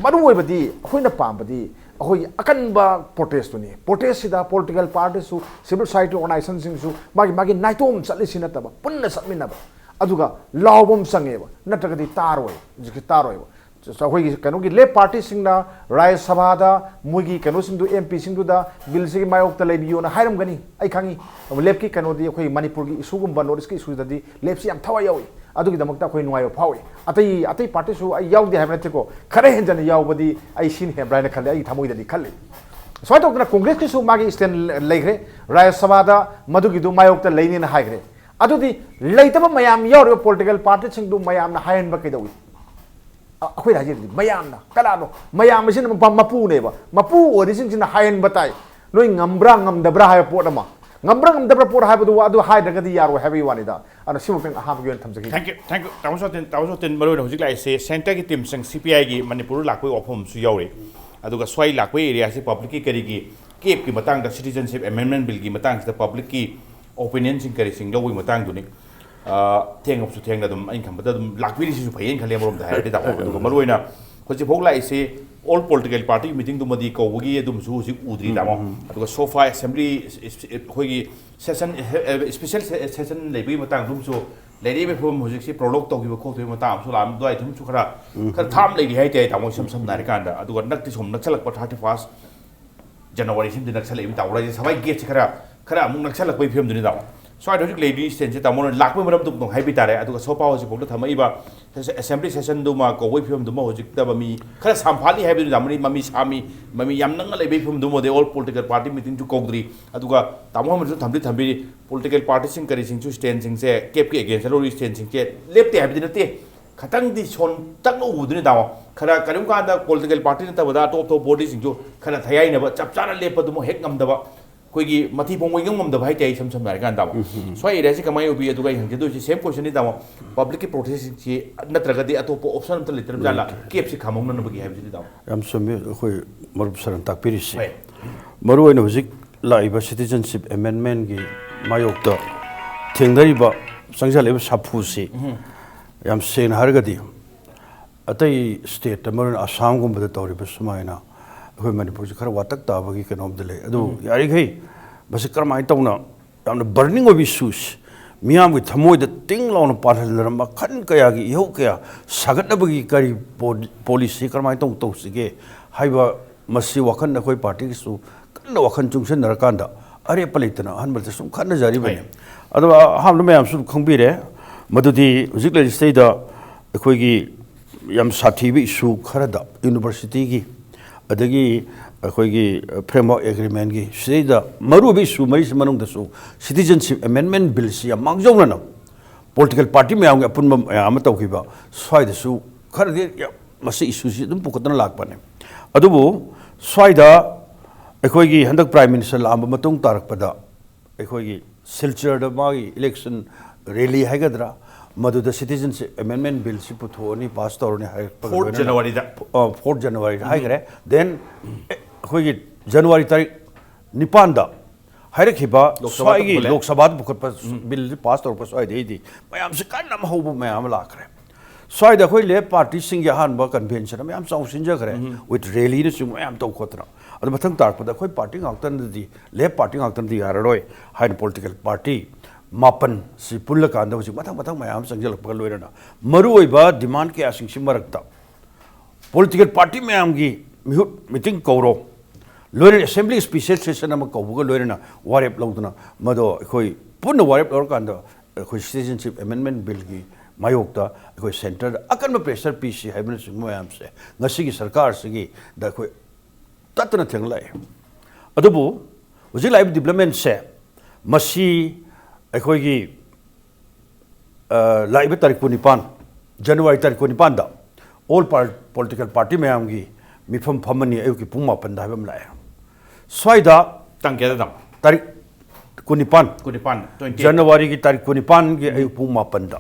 ꯃꯔꯨ ꯑꯣꯏꯕꯗꯤ ꯑꯩꯈꯣꯏꯅ ꯄꯥꯝꯕꯗꯤ ꯑꯩꯈꯣꯏꯒꯤ ꯑꯀꯟꯕ protestꯇꯨꯅꯤ꯫ Protestꯁꯤꯗ political partyꯁꯨ, civil society organizationꯁꯤꯡꯁꯨ ꯃꯥꯒꯤ ꯃꯥꯒꯤ ꯅꯥꯏꯇꯣꯝ ꯆꯠꯂꯤꯁꯤ ꯅꯠꯇꯕ ꯄꯨꯟꯅ ꯆꯠꯃꯤꯟꯅꯕ, ꯑꯗꯨꯒ ꯂꯥꯎꯕ ꯑꯃ ꯆꯪꯉꯦꯕ, ꯅꯠꯇ꯭ꯔꯒꯗꯤ ꯇꯥꯔꯣꯏ, ꯍꯧꯖꯤꯛꯇꯤ ꯇꯥꯔꯣꯏꯕ꯫ ꯑꯩꯈꯣꯏꯒꯤ ꯀꯩꯅꯣꯒꯤ left partyꯁꯤꯡꯅ ꯔꯥꯖ꯭ꯌ ꯁꯚꯥꯗ ꯃꯣꯏꯒꯤ ꯀꯩꯅꯣꯁꯤꯡꯗꯨ, MPꯁꯤꯡꯗꯨꯗ billꯁꯤꯒꯤ ꯃꯥꯌꯣꯛꯇ ꯂꯩꯕꯤꯌꯣꯅ ꯍꯥꯏꯔꯝꯒꯅꯤ, ꯑꯩ ꯈꯪꯉꯤ꯫ ꯑꯗꯨ leftꯀꯤ ꯀꯩꯅꯣꯗꯤ ꯑꯩꯈꯣꯏ ꯃꯅꯤꯄꯨꯔꯒꯤ issueꯒꯨꯝꯕ, North Eastꯀꯤ issueꯗꯗꯤ leftꯁꯤ ꯌꯥꯝ ꯊꯋꯥꯏ ꯌꯥꯎꯏ꯫ ꯑꯗꯨꯒꯤꯗꯃꯛꯇ ꯑꯩꯈꯣꯏ ꯅꯨꯡꯉꯥꯏꯕ ꯐꯥꯎꯏ꯫ ꯑꯇꯩ ꯑꯇꯩ ꯄꯥꯔꯇꯤꯁꯨ ꯑꯩ ꯌꯥꯎꯗꯦ ꯍꯥꯏꯕ ꯅꯠꯇꯦꯀꯣ, ꯈꯔ ꯍꯦꯟꯖꯟꯅ ꯌꯥꯎꯕꯗꯤ ꯑꯩ ꯁꯤꯅ ꯍꯦꯟꯕ꯭ꯔꯥ ꯍꯥꯏꯅ ꯈꯜꯂꯤ, ꯑꯩꯒꯤ ꯊꯃꯣꯏꯗꯗꯤ ꯈꯜꯂꯤ꯫ ꯁꯨꯃꯥꯏꯅ ꯇꯧꯗꯅ ꯀꯣꯡꯒ꯭ꯔꯦꯁꯀꯤꯁꯨ ꯃꯥꯒꯤ stand ꯂꯩꯈ꯭ꯔꯦ, ꯔꯥꯖ꯭ꯌ ꯁꯚꯥꯗ ꯃꯗꯨꯒꯤꯗꯨ ꯃꯥꯌꯣꯛꯇ ꯂꯩꯅꯦꯅ ꯍꯥꯏꯈ꯭ꯔꯦ꯫ ꯑꯗꯨꯗꯤ ꯂꯩꯇꯕ ꯃꯌꯥꯝ ꯌꯥꯎꯔꯤꯕ political partyꯁꯤꯡꯗꯨ ꯃꯌꯥꯝꯅ ꯍꯥꯏꯍꯟꯕ ꯀꯩꯗꯧꯏ? ꯑ-, ꯑꯩꯈꯣꯏꯅ ꯍꯥꯏꯖꯔꯤꯗꯤ ꯃꯌꯥꯝꯅ, ꯀꯅꯥꯅꯣ? ꯃꯌꯥꯝ ꯑꯁꯤꯅ ꯃꯄꯥ-, ꯃꯄꯨꯅꯦꯕ꯫ ꯃꯄꯨ ꯑꯣꯏꯔꯤꯁꯤꯡꯁꯤꯅ ꯍꯥꯏꯍꯟꯕ ꯇꯥꯏ꯫ ꯅꯣꯏ ꯉꯝꯕ꯭ꯔꯥ ꯉꯝꯗꯕ꯭ꯔꯥ ꯍꯥꯏꯕ ꯄꯣꯠ ꯑꯃ, ꯉꯝꯕ꯭ꯔꯥ ꯉꯝꯗꯕ꯭ꯔꯥ ꯄꯣꯠ ꯍꯥꯏꯕꯗꯨ, ꯑꯗꯨ ꯍꯥꯏꯗ꯭ꯔꯒꯗꯤ ꯌꯥꯔꯣꯏ ꯍꯥꯏꯕꯒꯤ ꯋꯥꯅꯤꯗ꯫ ꯑꯗꯨꯅ ꯁꯤꯃꯛꯇꯪ ꯑꯍꯥꯟꯕꯒꯤ ꯑꯣꯏꯅ ꯊꯝꯖꯒꯦ꯫ Thank you, thank you, ꯇꯥꯃꯣ ꯁꯣꯇꯤꯟ꯫ ꯇꯥꯃꯣ ꯁꯣꯇꯤꯟ, ꯃꯔꯨꯑꯣꯏꯅ ꯍꯧꯖꯤꯛ ꯂꯥꯛꯏꯁꯦ centreꯒꯤ teamꯁꯤꯡ, CPIꯒꯤ ꯃꯅꯤꯄꯨꯔꯗ ꯂꯥꯛꯄꯒꯤ ꯋꯥꯐꯝ ꯑꯃꯁꯨ ꯌꯥꯎꯔꯤ꯫ ꯑꯗꯨꯒ ꯁ꯭ꯋꯥꯏ ꯂꯥꯛꯄꯒꯤ areaꯁꯤ publicꯀꯤ ꯀꯔꯤꯒꯤ CAFꯀꯤ ꯃꯇꯥꯡꯗ, Citizenship Amendment Billꯒꯤ ꯃꯇꯥꯡꯁꯤꯗ publicꯀꯤ opinionꯁꯤꯡ ꯀꯔꯤꯁꯤꯡ ꯂꯧꯕꯒꯤ ꯃꯇꯥꯡꯗꯨꯅꯤ꯫ ꯑ, ꯊꯦꯡꯉꯕꯁꯨ ꯊꯦꯡꯅ ꯑꯗꯨꯝ, ꯑꯩꯅ ꯈꯟꯕꯗ ꯑꯗꯨꯝ ꯂꯥꯛꯄꯤꯔꯤꯁꯤꯁꯨ ꯐꯩꯌꯦꯅ ꯈꯜꯂꯦ ꯑꯃꯔꯣꯝꯗ ꯍꯥꯏꯔꯗꯤ, ꯇꯥꯃꯣ꯫ ꯑꯗꯨꯒ ꯃꯔꯨꯑꯣꯏꯅ ꯍꯧꯖꯤꯛꯐꯥꯎ ꯂꯥꯛꯏꯁꯤ all political party meetingꯗꯨꯃꯗꯤ ꯀꯧꯕꯒꯤ ꯑꯗꯨꯝꯁꯨ ꯍꯧꯖꯤꯛ ꯎꯗ꯭ꯔꯤ, ꯇꯥꯃꯣ꯫ ꯑꯗꯨꯒ so far assembly, ꯑꯩꯈꯣꯏꯒꯤ session, special session ꯂꯩꯕꯒꯤ ꯃꯇꯥꯡꯗꯨꯝꯁꯨ ꯂꯩꯔꯤꯕ ꯐꯤꯕꯝ ꯍꯧꯖꯤꯛꯁꯤ prorogue ꯇꯧꯈꯤꯕ ꯈꯣꯠꯈꯤꯕ ꯃꯇꯥꯡ ꯑꯃꯁꯨ ꯂꯥꯛꯑꯝ ꯑꯗꯨꯋꯥꯏꯗꯨꯝꯁꯨ ꯈꯔ, ꯈꯔ ꯊꯥꯞꯅ ꯂꯩꯔꯤ ꯍꯥꯏꯇꯥꯔꯦ, ꯇꯥꯃꯣ꯫ ꯏꯁꯝ ꯁꯝꯅ ꯍꯥꯏꯔꯀꯥꯟꯗ, ꯑꯗꯨꯒ ꯅꯛꯇꯤ ꯁꯨꯝ ꯅꯛꯁꯜꯂꯛꯄ, thirty first January ꯁꯤꯃꯗꯤ ꯅꯛꯁꯜꯂꯛꯏ, ꯇꯥꯃꯣ꯫ ꯔꯥꯖ꯭ꯌ ꯁꯚꯥꯒꯤ gateꯁꯤ ꯈꯔ, ꯈꯔ ꯑꯃꯨꯛ ꯅꯛꯁꯜꯂꯛꯄꯒꯤ ꯐꯤꯕꯝꯗꯨꯅꯤ, ꯇꯥꯃꯣ꯫ ꯁ꯭ꯋꯥꯏꯗ ꯍꯧꯖꯤꯛ ꯂꯩꯔꯤ standꯁꯦ, ꯇꯥꯃꯣꯅ ꯂꯥꯛꯄꯒꯤ ꯃꯔꯝꯗꯨ ꯑꯃꯨꯛꯇꯪ ꯍꯥꯏꯕꯤ ꯇꯥꯔꯦ꯫ ꯑꯗꯨꯒ so far ꯍꯧꯖꯤꯛꯐꯥꯎꯗ ꯊꯝꯃꯛꯏꯕ assembly sessionꯗꯨꯃ ꯀꯧꯕꯒꯤ ꯐꯤꯕꯝꯗꯨꯃ ꯍꯧꯖꯤꯛꯇꯕ ꯃꯤ ꯈꯔ ꯁꯥꯝꯐꯥꯠꯂꯤ ꯍꯥꯏꯕꯗꯨꯅꯤ, ꯇꯥꯃꯣꯅꯤ꯫ ꯃꯃꯤ ꯁꯥꯃꯤ, ꯃꯃꯤ ꯌꯥꯝ ꯅꯛꯅ ꯂꯩꯕꯒꯤ ꯐꯤꯕꯝꯗꯨꯃꯗꯤ all political party meetingꯁꯨ ꯀꯧꯗ꯭ꯔꯤ꯫ ꯑꯗꯨꯒ ꯇꯥꯃꯣ ꯑꯃꯅꯁꯨ ꯊꯝꯗꯤ ꯊꯝꯕꯤꯔꯤ, political partyꯁꯤꯡ ꯀꯔꯤꯁꯤꯡꯁꯨ standꯁꯤꯡꯁꯦ, CAFꯀꯤ againstꯇ ꯂꯧꯔꯤ standꯁꯤꯡꯁꯦ ꯂꯦꯞꯇꯦ ꯍꯥꯏꯕꯗꯤ ꯅꯠꯇꯦ꯫ ꯈꯇꯪꯗꯤ ꯁꯣꯟꯇꯛꯅ ꯎꯕꯗꯨꯅꯤ, ꯇꯥꯃꯣ꯫ ꯈꯔ ꯀꯔꯤꯒꯨꯝ ꯀꯥꯟꯗ political party ꯅꯠꯇꯕꯗ ꯑꯇꯣꯞ ꯑꯇꯣꯞꯄ bodyꯁꯤꯡꯁꯨ ꯈꯔ ꯊꯌꯥꯏꯅꯕ, ꯆꯞ ꯆꯥꯅ ꯂꯦꯞꯄꯗꯨꯃ ꯍꯦꯛ ꯉꯝꯗꯕ, ꯑꯩꯈꯣꯏꯒꯤ ꯃꯊꯤ ꯐꯣꯡꯕ ꯏꯉꯝ ꯉꯝꯗꯕ ꯍꯥꯏꯇꯥꯔꯦ, ꯏꯁꯝ ꯁꯝꯅ ꯍꯥꯏꯔꯀꯥꯟꯗ, ꯇꯥꯃꯣ꯫ ꯁ꯭ꯋꯥꯏ areaꯁꯤ ꯀꯃꯥꯏꯅ ꯎꯕꯤ? ꯑꯗꯨꯒ ꯑꯩ ꯍꯪꯖꯗꯣꯏꯁꯤ same questionꯅꯤ, ꯇꯥꯃꯣ꯫ Publicꯀꯤ protestꯁꯤꯡꯁꯤ ꯅꯠꯇ꯭ꯔꯒꯗꯤ ꯑꯇꯣꯞꯄ option ꯑꯝꯇ ꯂꯩꯇ꯭ꯔꯕ ꯖꯥꯠꯂꯥ, CAFꯁꯤ ꯈꯥꯝꯍꯧꯅꯅꯕꯒꯤ ꯍꯥꯏꯕꯁꯤꯅꯤ, ꯇꯥꯃꯣ꯫ ꯌꯥꯝ ꯆꯨꯝꯃꯤ ꯑꯩꯈꯣꯏ ꯃꯔꯨꯞ ꯁꯔꯅ ꯇꯥꯛꯄꯤꯔꯤꯁꯤ꯫ ꯍꯣꯏ꯫ ꯃꯔꯨꯑꯣꯏꯅ ꯍꯧꯖꯤꯛ ꯂꯥꯛꯏꯕ Citizenship Amendmentꯀꯤ ꯃꯥꯌꯣꯛꯇ ꯊꯦꯡꯅꯔꯤꯕ, ꯆꯪꯁꯤꯜꯂꯛꯏꯕ ꯁꯥꯐꯨꯁꯤ ꯌꯥꯝ ꯁꯦꯡꯅ ꯍꯥꯏꯔꯒꯗꯤ ꯑꯇꯩ stateꯇ, ꯃꯔꯨꯑꯣꯏꯅ ꯑꯁꯥꯝꯒꯨꯝꯕꯗ ꯇꯧꯔꯤꯕ ꯁꯨꯃꯥꯏꯅ ꯑꯩꯈꯣꯏ ꯃꯅꯤꯄꯨꯔꯁꯤ ꯈꯔ ꯋꯥꯇꯛ ꯇꯥꯕꯒꯤ ꯀꯩꯅꯣꯝꯗꯤ ꯂꯩ꯫ ꯑꯗꯨ ꯌꯥꯔꯤꯈꯩ ꯃꯁꯤ ꯀꯔꯝꯍꯥꯏꯅ ꯇꯧꯅ ꯌꯥꯝꯅ burning ꯑꯣꯏꯕ issues, ꯃꯤꯌꯥꯝꯒꯤ ꯊꯃꯣꯏꯗ ꯇꯤꯡ ꯂꯥꯎꯅ ꯄꯥꯜꯍꯟꯗꯅ ꯃꯈꯜ ꯀꯌꯥꯒꯤ ꯏꯍꯧ ꯀꯌꯥ ꯁꯥꯒꯠꯅꯕꯒꯤ ꯀꯔꯤ ꯄꯣ-, policy ꯀꯔꯝꯍꯥꯏꯅ ꯇꯧ-, ꯇꯧꯁꯤꯒꯦ ꯍꯥꯏꯕ, ꯃꯁꯤ ꯋꯥꯈꯜ ꯑꯩꯈꯣꯏ partyꯒꯤꯁꯨ ꯀꯟꯅ ꯋꯥꯈꯜ ꯆꯨꯡꯁꯤꯟꯅꯔꯀꯥꯟꯗ ꯑꯔꯦꯞꯄ ꯂꯩꯇꯅ ꯑꯍꯥꯟꯕꯗ ꯁꯨꯝ ꯈꯟꯅꯖꯔꯤꯕꯅꯤ꯫ ꯍꯣꯏ꯫ ꯑꯗꯣ ꯑꯍꯥꯟꯕꯗ ꯃꯌꯥꯝꯁꯨ ꯑꯗꯨꯝ ꯈꯪꯕꯤꯔꯦ, ꯃꯗꯨꯗꯤ ꯍꯧꯖꯤꯛ ꯂꯩꯔꯤꯁꯤꯗꯩꯗ ꯑꯩꯈꯣꯏꯒꯤ ꯌꯥꯝ ꯁꯥꯊꯤꯕ ꯏꯁꯨ ꯈꯔꯗ, ꯌꯨꯅꯤꯚꯔꯁꯤꯇꯤꯒꯤ, ꯑꯗꯒꯤ ꯑꯩꯈꯣꯏꯒꯤ ꯐ꯭ꯔꯦꯝꯋꯥꯔꯛ ꯑꯦꯒ꯭ꯔꯤꯃꯦꯟꯒꯤ, ꯁꯤꯗꯩꯗ ꯃꯔꯨꯑꯣꯏꯕ ꯏꯁꯨ ꯃꯔꯤꯁꯤ ꯃꯅꯨꯡꯗꯁꯨ ꯁꯤꯇꯤꯖꯟꯁꯤꯞ ꯑꯦꯃꯦꯟꯗꯃꯦꯟ ꯕꯤꯜꯁꯤ ꯌꯥꯝ ꯃꯥꯡꯖꯧꯅꯅ ꯄꯣꯂꯤꯇꯤꯀꯦꯜ ꯄꯥꯔꯇꯤ ꯃꯌꯥꯝꯒꯤ ꯑꯄꯨꯟꯕ ꯃꯌꯥꯝ ꯑꯃ ꯇꯧꯈꯤꯕ, ꯁ꯭ꯋꯥꯏꯗꯁꯨ ꯈꯔꯗꯤ ꯌꯥꯝ ꯃꯁꯤ ꯏꯁꯨꯁꯤ ꯑꯗꯨꯝ ꯄꯨꯈꯠꯇꯅ ꯂꯥꯛꯄꯅꯦ꯫ ꯑꯗꯨꯕꯨ ꯁ꯭ꯋꯥꯏꯗ ꯑꯩꯈꯣꯏꯒꯤ ꯍꯟꯗꯛ ꯄ꯭ꯔꯥꯏꯝ ꯃꯤꯅꯤꯁꯇꯔ ꯂꯥꯛꯑꯝꯕ ꯃꯇꯨꯡ ꯇꯥꯔꯛꯄꯗ ꯑꯩꯈꯣꯏꯒꯤ ꯁꯤꯜꯆꯔꯗ ꯃꯥꯒꯤ ꯏꯂꯦꯛꯁꯟ ꯔꯦꯂꯤ ꯍꯥꯏꯒꯗ꯭ꯔꯥ, ꯃꯗꯨꯗ ꯁꯤꯇꯤꯖꯟꯁꯤꯞ ꯑꯦꯃꯦꯟꯗꯃꯦꯟ ꯕꯤꯜꯁꯤ ꯄꯨꯊꯣꯛꯑꯅꯤ, ꯄꯥꯁ ꯇꯧꯔꯅꯤ ꯍꯥꯏꯔꯛꯄꯒ ꯐꯣꯔꯠ ꯂꯣꯏꯅꯅ, ꯖꯅꯋꯥꯔꯤꯗ꯫ ꯑ, ꯐꯣꯔꯠ ꯖꯅꯋꯥꯔꯤꯗ ꯍꯥꯏꯈ꯭ꯔꯦ꯫ ꯗꯦꯟ ꯑꯩꯈꯣꯏꯒꯤ ꯖꯅꯋꯥꯔꯤ ꯇꯥꯔꯤꯛ ꯅꯤꯄꯥꯟꯗ ꯍꯥꯏꯔꯛꯈꯤꯕ ꯂꯣꯛ ꯁꯚꯥꯗ ꯁ꯭ꯋꯥꯏꯒꯤ ꯄꯨꯈꯠꯂꯦ꯫ ꯂꯣꯛ ꯁꯚꯥꯗ ꯄꯨꯈꯠꯄ ꯕꯤꯜꯁꯤ ꯄꯥꯁ ꯇꯧꯔꯛꯄ ꯁ꯭ꯋꯥꯏꯗꯩꯗꯤ ꯃꯌꯥꯝꯁꯤ ꯀꯟꯅ ꯑꯃ ꯍꯧꯕ ꯃꯌꯥꯝ ꯑꯃ ꯂꯥꯛꯈ꯭ꯔꯦ꯫ ꯁ꯭ꯋꯥꯏꯗ ꯑꯩꯈꯣꯏ ꯂꯦꯐ ꯄꯥꯔꯇꯤꯁꯤꯡꯒꯤ ꯑꯍꯥꯟꯕ ꯀꯟꯚꯦꯟꯁꯟ ꯑꯃ ꯌꯥꯝ ꯆꯥꯎꯅ ꯁꯤꯟꯖꯈ꯭ꯔꯦ, ꯋꯤꯠ ꯔꯦꯂꯤꯅꯆꯤꯡꯕ ꯃꯌꯥꯝ ꯇꯧ ꯈꯣꯠꯇꯅ꯫ ꯑꯗꯣ ꯃꯊꯪ ꯇꯥꯔꯛꯄꯗ ꯑꯩꯈꯣꯏ ꯄꯥꯔꯇꯤ ꯉꯥꯛꯇꯅꯗꯤ, ꯂꯦꯐ ꯄꯥꯔꯇꯤ ꯉꯥꯛꯇꯅꯗꯤ ꯌꯥꯔꯔꯣꯏ ꯍꯥꯏꯅ ꯄꯣꯂꯤꯇꯤꯀꯦꯜ ꯄꯥꯔꯇꯤ ꯃꯥꯄꯟꯁꯤ ꯄꯨꯜꯂꯀꯥꯟꯗ ꯍꯧꯖꯤꯛ ꯃꯊꯪ ꯃꯊꯪ ꯃꯌꯥꯝ ꯑꯃ ꯆꯪꯁꯤꯜꯂꯛꯄꯒ ꯂꯣꯏꯅꯅ ꯃꯔꯨꯑꯣꯏꯕ ꯗꯤꯃꯥꯟ ꯀꯌꯥꯁꯤꯡꯁꯤ ꯃꯔꯛꯇ ꯄꯣꯂꯤꯇꯤꯀꯦꯜ ꯄꯥꯔꯇꯤ ꯃꯌꯥꯝꯒꯤ ꯃꯤꯍꯨꯠ ꯃꯤꯇꯤꯡ ꯀꯧꯔꯣ, ꯂꯣꯏꯅꯅ ꯑꯦꯁꯦꯝꯕ꯭ꯂꯤ ꯁ꯭ꯄꯤꯁꯦꯜ ꯁꯦꯁꯟ ꯑꯃ ꯀꯧꯕꯒ ꯂꯣꯏꯅꯅ ꯋꯥꯔꯦꯞ ꯂꯧꯗꯅ, ꯃꯗꯣ ꯑꯩꯈꯣꯏ ꯄꯨꯟꯅ ꯋꯥꯔꯦꯞ ꯂꯧꯔꯀꯥꯟꯗ ꯑꯩꯈꯣꯏ ꯁꯤꯇꯤꯖꯟꯁꯤꯞ ꯑꯦꯃꯦꯟꯗꯃꯦꯟ ꯕꯤꯜꯒꯤ ꯃꯥꯌꯣꯛꯇ ꯑꯩꯈꯣꯏ ꯁꯦꯟꯇꯔꯗ ꯑꯀꯟꯕ ꯄ꯭ꯔꯦꯁꯔ ꯄꯤꯁꯤ ꯍꯥꯏꯕꯅꯆꯤꯡꯕ ꯃꯌꯥꯝꯁꯦ ꯉꯁꯤꯒꯤ ꯁꯔꯀꯥꯔꯁꯤꯒꯤꯗ ꯑꯩꯈꯣꯏ ꯇꯠꯇꯅ ꯊꯦꯡꯅꯂꯛꯑꯦ꯫ ꯑꯗꯨꯕꯨ ꯍꯧꯖꯤꯛ ꯂꯥꯛꯏꯕ ꯗꯤꯕ꯭ꯂꯞꯃꯦꯟꯁꯦ, ꯃꯁꯤ ꯑꯩꯈꯣꯏꯒꯤ ꯑ, ꯂꯥꯛꯏꯕ ꯇꯥꯔꯤꯛ ꯀꯨꯟꯅꯤꯄꯥꯟ, ꯖꯅꯋꯥꯔꯤ ꯇꯥꯔꯤꯛ ꯀꯨꯟꯅꯤꯄꯥꯟꯗ ꯑꯣꯜ ꯄꯥꯔ-, ꯄꯣꯂꯤꯇꯤꯀꯦꯜ ꯄꯥꯔꯇꯤ ꯃꯌꯥꯝꯒꯤ ꯃꯤꯐꯝ ꯐꯝꯃꯅꯤ ꯑꯌꯨꯛꯀꯤ ꯄꯨꯡ ꯃꯥꯄꯟꯗ ꯍꯥꯏꯕ ꯑꯃ ꯂꯥꯛꯑꯦ꯫ ꯁ꯭ꯋꯥꯏꯗ ꯇꯥꯡ ꯀꯌꯥꯗꯅꯣ? ꯇꯥꯔꯤꯛ ꯀꯨꯟꯅꯤꯄꯥꯟ, ꯀꯨꯟꯅꯤꯄꯥꯟ, twenty eight꯫ ꯖꯅꯋꯥꯔꯤꯒꯤ ꯇꯥꯔꯤꯛ ꯀꯨꯟꯅꯤꯄꯥꯟꯒꯤ ꯑꯌꯨꯛ ꯄꯨꯡ ꯃꯥꯄꯟꯗ꯫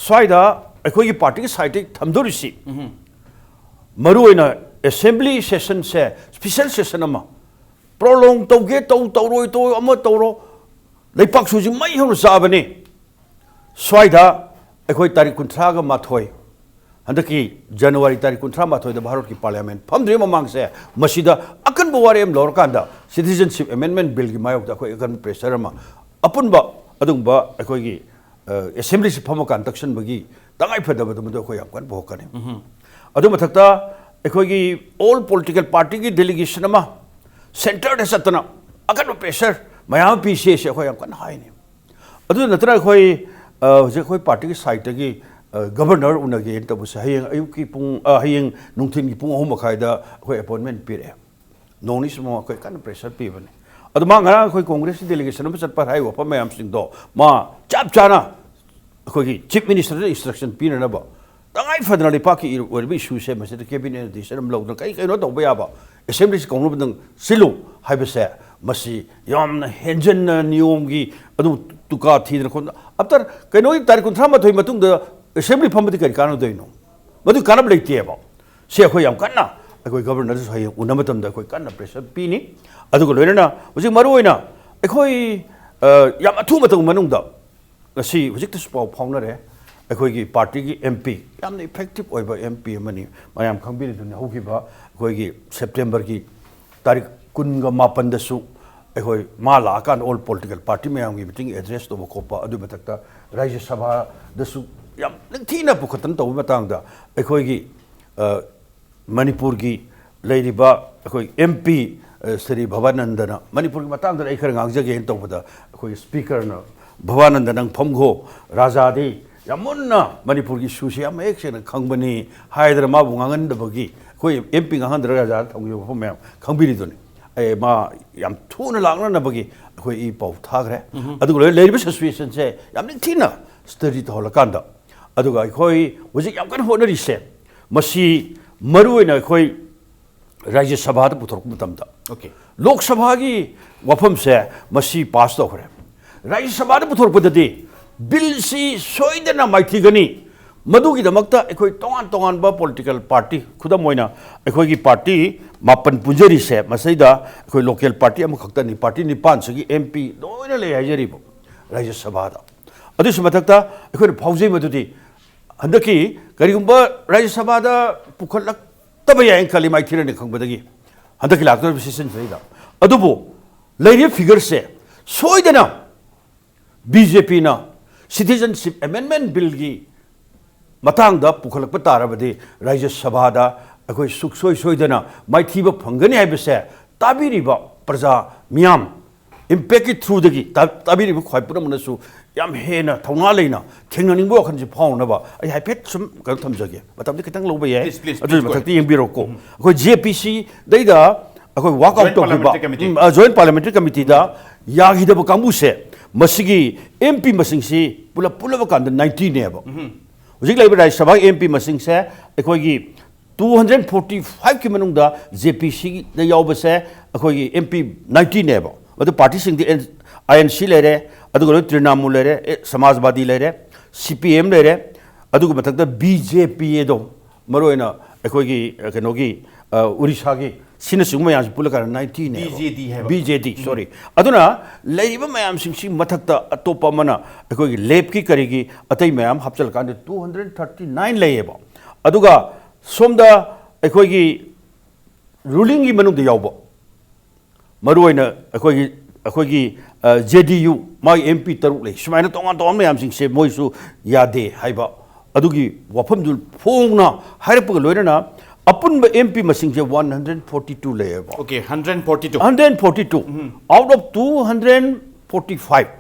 ꯁ꯭ꯋꯥꯏꯗ ꯑꯩꯈꯣꯏꯒꯤ ꯄꯥꯔꯇꯤꯒꯤ ꯁꯥꯏꯠꯇꯒꯤ ꯊꯝꯗꯣꯔꯤꯁꯤ, ꯃꯔꯨꯑꯣꯏꯅ ꯑꯦꯁꯦꯝꯕ꯭ꯂꯤ ꯁꯦꯁꯟꯁꯦ, ꯁ꯭ꯄꯤꯁꯦꯜ ꯁꯦꯁꯟ ꯑꯃ ꯄ꯭ꯔꯣꯂꯣꯡ ꯇꯧꯒꯦ ꯇꯧ, ꯇꯧꯔꯣꯏ ꯇꯧ, ꯑꯃ ꯇꯧꯔꯣ, ꯂꯩꯄꯥꯛꯁꯨ ꯍꯧꯖꯤꯛ ꯃꯩ ꯍꯧꯅ ꯆꯥꯕꯅꯤ꯫ ꯁ꯭ꯋꯥꯏꯗ ꯑꯩꯈꯣꯏ ꯇꯥꯔꯤꯛ ꯀꯨꯟꯊ꯭ꯔꯥꯒ ꯃꯥꯊꯣꯏ, ꯍꯟꯗꯛꯀꯤ ꯖꯅꯋꯥꯔꯤ ꯇꯥꯔꯤꯛ ꯀꯨꯟꯊ꯭ꯔꯥ ꯃꯥꯊꯣꯏꯗ ꯚꯥꯔꯠꯀꯤ ꯄꯥꯔꯂꯤꯌꯥꯃꯦꯟ ꯐꯝꯗ꯭ꯔꯤꯉꯩ ꯃꯃꯥꯡꯁꯦ, ꯃꯁꯤꯗ ꯑꯀꯟꯕ ꯋꯥꯔꯦꯞ ꯑꯃ ꯂꯧꯔꯀꯥꯟꯗ ꯁꯤꯇꯤꯖꯟꯁꯤꯞ ꯑꯦꯃꯦꯟꯗꯃꯦꯟ ꯕꯤꯜꯒꯤ ꯃꯥꯌꯣꯛꯇ ꯑꯩꯈꯣꯏ ꯑꯀꯟꯕ ꯄ꯭ꯔꯦꯁꯔ ꯑꯃ, ꯑꯄꯨꯟꯕ ꯑꯗꯨꯒꯨꯝꯕ ꯑꯩꯈꯣꯏꯒꯤ, ꯑ, ꯑꯦꯁꯦꯝꯕ꯭ꯂꯤꯁꯤ ꯐꯝꯃꯀꯥꯟꯗ ꯇꯛꯁꯟꯕꯒꯤ ꯇꯉꯥꯏ ꯐꯗꯕꯗꯨ ꯃꯗꯨ ꯑꯩꯈꯣꯏ ꯌꯥꯝ ꯀꯟꯅ ꯄꯨꯊꯣꯛꯀꯅꯤ꯫ ꯑꯗꯨ ꯃꯊꯛꯇ ꯑꯩꯈꯣꯏꯒꯤ ꯑꯣꯜ ꯄꯣꯂꯤꯇꯤꯀꯦꯜ ꯄꯥꯔꯇꯤꯒꯤ ꯗꯦꯂꯤꯒꯦꯁꯟ ꯑꯃ ꯁꯦꯟꯇꯔꯗ ꯆꯠꯇꯅ ꯑꯀꯟꯕ ꯄ꯭ꯔꯦꯁꯔ ꯃꯌꯥꯝ ꯑꯃ ꯄꯤꯁꯦ ꯁꯤ ꯑꯩꯈꯣꯏ ꯌꯥꯝ ꯀꯟꯅ ꯍꯥꯏꯅꯤ꯫ ꯑꯗꯨ ꯅꯠꯇꯅ ꯑꯩꯈꯣꯏ, ꯑ, ꯍꯧꯖꯤꯛ ꯑꯩꯈꯣꯏ ꯄꯥꯔꯇꯤꯒꯤ ꯁꯥꯏꯠꯇꯒꯤ, ꯑ, ꯒꯕꯔꯅꯔ ꯎꯅꯒꯦꯅ ꯇꯧꯕꯁꯦ ꯍꯌꯦꯡ ꯑꯌꯨꯛꯀꯤ ꯄꯨꯡ, ꯑ, ꯍꯌꯦꯡ ꯅꯨꯡꯊꯤꯜꯒꯤ ꯄꯨꯡ ꯑꯍꯨꯝ ꯃꯈꯥꯏꯗ ꯑꯩꯈꯣꯏ ꯑꯦꯄꯣꯏꯟꯃꯦꯟ ꯄꯤꯔꯛꯑꯦ꯫ ꯅꯣꯡ ꯅꯤꯅꯤ ꯁꯨꯃꯥꯡ ꯑꯩꯈꯣꯏ ꯀꯟꯅ ꯄ꯭ꯔꯦꯁꯔ ꯄꯤꯕꯅꯤ꯫ ꯑꯗꯣ ꯃꯥ ꯉꯔꯥꯡ ꯑꯩꯈꯣꯏ ꯀꯣꯡꯒ꯭ꯔꯦꯁꯀꯤ ꯗꯦꯂꯤꯒꯦꯁꯟ ꯑꯃ ꯆꯠꯄ ꯍꯥꯏꯔꯤꯕ ꯋꯥꯐꯝ ꯃꯌꯥꯝꯁꯤꯡꯗꯣ ꯃꯥ ꯆꯞ ꯆꯥꯅ ꯑꯩꯈꯣꯏꯒꯤ ꯆꯤꯐ ꯃꯤꯅꯤꯁꯇꯔꯗ ꯏꯟꯁꯇ꯭ꯔꯛꯁꯟ ꯄꯤꯅꯅꯕ ꯇꯉꯥꯏ ꯐꯗꯅ ꯂꯩꯄꯥꯛꯀꯤ ꯏꯔꯨ-, ꯑꯣꯏꯔꯤꯕ ꯏꯁꯨꯁꯦ ꯃꯁꯤꯗ ꯀꯦꯕꯤꯅꯦꯠꯅ ꯗꯤꯁꯤꯖꯟ ꯑꯃ ꯂꯧꯗꯅ ꯀꯔꯤ ꯀꯔꯤꯅꯣ ꯇꯧꯕ ꯌꯥꯕ, ꯑꯦꯁꯦꯝꯕ꯭ꯂꯤꯁꯤ ꯀꯧꯅꯕꯗꯪ ꯁꯤꯜꯂꯨ ꯍꯥꯏꯕꯁꯦ, ꯃꯁꯤ ꯌꯥꯝꯅ ꯍꯦꯟꯖꯟꯅ ꯅꯤꯌꯣꯝꯒꯤ ꯑꯗꯨ ꯇꯨꯀꯥ ꯊꯤꯗꯅ ꯈꯣꯠꯇꯅ, ꯑꯞꯇꯔ ꯀꯩꯅꯣꯒꯤ ꯇꯥꯔꯤꯛ ꯀꯨꯟꯊ꯭ꯔꯥ ꯃꯥꯊꯣꯏ ꯃꯇꯨꯡꯗ ꯑꯦꯁꯦꯝꯕ꯭ꯂꯤ ꯐꯝꯕꯗꯤ ꯀꯔꯤ ꯀꯥꯟꯅꯗꯣꯏꯅꯣ? ꯃꯗꯨ ꯀꯥꯟꯅꯕ ꯂꯩꯇꯦꯕ꯫ ꯁꯤ ꯑꯩꯈꯣꯏ ꯌꯥꯝ ꯀꯟꯅ ꯑꯩꯈꯣꯏ ꯒꯕꯔꯅꯔꯗꯁꯨ ꯍꯌꯦꯡ ꯎꯅꯕ ꯃꯇꯝꯗ ꯑꯩꯈꯣꯏ ꯀꯟꯅ ꯄ꯭ꯔꯦꯁꯔ ꯄꯤꯅꯤ꯫ ꯑꯗꯨꯒ ꯂꯣꯏꯅꯅ ꯍꯧꯖꯤꯛ ꯃꯔꯨ ꯑꯣꯏꯅ ꯑꯩꯈꯣꯏ, ꯑ, ꯌꯥꯝ ꯑꯊꯨꯕ ꯃꯇꯝ ꯃꯅꯨꯡꯗ ꯉꯁꯤ ꯍꯧꯖꯤꯛꯇꯁꯨ ꯄꯥꯎ ꯐꯥꯎꯅꯔꯦ꯫ ꯑꯩꯈꯣꯏꯒꯤ ꯄꯥꯔꯇꯤꯒꯤ ꯑꯦꯝ ꯄꯤ, ꯌꯥꯝꯅ ꯏꯐꯦꯛꯇꯤꯞ ꯑꯣꯏꯕ ꯑꯦꯝ ꯄꯤ ꯑꯃꯅꯤ, ꯃꯌꯥꯝ ꯈꯪꯕꯤꯔꯤꯗꯨꯅꯤ, ꯍꯧꯈꯤꯕ ꯑꯩꯈꯣꯏꯒꯤ ꯁꯦꯞꯇꯦꯝꯕꯔꯒꯤ ꯇꯥꯔꯤꯛ ꯀꯨꯟꯒ ꯃꯥꯄꯟꯗꯁꯨ ꯑꯩꯈꯣꯏ ꯃꯥ ꯂꯥꯛꯑꯀꯥꯟꯗ ꯑꯣꯜ ꯄꯣꯂꯤꯇꯤꯀꯦꯜ ꯄꯥꯔꯇꯤ ꯃꯌꯥꯝꯒꯤ ꯃꯤꯇꯤꯡ ꯑꯦꯗ꯭ꯔꯦꯁ ꯇꯧꯕ ꯈꯣꯠꯄ, ꯑꯗꯨꯒꯤ ꯃꯊꯛꯇ ꯔꯥꯖ꯭ꯌ ꯁꯚꯥꯗꯁꯨ ꯌꯥꯝ ꯅꯤꯡꯊꯤꯅ ꯄꯨꯈꯠꯇꯅ ꯇꯧꯕ ꯃꯇꯥꯡꯗ ꯑꯩꯈꯣꯏꯒꯤ, ꯑ, ꯃꯅꯤꯄꯨꯔꯒꯤ ꯂꯩꯔꯤꯕ ꯑꯩꯈꯣꯏ ꯑꯦꯝ ꯄꯤ, ꯑ, ꯁ꯭ꯔꯤ ꯚꯕꯥꯅꯟꯗꯅ, ꯃꯅꯤꯄꯨꯔꯒꯤ ꯃꯇꯥꯡꯗ ꯑꯩ ꯈꯔ ꯉꯥꯡꯖꯒꯦꯅ ꯇꯧꯕꯗ ꯑꯩꯈꯣꯏꯒꯤ ꯁ꯭ꯄꯤꯀꯔꯅ, "ꯚꯕꯥꯅꯟꯗ, ꯅꯪ ꯐꯝꯈꯣ, ꯔꯥꯖꯥꯗꯤ ꯌꯥꯝ ꯃꯨꯟꯅ ꯃꯅꯤꯄꯨꯔꯒꯤ ꯏꯁꯨꯁꯤ ꯌꯥꯝ ꯃꯌꯦꯛ ꯁꯦꯡꯅ ꯈꯪꯕꯅꯤ" ꯍꯥꯏꯗꯅ ꯃꯥꯕꯨ ꯉꯥꯡꯍꯟꯗꯕꯒꯤ ꯑꯩꯈꯣꯏ ꯑꯦꯝ ꯄꯤ ꯉꯥꯡꯍꯟꯗ꯭ꯔꯒ ꯔꯥꯖꯥꯗ ꯊꯝꯈꯤꯕ ꯋꯥꯐꯝ ꯃꯌꯥꯝ ꯈꯪꯕꯤꯔꯤꯗꯨꯅꯤ꯫ ꯑꯩ ꯃꯥ ꯌꯥꯝ ꯊꯨꯅ ꯂꯥꯛꯅꯅꯕꯒꯤ ꯑꯩꯈꯣꯏ ꯏ ꯄꯥꯎ ꯊꯥꯈ꯭ꯔꯦ꯫ ꯑꯗꯨꯒ ꯂꯩ-, ꯂꯩꯔꯤꯕ ꯁꯤꯆꯨꯋꯦꯁꯟꯁꯦ ꯌꯥꯝ ꯅꯤꯡꯊꯤꯅ ꯁ꯭ꯇꯗꯤ ꯇꯧꯍꯜꯂꯀꯥꯟꯗ, ꯑꯗꯨꯒ ꯑꯩꯈꯣꯏ ꯍꯧꯖꯤꯛ ꯌꯥꯝ ꯀꯟꯅ ꯍꯣꯠꯅꯔꯤꯁꯦ, ꯃꯁꯤ ꯃꯔꯨꯑꯣꯏꯅ ꯑꯩꯈꯣꯏ ꯔꯥꯖ꯭ꯌ ꯁꯚꯥꯗ ꯄꯨꯊꯣꯔꯛꯄ ꯃꯇꯝꯗ, ꯑꯣꯀꯦ꯫ ꯂꯣꯛ ꯁꯚꯥꯒꯤ ꯋꯥꯐꯝꯁꯦ ꯃꯁꯤ ꯄꯥꯁ ꯇꯧꯈ꯭ꯔꯦ꯫ ꯔꯥꯖ꯭ꯌ ꯁꯚꯥꯗ ꯄꯨꯊꯣꯔꯛꯄꯗꯗꯤ ꯕꯤꯜꯁꯤ ꯁꯣꯏꯗꯅ ꯃꯥꯏꯊꯤꯒꯅꯤ꯫ ꯃꯗꯨꯒꯤꯗꯃꯛꯇ ꯑꯩꯈꯣꯏ ꯇꯣꯉꯥꯟ ꯇꯣꯉꯥꯟꯕ ꯄꯣꯂꯤꯇꯤꯀꯦꯜ ꯄꯥꯔꯇꯤ, ꯈꯨꯗꯝ ꯑꯣꯏꯅ ꯑꯩꯈꯣꯏꯒꯤ ꯄꯥꯔꯇꯤ ꯃꯥꯄꯟ ꯄꯨꯟꯖꯔꯤꯁꯦ, ꯃꯁꯤꯗ ꯑꯩꯈꯣꯏ ꯂꯣꯀꯦꯜ ꯄꯥꯔꯇꯤ ꯑꯃꯈꯛꯇꯅꯤ, ꯄꯥꯔꯇꯤ ꯅꯤꯄꯥꯟꯁꯤꯒꯤ ꯑꯦꯝ ꯄꯤ ꯂꯣꯏꯅ ꯂꯩ ꯍꯥꯏꯖꯔꯤꯕ ꯔꯥꯖ꯭ꯌ ꯁꯚꯥꯗ꯫ ꯑꯗꯨꯒꯤꯁꯨ ꯃꯊꯛꯇ ꯑꯩꯈꯣꯏꯅ ꯐꯥꯎꯖꯩ ꯃꯗꯨꯗꯤ ꯍꯟꯗꯛꯀꯤ ꯀꯔꯤꯒꯨꯝꯕ ꯔꯥꯖ꯭ꯌ ꯁꯚꯥꯗ ꯄꯨꯈꯠꯂꯛꯇꯕ ꯌꯥꯏꯅ ꯈꯜꯂꯤ, ꯃꯥꯏꯊꯤꯔꯅꯤ ꯈꯪꯕꯗꯒꯤ ꯍꯟꯗꯛꯀꯤ ꯂꯥꯛꯇꯧꯔꯤꯕ ꯁꯦꯁꯟꯁꯤꯗꯩꯗ꯫ ꯑꯗꯨꯕꯨ ꯂꯩꯔꯤꯕ ꯐꯤꯒꯔꯁꯦ ꯁꯣꯏꯗꯅ ꯕꯤ ꯖꯦ ꯄꯤꯅ ꯁꯤꯇꯤꯖꯟꯁꯤꯞ ꯑꯦꯃꯦꯟꯃꯦꯟ ꯕꯤꯜꯒꯤ ꯃꯇꯥꯡꯗ ꯄꯨꯈꯠꯂꯛꯄ ꯇꯥꯔꯕꯗꯤ ꯔꯥꯖ꯭ꯌ ꯁꯚꯥꯗ ꯑꯩꯈꯣꯏ ꯁꯨꯛꯁꯣꯏ ꯁꯣꯏꯗꯅ ꯃꯥꯏꯊꯤꯕ ꯐꯪꯒꯅꯤ ꯍꯥꯏꯕꯁꯦ ꯇꯥꯕꯤꯔꯤꯕ ꯄ꯭ꯔꯖꯥ ꯃꯤꯌꯥꯝ ꯏꯝꯄꯦꯛꯀꯤ ꯊ꯭ꯔꯨꯗꯒꯤ ꯇꯥꯕꯤꯔꯤꯕ ꯈ꯭ꯋꯥꯏ ꯄꯨꯝꯅꯃꯛꯅꯁꯨ ꯌꯥꯝ ꯍꯦꯟꯅ ꯊꯧꯅꯥ ꯂꯩꯅ ꯊꯦꯡꯅꯅꯤꯡꯕ ꯋꯥꯈꯜꯁꯦ ꯐꯥꯎꯅꯅꯕ ꯑꯩ ꯍꯥꯏꯐꯦꯠ ꯁꯨꯝ ꯀꯩꯅꯣ ꯊꯝꯖꯒꯦ꯫ ꯃꯇꯝꯗꯤ ꯈꯤꯇꯪ ꯂꯧꯕ ꯌꯥꯏ꯫ ꯑꯗꯨꯒꯤ ꯃꯊꯛꯇ ꯌꯦꯡꯕꯤꯔꯣꯀꯣ꯫ ꯑꯩꯈꯣꯏ ꯖꯦ ꯄꯤ ꯁꯤꯗꯩꯗ ꯑꯩꯈꯣꯏ ꯋꯥꯛ ꯑꯥꯎꯠ ꯇꯧꯈꯤꯕ ꯖꯣꯏꯟ ꯄꯥꯔꯂꯤꯌꯥꯃꯦꯟꯇꯔꯤ ꯀꯃꯤꯇꯤꯗ ꯌꯥꯈꯤꯗꯕ ꯀꯥꯡꯕꯨꯁꯦ, ꯃꯁꯤꯒꯤ ꯑꯦꯝ ꯄꯤ ꯃꯁꯤꯡꯁꯤ ꯄꯨꯂꯞ ꯄꯨꯜꯂꯕ ꯀꯥꯟꯗ ꯅꯥꯏꯟꯇꯤꯅꯦꯕ꯫ ꯍꯧꯖꯤꯛ ꯂꯩꯔꯤꯕ ꯔꯥꯖ꯭ꯌ ꯁꯚꯥꯒꯤ ꯑꯦꯝ ꯄꯤ ꯃꯁꯤꯡꯁꯦ ꯑꯩꯈꯣꯏꯒꯤ ꯇꯨ ꯍꯟꯗ꯭ꯔꯦꯠ ꯐꯣꯔꯇꯤ ꯐꯥꯏꯚꯀꯤ ꯃꯅꯨꯡꯗ ꯖꯦ ꯄꯤ ꯁꯤꯗ ꯌꯥꯎꯕꯁꯦ ꯑꯩꯈꯣꯏꯒꯤ ꯑꯦꯝ ꯄꯤ ꯅꯥꯏꯟꯇꯤꯅꯦꯕ꯫ ꯑꯗꯨ ꯄꯥꯔꯇꯤꯁꯤꯡꯗꯤ ꯑꯥꯏ ꯑꯦꯟ ꯁꯤ ꯂꯩꯔꯦ, ꯑꯗꯨꯒ ꯂꯣꯏ ꯇ꯭ꯔꯤꯅꯥꯃꯨꯜ ꯂꯩꯔꯦ, ꯑꯦ, ꯁꯃꯥꯖꯕꯥꯗꯤ ꯂꯩꯔꯦ, ꯁꯤ ꯄꯤ ꯑꯦꯝ ꯂꯩꯔꯦ, ꯑꯗꯨꯒꯤ ꯃꯊꯛꯇ ꯕꯤ ꯖꯦ ꯄꯤ ꯑꯗꯣ ꯃꯔꯨꯑꯣꯏꯅ ꯑꯩꯈꯣꯏꯒꯤ, ꯑ, ꯀꯩꯅꯣꯒꯤ, ꯑ, ꯎꯔꯤꯁꯥꯒꯤ, ꯁꯤꯅꯆꯤꯡꯕ ꯃꯌꯥꯝꯁꯤ ꯄꯨꯜꯂꯀꯥꯟꯗ ꯅꯥꯏꯟꯇꯤꯅꯦꯕ꯫ ꯕꯤ ꯖꯦ ꯗꯤ ꯍꯥꯏꯕ꯫ ꯕꯤ ꯖꯦ ꯗꯤ, ꯁꯣꯔꯤ꯫ ꯑꯗꯨꯅ ꯂꯩꯔꯤꯕ ꯃꯌꯥꯝꯁꯤꯡꯁꯤ ꯃꯊꯛꯇ ꯑꯇꯣꯞꯄ ꯑꯃꯅ ꯑꯩꯈꯣꯏꯒꯤ ꯂꯦꯞꯀꯤ ꯀꯔꯤꯒꯤ ꯑꯇꯩ ꯃꯌꯥꯝ ꯍꯥꯞꯆꯤꯜꯂꯀꯥꯟꯗ ꯇꯨ ꯍꯟꯗ꯭ꯔꯦꯠ ꯊꯥꯔꯇꯤ ꯅꯥꯏꯟ ꯂꯩꯌꯦꯕ꯫ ꯑꯗꯨꯒ ꯁꯣꯝꯗ ꯑꯩꯈꯣꯏꯒꯤ ꯔꯨꯂꯤꯡꯒꯤ ꯃꯅꯨꯡꯗ ꯌꯥꯎꯕ ꯃꯔꯨꯑꯣꯏꯅ ꯑꯩꯈꯣꯏꯒꯤ, ꯑꯩꯈꯣꯏꯒꯤ, ꯑ, ꯖꯦ ꯗꯤ ꯌꯨ, ꯃꯥꯒꯤ ꯑꯦꯝ ꯄꯤ ꯇꯔꯨꯛ ꯂꯩ꯫ ꯁꯨꯃꯥꯏꯅ ꯇꯣꯉꯥꯟ ꯇꯣꯉꯥꯟꯕ ꯃꯌꯥꯝꯁꯤꯡꯁꯦ ꯃꯣꯏꯁꯨ ꯌꯥꯗꯦ ꯍꯥꯏꯕ ꯑꯗꯨꯒꯤ ꯋꯥꯐꯝꯗꯨ ꯐꯣꯡꯅ ꯍꯥꯏꯔꯛꯄꯒ ꯂꯣꯏꯅꯅ ꯑꯄꯨꯟꯕ ꯑꯦꯝ ꯄꯤ ꯃꯁꯤꯡꯁꯦ ꯋꯥꯟ ꯍꯟꯗ꯭ꯔꯦꯠ ꯐꯣꯔꯇꯤ ꯇꯨ ꯂꯩꯌꯦꯕ꯫ Okay, hundred forty two. Hundred forty two. Out of two hundred forty five.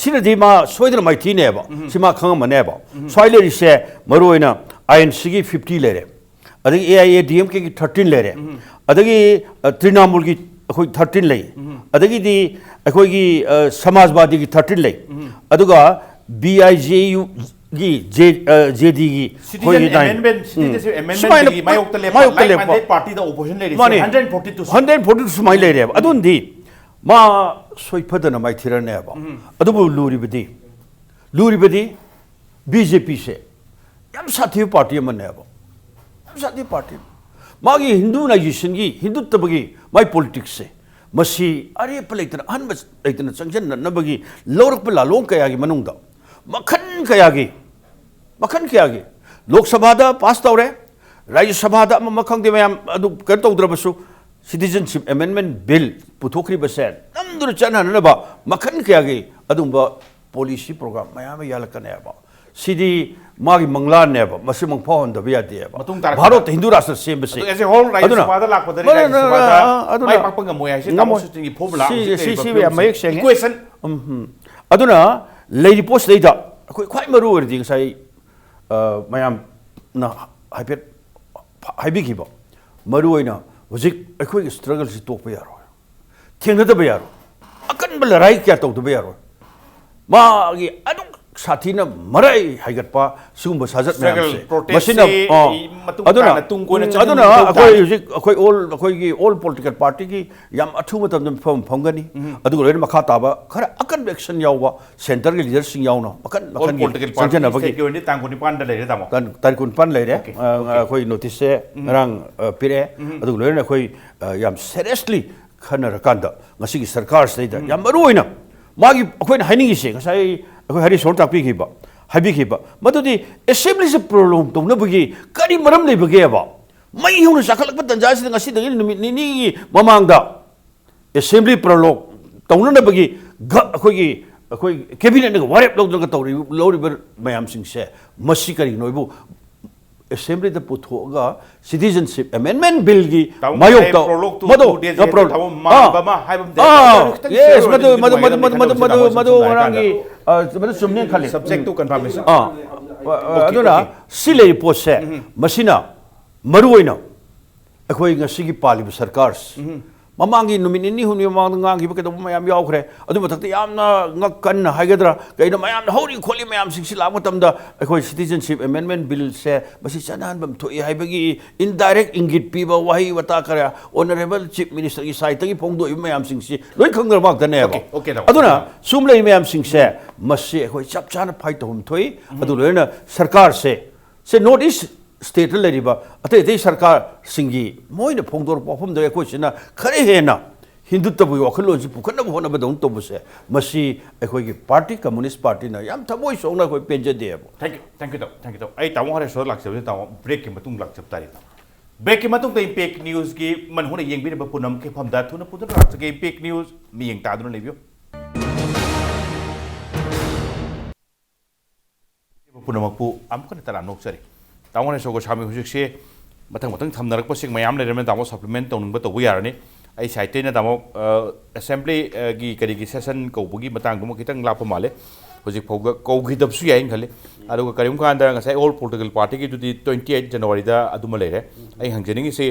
ꯁꯤꯅꯗꯤ ꯃꯥ ꯁꯣꯏꯗꯅ ꯃꯥꯏꯊꯤꯅꯦꯕ꯫ ꯁꯤ ꯃꯥ ꯈꯪꯉꯝꯃꯅꯦꯕ꯫ ꯁ꯭ꯋꯥꯏ ꯂꯩꯔꯤꯁꯦ ꯃꯔꯨꯑꯣꯏꯅ ꯑꯥꯏ ꯑꯦꯟ ꯁꯤꯒꯤ ꯐꯤꯐꯇꯤ ꯂꯩꯔꯦ꯫ ꯑꯗꯒꯤ A I A D M ꯀꯦꯒꯤ thirteen ꯂꯩꯔꯦ꯫ ꯑꯗꯒꯤ, ꯑ, ꯇ꯭ꯔꯤꯅꯥꯃꯨꯜꯒꯤ ꯑꯩꯈꯣꯏ ꯊꯥꯔꯇꯤꯟ ꯂꯩ꯫ ꯑꯗꯒꯤꯗꯤ ꯑꯩꯈꯣꯏꯒꯤ, ꯑ, ꯁꯃꯥꯖꯕꯥꯗꯤꯒꯤ ꯊꯥꯔꯇꯤꯟ ꯂꯩ꯫ ꯑꯗꯨꯒ ꯕꯤ ꯑꯥꯏ ꯖꯦ ꯌꯨꯒꯤ, ꯖꯦ-, ꯑ, ꯖꯦ ꯗꯤꯒꯤ ꯁꯤꯇꯤꯖꯟ ꯑꯩꯈꯣꯏꯒꯤ ꯅꯥꯏꯟ꯫ ꯑꯦꯃꯦꯟꯃꯦꯟ, ꯁꯤꯇꯤꯖꯦꯟꯁꯤꯞ ꯑꯦꯃꯦꯟꯃꯦꯟ ꯁꯨꯃꯥꯏꯅ ꯕꯤꯜꯒꯤ ꯃꯥꯌꯣꯛꯇ ꯂꯦꯞꯄ, ꯃꯥꯌꯣꯛꯇ ꯂꯥꯏꯛ ꯂꯦꯞꯄ ꯃꯥꯏꯟꯗꯦꯠ ꯄꯥꯔꯇꯤꯗ ꯑꯣꯄꯣꯖꯤꯁꯟ ꯂꯩꯔꯤꯁꯦ ꯃꯥꯅꯦ꯫ Hundred forty two. Hundred forty two ꯁꯨꯃꯥꯏꯅ ꯂꯩꯔꯦꯕ꯫ ꯑꯗꯨꯅꯗꯤ ꯃꯥ ꯁꯣꯏꯐꯗꯅ ꯃꯥꯏꯊꯤꯔꯅꯦꯕ꯫ ꯑꯗꯨꯕꯨ ꯂꯨꯔꯤꯕꯗꯤ, ꯂꯨꯔꯤꯕꯗꯤ ꯕꯤ ꯖꯦ ꯄꯤꯁꯦ ꯌꯥꯝ ꯁꯥꯊꯤꯕ ꯄꯥꯔꯇꯤ ꯑꯃꯅꯦꯕ꯫ ꯌꯥꯝ ꯁꯥꯊꯤꯕ ꯄꯥꯔꯇꯤ꯫ ꯃꯥꯒꯤ ꯍꯤꯟꯗꯨꯅꯥꯏꯖꯦꯁꯟꯒꯤ, ꯍꯤꯟꯗꯨꯠꯇꯕꯒꯤ ꯃꯥꯏ ꯄꯣꯂꯤꯇꯤꯛꯁꯁꯦ, ꯃꯁꯤ ꯑꯔꯦꯞꯄ ꯂꯩꯇꯅ, ꯑꯍꯟꯕ ꯂꯩꯇꯅ ꯆꯪꯁꯤꯟꯅꯅꯕꯒꯤ ꯂꯧꯔꯛꯄ ꯂꯥꯂꯣꯡ ꯀꯌꯥꯒꯤ ꯃꯅꯨꯡꯗ ꯃꯈꯜ ꯀꯌꯥꯒꯤ, ꯃꯈꯜ ꯀꯌꯥꯒꯤ ꯂꯣꯛ ꯁꯚꯥꯗ ꯄꯥꯁ ꯇꯧꯔꯦ, ꯔꯥꯖ꯭ꯌ ꯁꯚꯥꯗ ꯑꯃ ꯑꯃ ꯈꯪꯗꯦ ꯃꯌꯥꯝ ꯑꯗꯨ ꯀꯩꯅꯣ ꯇꯧꯗ꯭ꯔꯕꯁꯨ, ꯁꯤꯇꯤꯖꯟꯁꯤꯞ ꯑꯦꯃꯦꯟꯃꯦꯟ ꯕꯤꯜ ꯄꯨꯊꯣꯛꯈ꯭ꯔꯤꯕꯁꯦ ꯅꯝꯗꯨꯅ ꯆꯠꯅꯅꯕ ꯃꯈꯜ ꯀꯌꯥꯒꯤ ꯑꯗꯨꯒꯨꯝꯕ ꯄꯣꯂꯤꯁꯤ ꯄ꯭ꯔꯣꯒ꯭ꯔꯥꯝ ꯃꯌꯥꯝ ꯑꯃ ꯌꯥꯜꯂꯛꯀꯅꯦꯕ꯫ ꯁꯤꯗꯤ ꯃꯥꯒꯤ ꯃꯪꯂꯥꯟꯅꯦꯕ, ꯃꯁꯤ ꯃꯪꯐꯥꯎꯍꯟꯗꯕ ꯌꯥꯗꯦꯕ꯫ ꯃꯇꯨꯡ ꯇꯥꯔꯛꯄꯗ ꯚꯥꯔꯠꯇ ꯍꯤꯟꯗꯨ ꯔꯥꯁꯇ꯭ꯔ ꯁꯦꯝꯕꯁꯦ꯫ ꯑꯗꯨ as a whole ꯔꯥꯖ꯭ꯌ ꯑꯗꯨꯅ- ꯁꯚꯥꯗ ꯂꯥꯛꯄꯗꯗꯤ ꯃꯥꯅ- ꯔꯥꯖ꯭ꯌ ꯁꯚꯥꯗ ꯑꯗꯨꯅ- ꯃꯥꯏ ꯄꯥꯛꯄ ꯉꯝꯃꯣꯏ ꯍꯥꯏꯁꯦ ꯇꯥꯃꯣ ꯉꯝꯃꯣꯏ꯫ ꯁꯨꯇꯤꯒꯤ formula ꯁꯤ- ꯍꯧꯖꯤꯛ ꯁꯤ- ꯂꯩꯔꯤꯕ ꯁꯤꯁꯤꯕꯨ ꯐꯤꯕꯝꯁꯦ, ꯌꯥꯝ ꯃꯌꯦꯛ ꯁꯦꯡꯉꯦ꯫ equation ꯎꯝ, ꯎꯝ꯫ ꯑꯗꯨꯅ ꯂꯩꯔꯤ ꯄꯣꯠꯁꯤꯗꯩꯗ ꯑꯩꯈꯣꯏ ꯈ꯭ꯋꯥꯏ ꯃꯔꯨ ꯑꯣꯏꯔꯗꯤ ꯉꯁꯥꯏ, ꯑ, ꯃꯌꯥꯝꯅ ꯍꯥꯏꯐꯦꯠ ꯍꯥꯏꯕꯤꯈꯤꯕ, ꯃꯔꯨ ꯑꯣꯏꯅ ꯍꯧꯖꯤꯛ ꯑꯩꯈꯣꯏꯒꯤ struggleꯁꯤ ꯇꯣꯛꯄ ꯌꯥꯔꯣꯏ, ꯊꯦꯡꯅꯗꯕ ꯌꯥꯔꯣꯏ, ꯑꯀꯟꯕ ꯂꯔꯥꯏ ꯀꯌꯥ ꯇꯧꯗꯕ ꯌꯥꯔꯣꯏ꯫ ꯃꯥꯒꯤ ꯑꯗꯨꯛ ꯁꯥꯊꯤꯅ ꯃꯔꯥꯏ ꯍꯥꯏꯒꯠꯄ ꯁꯤꯒꯨꯝꯕ ꯁꯥꯖꯠ Struggle, ꯃꯌꯥꯝꯁꯦ, protest ꯃꯁꯤꯅ, ꯁꯤ ꯑ, ꯃꯇꯨꯡ ꯑꯗꯨꯅ- ꯇꯥꯅ ꯇꯨꯡ ꯀꯣꯏꯅ ꯎꯝ, ꯆꯠꯍꯟꯕ ꯑꯗꯨꯅ ꯃꯊꯧ ꯑꯩꯈꯣꯏ ꯇꯥꯏ꯫ ꯍꯧꯖꯤꯛ ꯑꯩꯈꯣꯏ all, ꯑꯩꯈꯣꯏꯒꯤ all political partyꯒꯤ ꯌꯥꯝ ꯑꯊꯨꯕ ꯃꯇꯝꯗ ꯃꯤꯐꯝ ꯑꯃ ꯐꯝꯒꯅꯤ꯫ ꯑꯗꯨꯒ ꯂꯣꯏꯅ ꯃꯈꯥ ꯇꯥꯕ ꯈꯔ ꯑꯀꯟꯕ action ꯌꯥꯎꯕ centreꯒꯤ leaderꯁꯤꯡ ꯌꯥꯎꯅ ꯃꯈꯟ All ꯃꯈꯟꯒꯤ political party ꯆꯪꯖꯅꯕꯒꯤ stateꯀꯤ ꯑꯣꯏꯅꯗꯤ ꯇꯥꯡ ꯀꯨꯟꯅꯤꯄꯥꯟꯗ ꯂꯩꯔꯦ, ꯇꯥꯃꯣ꯫ ꯇꯥꯡ ꯇꯥꯔꯤꯛ ꯀꯨꯟꯅꯤꯄꯥꯟ ꯂꯩꯔꯦ꯫ Okay, ꯑ, okay. ꯑꯩꯈꯣꯏ noticeꯁꯦ ꯉꯔꯥꯡ, ꯑ, ꯄꯤꯔꯛꯑꯦ꯫ ꯑꯗꯨꯒ ꯂꯣꯏꯅꯅ ꯑꯩꯈꯣꯏ, ꯑ, ꯌꯥꯝ seriously ꯈꯟꯅꯔꯀꯥꯟꯗ ꯉꯁꯤꯒꯤ ꯁꯔꯀꯥꯔꯁꯤꯗꯩꯗ ꯌꯥꯝ ꯃꯔꯨ ꯑꯣꯏꯅ ꯃꯥꯒꯤ ꯑꯩꯈꯣꯏꯅ ꯍꯥꯏꯅꯤꯡꯉꯤꯁꯦ, ꯉꯁꯥꯏ ꯑꯩꯈꯣꯏ ꯍꯔꯤꯁꯣꯔ ꯇꯥꯛꯄꯤꯈꯤꯕ, ꯍꯥꯏꯕꯤꯈꯤꯕ, ꯃꯗꯨꯗꯤ assemblyꯁꯦ prolong ꯇꯧꯅꯕꯒꯤ ꯀꯔꯤ ꯃꯔꯝ ꯂꯩꯕꯒꯦꯕ? ꯃꯩ ꯍꯧꯅ ꯆꯥꯈꯠꯂꯛꯄ ꯇꯥꯟꯖꯥꯁꯤꯗ ꯉꯁꯤꯗꯒꯤ ꯅꯨꯃꯤꯠ ꯅꯤꯅꯤꯒꯤ ꯃꯃꯥꯡꯗ assembly prolong ꯇꯧꯅꯅꯕꯒꯤ ꯒ-, ꯑꯩꯈꯣꯏꯒꯤ, ꯑꯩꯈꯣꯏ cabinetꯅꯒ ꯋꯥꯔꯦꯞ ꯂꯧꯗꯅꯒ ꯇꯧꯔꯤ-, ꯂꯧꯔꯤꯕ ꯃꯌꯥꯝꯁꯤꯡꯁꯦ, ꯃꯁꯤ ꯀꯔꯤꯒꯤꯅꯣ ꯍꯥꯏꯕꯨ assemblyꯗ ꯄꯨꯊꯣꯛꯑꯒ citizenship amendment billꯒꯤ ꯇꯥꯃꯣ, ꯃꯥꯌꯣꯛꯇ ꯉꯁꯥꯏ prolong to ꯃꯗꯨ today ꯅꯠꯇ꯭ꯔꯣ? ꯊꯕꯛ ꯃꯥꯟꯕ ꯑꯃ ꯍꯥꯏꯕ ꯑꯃꯗꯤ ꯑꯥ, ꯈꯤꯇꯪ yes, share ꯃꯗꯨ ꯑꯣꯏꯅ ꯃꯗꯨ ꯃꯗꯨ ꯅꯨꯡꯉꯥꯏꯒꯗꯕ ꯃꯗꯨ ꯃꯗꯨ ꯇꯥꯃꯣ, ꯃꯗꯨ ꯁꯤꯗ ꯃꯗꯨ ꯇꯧꯕꯁꯤꯗ ꯉꯔꯥꯡꯒꯤ, ꯇꯥꯃꯣ꯫ ꯑ, ꯃꯗꯨ ꯆꯨꯝꯅꯦꯅ ꯈꯜꯂꯤ꯫ Subject to confirmation. ꯑꯥ, ꯑ, ꯑ, Okay, ꯑꯗꯨꯅ okay. ꯁꯤ ꯂꯩꯔꯤꯕ ꯄꯣꯠꯁꯦ, ꯃꯁꯤꯅ ꯃꯔꯨ ꯑꯣꯏꯅ ꯑꯩꯈꯣꯏ ꯉꯁꯤꯒꯤ ꯄꯥꯜꯂꯤꯕ ꯁꯔꯀꯥꯔꯁꯤ, ꯃꯃꯥꯡꯒꯤ ꯅꯨꯃꯤꯠ ꯅꯤꯅꯤ ꯍꯨꯝꯅꯤ ꯃꯃꯥꯡꯗ ꯉꯥꯡꯈꯤꯕ ꯀꯩꯗꯧꯕ ꯃꯌꯥꯝ ꯌꯥꯎꯈ꯭ꯔꯦ꯫ ꯑꯗꯨ ꯃꯊꯛꯇ ꯌꯥꯝꯅ ꯉꯛ ꯀꯟꯅ ꯍꯥꯏꯒꯗ꯭ꯔꯥ, ꯀꯩꯅꯣ, ꯃꯌꯥꯝꯅ ꯍꯧꯔꯤ ꯈꯣꯠꯂꯤ ꯃꯌꯥꯝꯁꯤꯡꯁꯤ ꯂꯥꯛꯄ ꯃꯇꯝꯗ ꯑꯩꯈꯣꯏ citizenship amendment billꯁꯦ ꯃꯁꯤ ꯆꯠꯅꯍꯟꯐꯝ ꯊꯣꯛꯏ ꯍꯥꯏꯕꯒꯤ indirect ꯏꯪꯒꯤꯠ ꯄꯤꯕ ꯋꯥꯍꯩ ꯋꯥꯇꯥ ꯈꯔ honourable chief ministerꯒꯤ sideꯇꯒꯤ ꯐꯣꯡꯗꯣꯛꯏꯕ ꯃꯌꯥꯝꯁꯤꯡꯁꯤ ꯂꯣꯏ ꯈꯪꯅꯔꯕ ꯉꯥꯛꯇꯅꯦꯕ꯫ Okay, okay, ꯇꯥꯃꯣ꯫ ꯑꯗꯨꯅ ꯁꯨꯝ ꯂꯩꯔꯤ ꯃꯌꯥꯝꯁꯤꯡꯁꯦ, ꯃꯁꯤ ꯑꯩꯈꯣꯏ ꯆꯞ ꯆꯥꯅ fight ꯇꯧꯐꯝ ꯊꯣꯛꯏ꯫ ꯑꯗꯨ ꯂꯣꯏꯅ ꯁꯔꯀꯥꯔꯁꯦ, ꯁꯦ North East stateꯇ ꯂꯩꯔꯤꯕ ꯑꯇꯩ ꯑꯇꯩ ꯁꯔꯀꯥꯔꯁꯤꯡꯒꯤ ꯃꯣꯏꯅ ꯐꯣꯡꯗꯣꯔꯛꯄ ꯋꯥꯐꯝꯗ ꯑꯩꯈꯣꯏꯁꯤꯅ ꯈꯔ ꯍꯦꯟꯅ ꯍꯤꯟꯗꯨꯠꯇꯕꯒꯤ ꯋꯥꯈꯜꯂꯣꯟꯁꯤ ꯄꯨꯈꯠꯅꯕ ꯍꯣꯠꯅꯕꯗꯧꯅ ꯇꯧꯕꯁꯦ, ꯃꯁꯤ ꯑꯩꯈꯣꯏꯒꯤ party, Communist Partyꯅ ꯌꯥꯝ ꯊꯃꯣꯏ ꯁꯣꯛꯅ ꯑꯩꯈꯣꯏ ꯄꯦꯟꯖꯗꯦꯕ꯫ Thank you, thank you, ꯇꯥꯃꯣ, thank you, ꯇꯥꯃꯣ꯫ ꯑꯩ ꯇꯥꯃꯣ ꯍꯔꯦꯁꯣꯔ ꯂꯥꯛꯆꯕꯁꯦ, ꯇꯥꯃꯣ, breakꯀꯤ ꯃꯇꯨꯡ ꯂꯥꯛꯆꯕ ꯇꯥꯔꯦ, ꯇꯥꯃꯣ꯫ Breakꯀꯤ ꯃꯇꯨꯡꯗ Impact Newsꯀꯤ ꯃꯟ ꯍꯨꯅ ꯌꯦꯡꯕꯤꯔꯤꯕ ꯄꯨꯝꯅꯃꯛꯀꯤ ꯃꯐꯝꯗ ꯊꯨꯅ ꯄꯨꯗꯨꯅ ꯂꯥꯛꯆꯒꯦ꯫ Impact News ꯃꯤꯠꯌꯦꯡ ꯇꯥꯗꯨꯅ ꯂꯩꯕꯤꯌꯨ꯫ ꯄꯨꯝꯅꯃꯛꯄꯨ ꯑꯃꯨꯛ ꯍꯟꯅ ꯇꯔꯥꯝꯅ ꯑꯣꯛꯆꯔꯤ꯫ ꯇꯥꯃꯣ ꯅꯦꯁꯣ ꯒꯣꯁ꯭ꯋꯥꯃꯤ ꯍꯧꯖꯤꯛꯁꯦ ꯃꯊꯪ ꯃꯊꯪ ꯊꯝꯅꯔꯛꯄꯁꯤꯡ ꯃꯌꯥꯝ ꯂꯩꯔꯝꯃꯦ, ꯇꯥꯃꯣ supplement ꯇꯧꯅꯤꯡꯕ ꯇꯧꯕ ꯌꯥꯔꯅꯤ꯫ ꯑꯩ side ꯇꯩꯅ ꯇꯥꯃꯣ, ꯑ, assembly, ꯑ, ꯒꯤ ꯀꯔꯤꯒꯤ session ꯀꯧꯕꯒꯤ ꯃꯇꯥꯡꯗꯨꯃ ꯈꯤꯇꯪ ꯂꯥꯞꯄ ꯃꯥꯜꯂꯦ꯫ ꯍꯧꯖꯤꯛ ꯐꯥꯎꯕ ꯀꯧꯈꯤꯗꯕꯁꯨ ꯌꯥꯏꯅ ꯈꯜꯂꯤ꯫ ꯑꯗꯨꯒ ꯀꯔꯤꯒꯨꯝꯕ ꯀꯥꯟꯗ ꯉꯁꯥꯏ all political party ꯒꯤꯗꯨꯗꯤ twenty eight January ꯗ ꯑꯗꯨꯃ ꯂꯩꯔꯦ꯫ ꯑꯩ ꯍꯪꯖꯅꯤꯡꯉꯤꯁꯤ,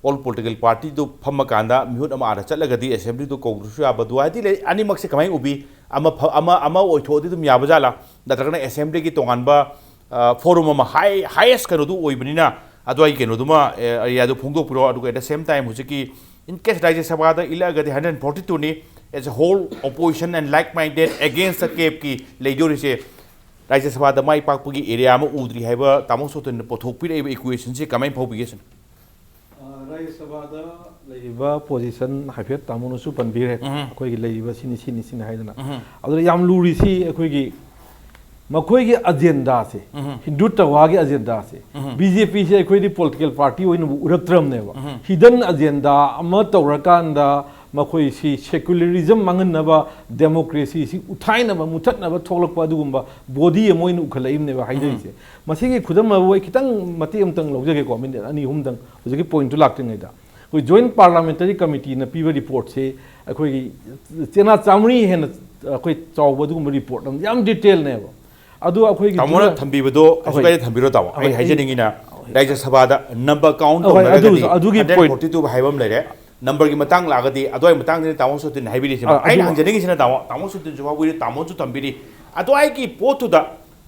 all political party ꯗꯨ ꯐꯝꯃꯀꯥꯟꯗ ꯃꯤꯍꯨꯠ ꯑꯃ ꯑꯥꯗ ꯆꯠꯂꯒꯗꯤ assembly ꯗꯨ ꯀꯧꯗ꯭ꯔꯁꯨ ꯌꯥꯕ ꯑꯗꯨ ꯍꯥꯏꯗꯤ ꯂꯩ, ꯑꯅꯤꯃꯛꯁꯦ ꯀꯃꯥꯏꯅ ꯎꯕꯤ? ꯑꯃ ꯐ-, ꯑꯃ, ꯑꯃ ꯑꯣꯏꯊꯣꯛꯑꯗꯤ ꯑꯗꯨꯝ ꯌꯥꯕ ꯖꯥꯠꯂꯥ? ꯅꯠꯇ꯭ꯔꯒꯅ assembly ꯒꯤ ꯇꯣꯉꯥꯟꯕ, ꯑ, forum ꯑꯃ high-, highest ꯀꯩꯅꯣꯗꯨ ꯑꯣꯏꯕꯅꯤꯅ ꯑꯗꯨꯋꯥꯏꯒꯤ ꯀꯩꯅꯣꯗꯨꯃ, ꯑ, area ꯗꯨ ꯐꯣꯡꯗꯣꯛꯄꯤꯔꯣ꯫ ꯑꯗꯨꯒ at the same time ꯍꯧꯖꯤꯛꯀꯤ in case ꯔꯥꯖ꯭ꯌ ꯁꯚꯥꯗ ꯏꯜꯂꯛꯑꯒꯗꯤ hundred forty two ꯅꯤ, as a whole opposition and like minded against the cap ꯀꯤ ꯂꯩꯗꯣꯔꯤꯁꯦ꯫ ꯔꯥꯖ꯭ꯌ ꯁꯚꯥꯗ ꯃꯥꯏ ꯄꯥꯛꯄꯒꯤ area ꯑꯃ ꯎꯗ꯭ꯔꯤ ꯍꯥꯏꯕ ꯇꯥꯃꯣ ꯁꯣꯇꯟꯅ ꯄꯨꯊꯣꯛꯄꯤꯔꯛꯏꯕ equation ꯁꯤ ꯀꯃꯥꯏꯅ ꯐꯥꯎꯕꯤꯒꯦ ꯁꯤꯅꯤ? ꯑ, ꯔꯥꯖ꯭ꯌ ꯁꯚꯥꯗ ꯂꯩꯔꯤꯕ position ꯍꯥꯏꯐꯦꯠ ꯇꯥꯃꯣꯅꯁꯨ ꯄꯟꯕꯤꯈ꯭ꯔꯦ꯫ ꯎꯝ꯫ ꯑꯩꯈꯣꯏꯒꯤ ꯂꯩꯔꯤꯕ ꯁꯤꯅꯤ, ꯁꯤꯅꯤ, ꯁꯤꯅꯤ ꯍꯥꯏꯗꯅ꯫ ꯎꯝ꯫ ꯑꯗꯨꯗ ꯌꯥꯝ ꯂꯨꯔꯤꯁꯤ ꯑꯩꯈꯣꯏꯒꯤ ꯃꯈꯣꯏꯒꯤ agenda ꯁꯦ, ꯎꯝ꯫ ꯍꯤꯟꯗꯨꯇ꯭ꯋꯥꯒꯤ agenda ꯁꯦ, ꯎꯝ꯫ BJP ꯁꯦ ꯑꯩꯈꯣꯏꯗꯤ political party ꯑꯣꯏꯅꯕꯨ ꯎꯔꯛꯇ꯭ꯔꯕꯅꯦꯕ꯫ ꯎꯝ꯫ Hidden agenda ꯑꯃ ꯇꯧꯔꯀꯥꯟꯗ ꯃꯈꯣꯏꯁꯤ secularism ꯃꯥꯡꯍꯟꯅꯕ, democracy ꯁꯤ ꯎꯠꯊꯥꯏꯅꯕ, ꯃꯨꯊꯠꯅꯕ ꯊꯣꯛꯂꯛꯄ ꯑꯗꯨꯒꯨꯝꯕ body ꯑꯃ ꯑꯣꯏꯅ ꯎꯈꯠꯂꯛꯏꯕꯅꯦꯕ ꯍꯥꯏꯖꯔꯤꯁꯦ꯫ ꯎꯝ꯫ ꯃꯁꯤꯒꯤ ꯈꯨꯗꯝ ꯑꯃ ꯑꯩ ꯈꯤꯇꯪ ꯃꯇꯦꯛ ꯑꯃꯇꯪ ꯂꯧꯖꯒꯦꯀꯣ, minute ꯑꯅꯤ ꯑꯍꯨꯝꯗꯪ, ꯍꯧꯖꯤꯛꯀꯤ point ꯇꯨ ꯂꯥꯛꯇ꯭ꯔꯤꯉꯩꯗ꯫ ꯑꯩꯈꯣꯏ Joint Parliamentary Committee ꯅ ꯄꯤꯕ report ꯁꯦ ꯑꯩꯈꯣꯏꯒꯤ ꯆꯦꯅꯥ ꯆꯥꯃꯔꯤ ꯍꯦꯟꯅ ꯑꯩꯈꯣꯏ ꯆꯥꯎꯕ ꯑꯗꯨꯒꯨꯝꯕ report ꯑꯃ, ꯌꯥꯝ detail ꯅꯦꯕ꯫ ꯑꯗꯨ ꯑꯩꯈꯣꯏꯒꯤ ꯇꯥꯃꯣꯅ ꯊꯝꯕꯤꯕꯗꯣ ꯀꯩꯁꯨ ꯑꯩꯈꯣꯏ ꯀꯥꯏꯗꯦ, ꯊꯝꯕꯤꯔꯣ ꯇꯥꯃꯣ꯫ ꯑꯩ ꯑꯩꯈꯣꯏ ꯍꯥꯏꯖꯅꯤꯡꯉꯤꯅ, ꯔꯥꯖ꯭ꯌ ꯁꯚꯥꯗ number count ꯑꯩꯈꯣꯏ ꯇꯧꯅꯔꯒꯗꯤ ꯑꯗꯨꯒꯤꯁꯨ, ꯑꯗꯨꯒꯤ point hundred forty two ꯍꯥꯏꯕ ꯑꯃ ꯂꯩꯔꯦ꯫ Number ꯒꯤ ꯃꯇꯥꯡ ꯂꯥꯛꯑꯒꯗꯤ ꯑꯗꯨꯋꯥꯏ ꯃꯇꯥꯡꯗꯅꯤ ꯇꯥꯃꯣ ꯁꯣꯇꯤꯟ ꯍꯥꯏꯕꯤꯔꯤꯁꯦ꯫ ꯑꯥ, ꯑꯩꯅ ꯑꯗꯨ ꯍꯪꯖꯅꯤꯡꯉꯤꯁꯤꯅ ꯇꯥꯃꯣ, ꯇꯥꯃꯣ ꯁꯣꯇꯤꯟꯁꯨ ꯐꯥꯎꯕꯤꯔꯤ, ꯇꯥꯃꯣꯁꯨ ꯊꯝꯕꯤꯔꯤ꯫ ꯑꯗꯨꯋꯥꯏꯒꯤ ꯄꯣꯠꯇꯨꯗ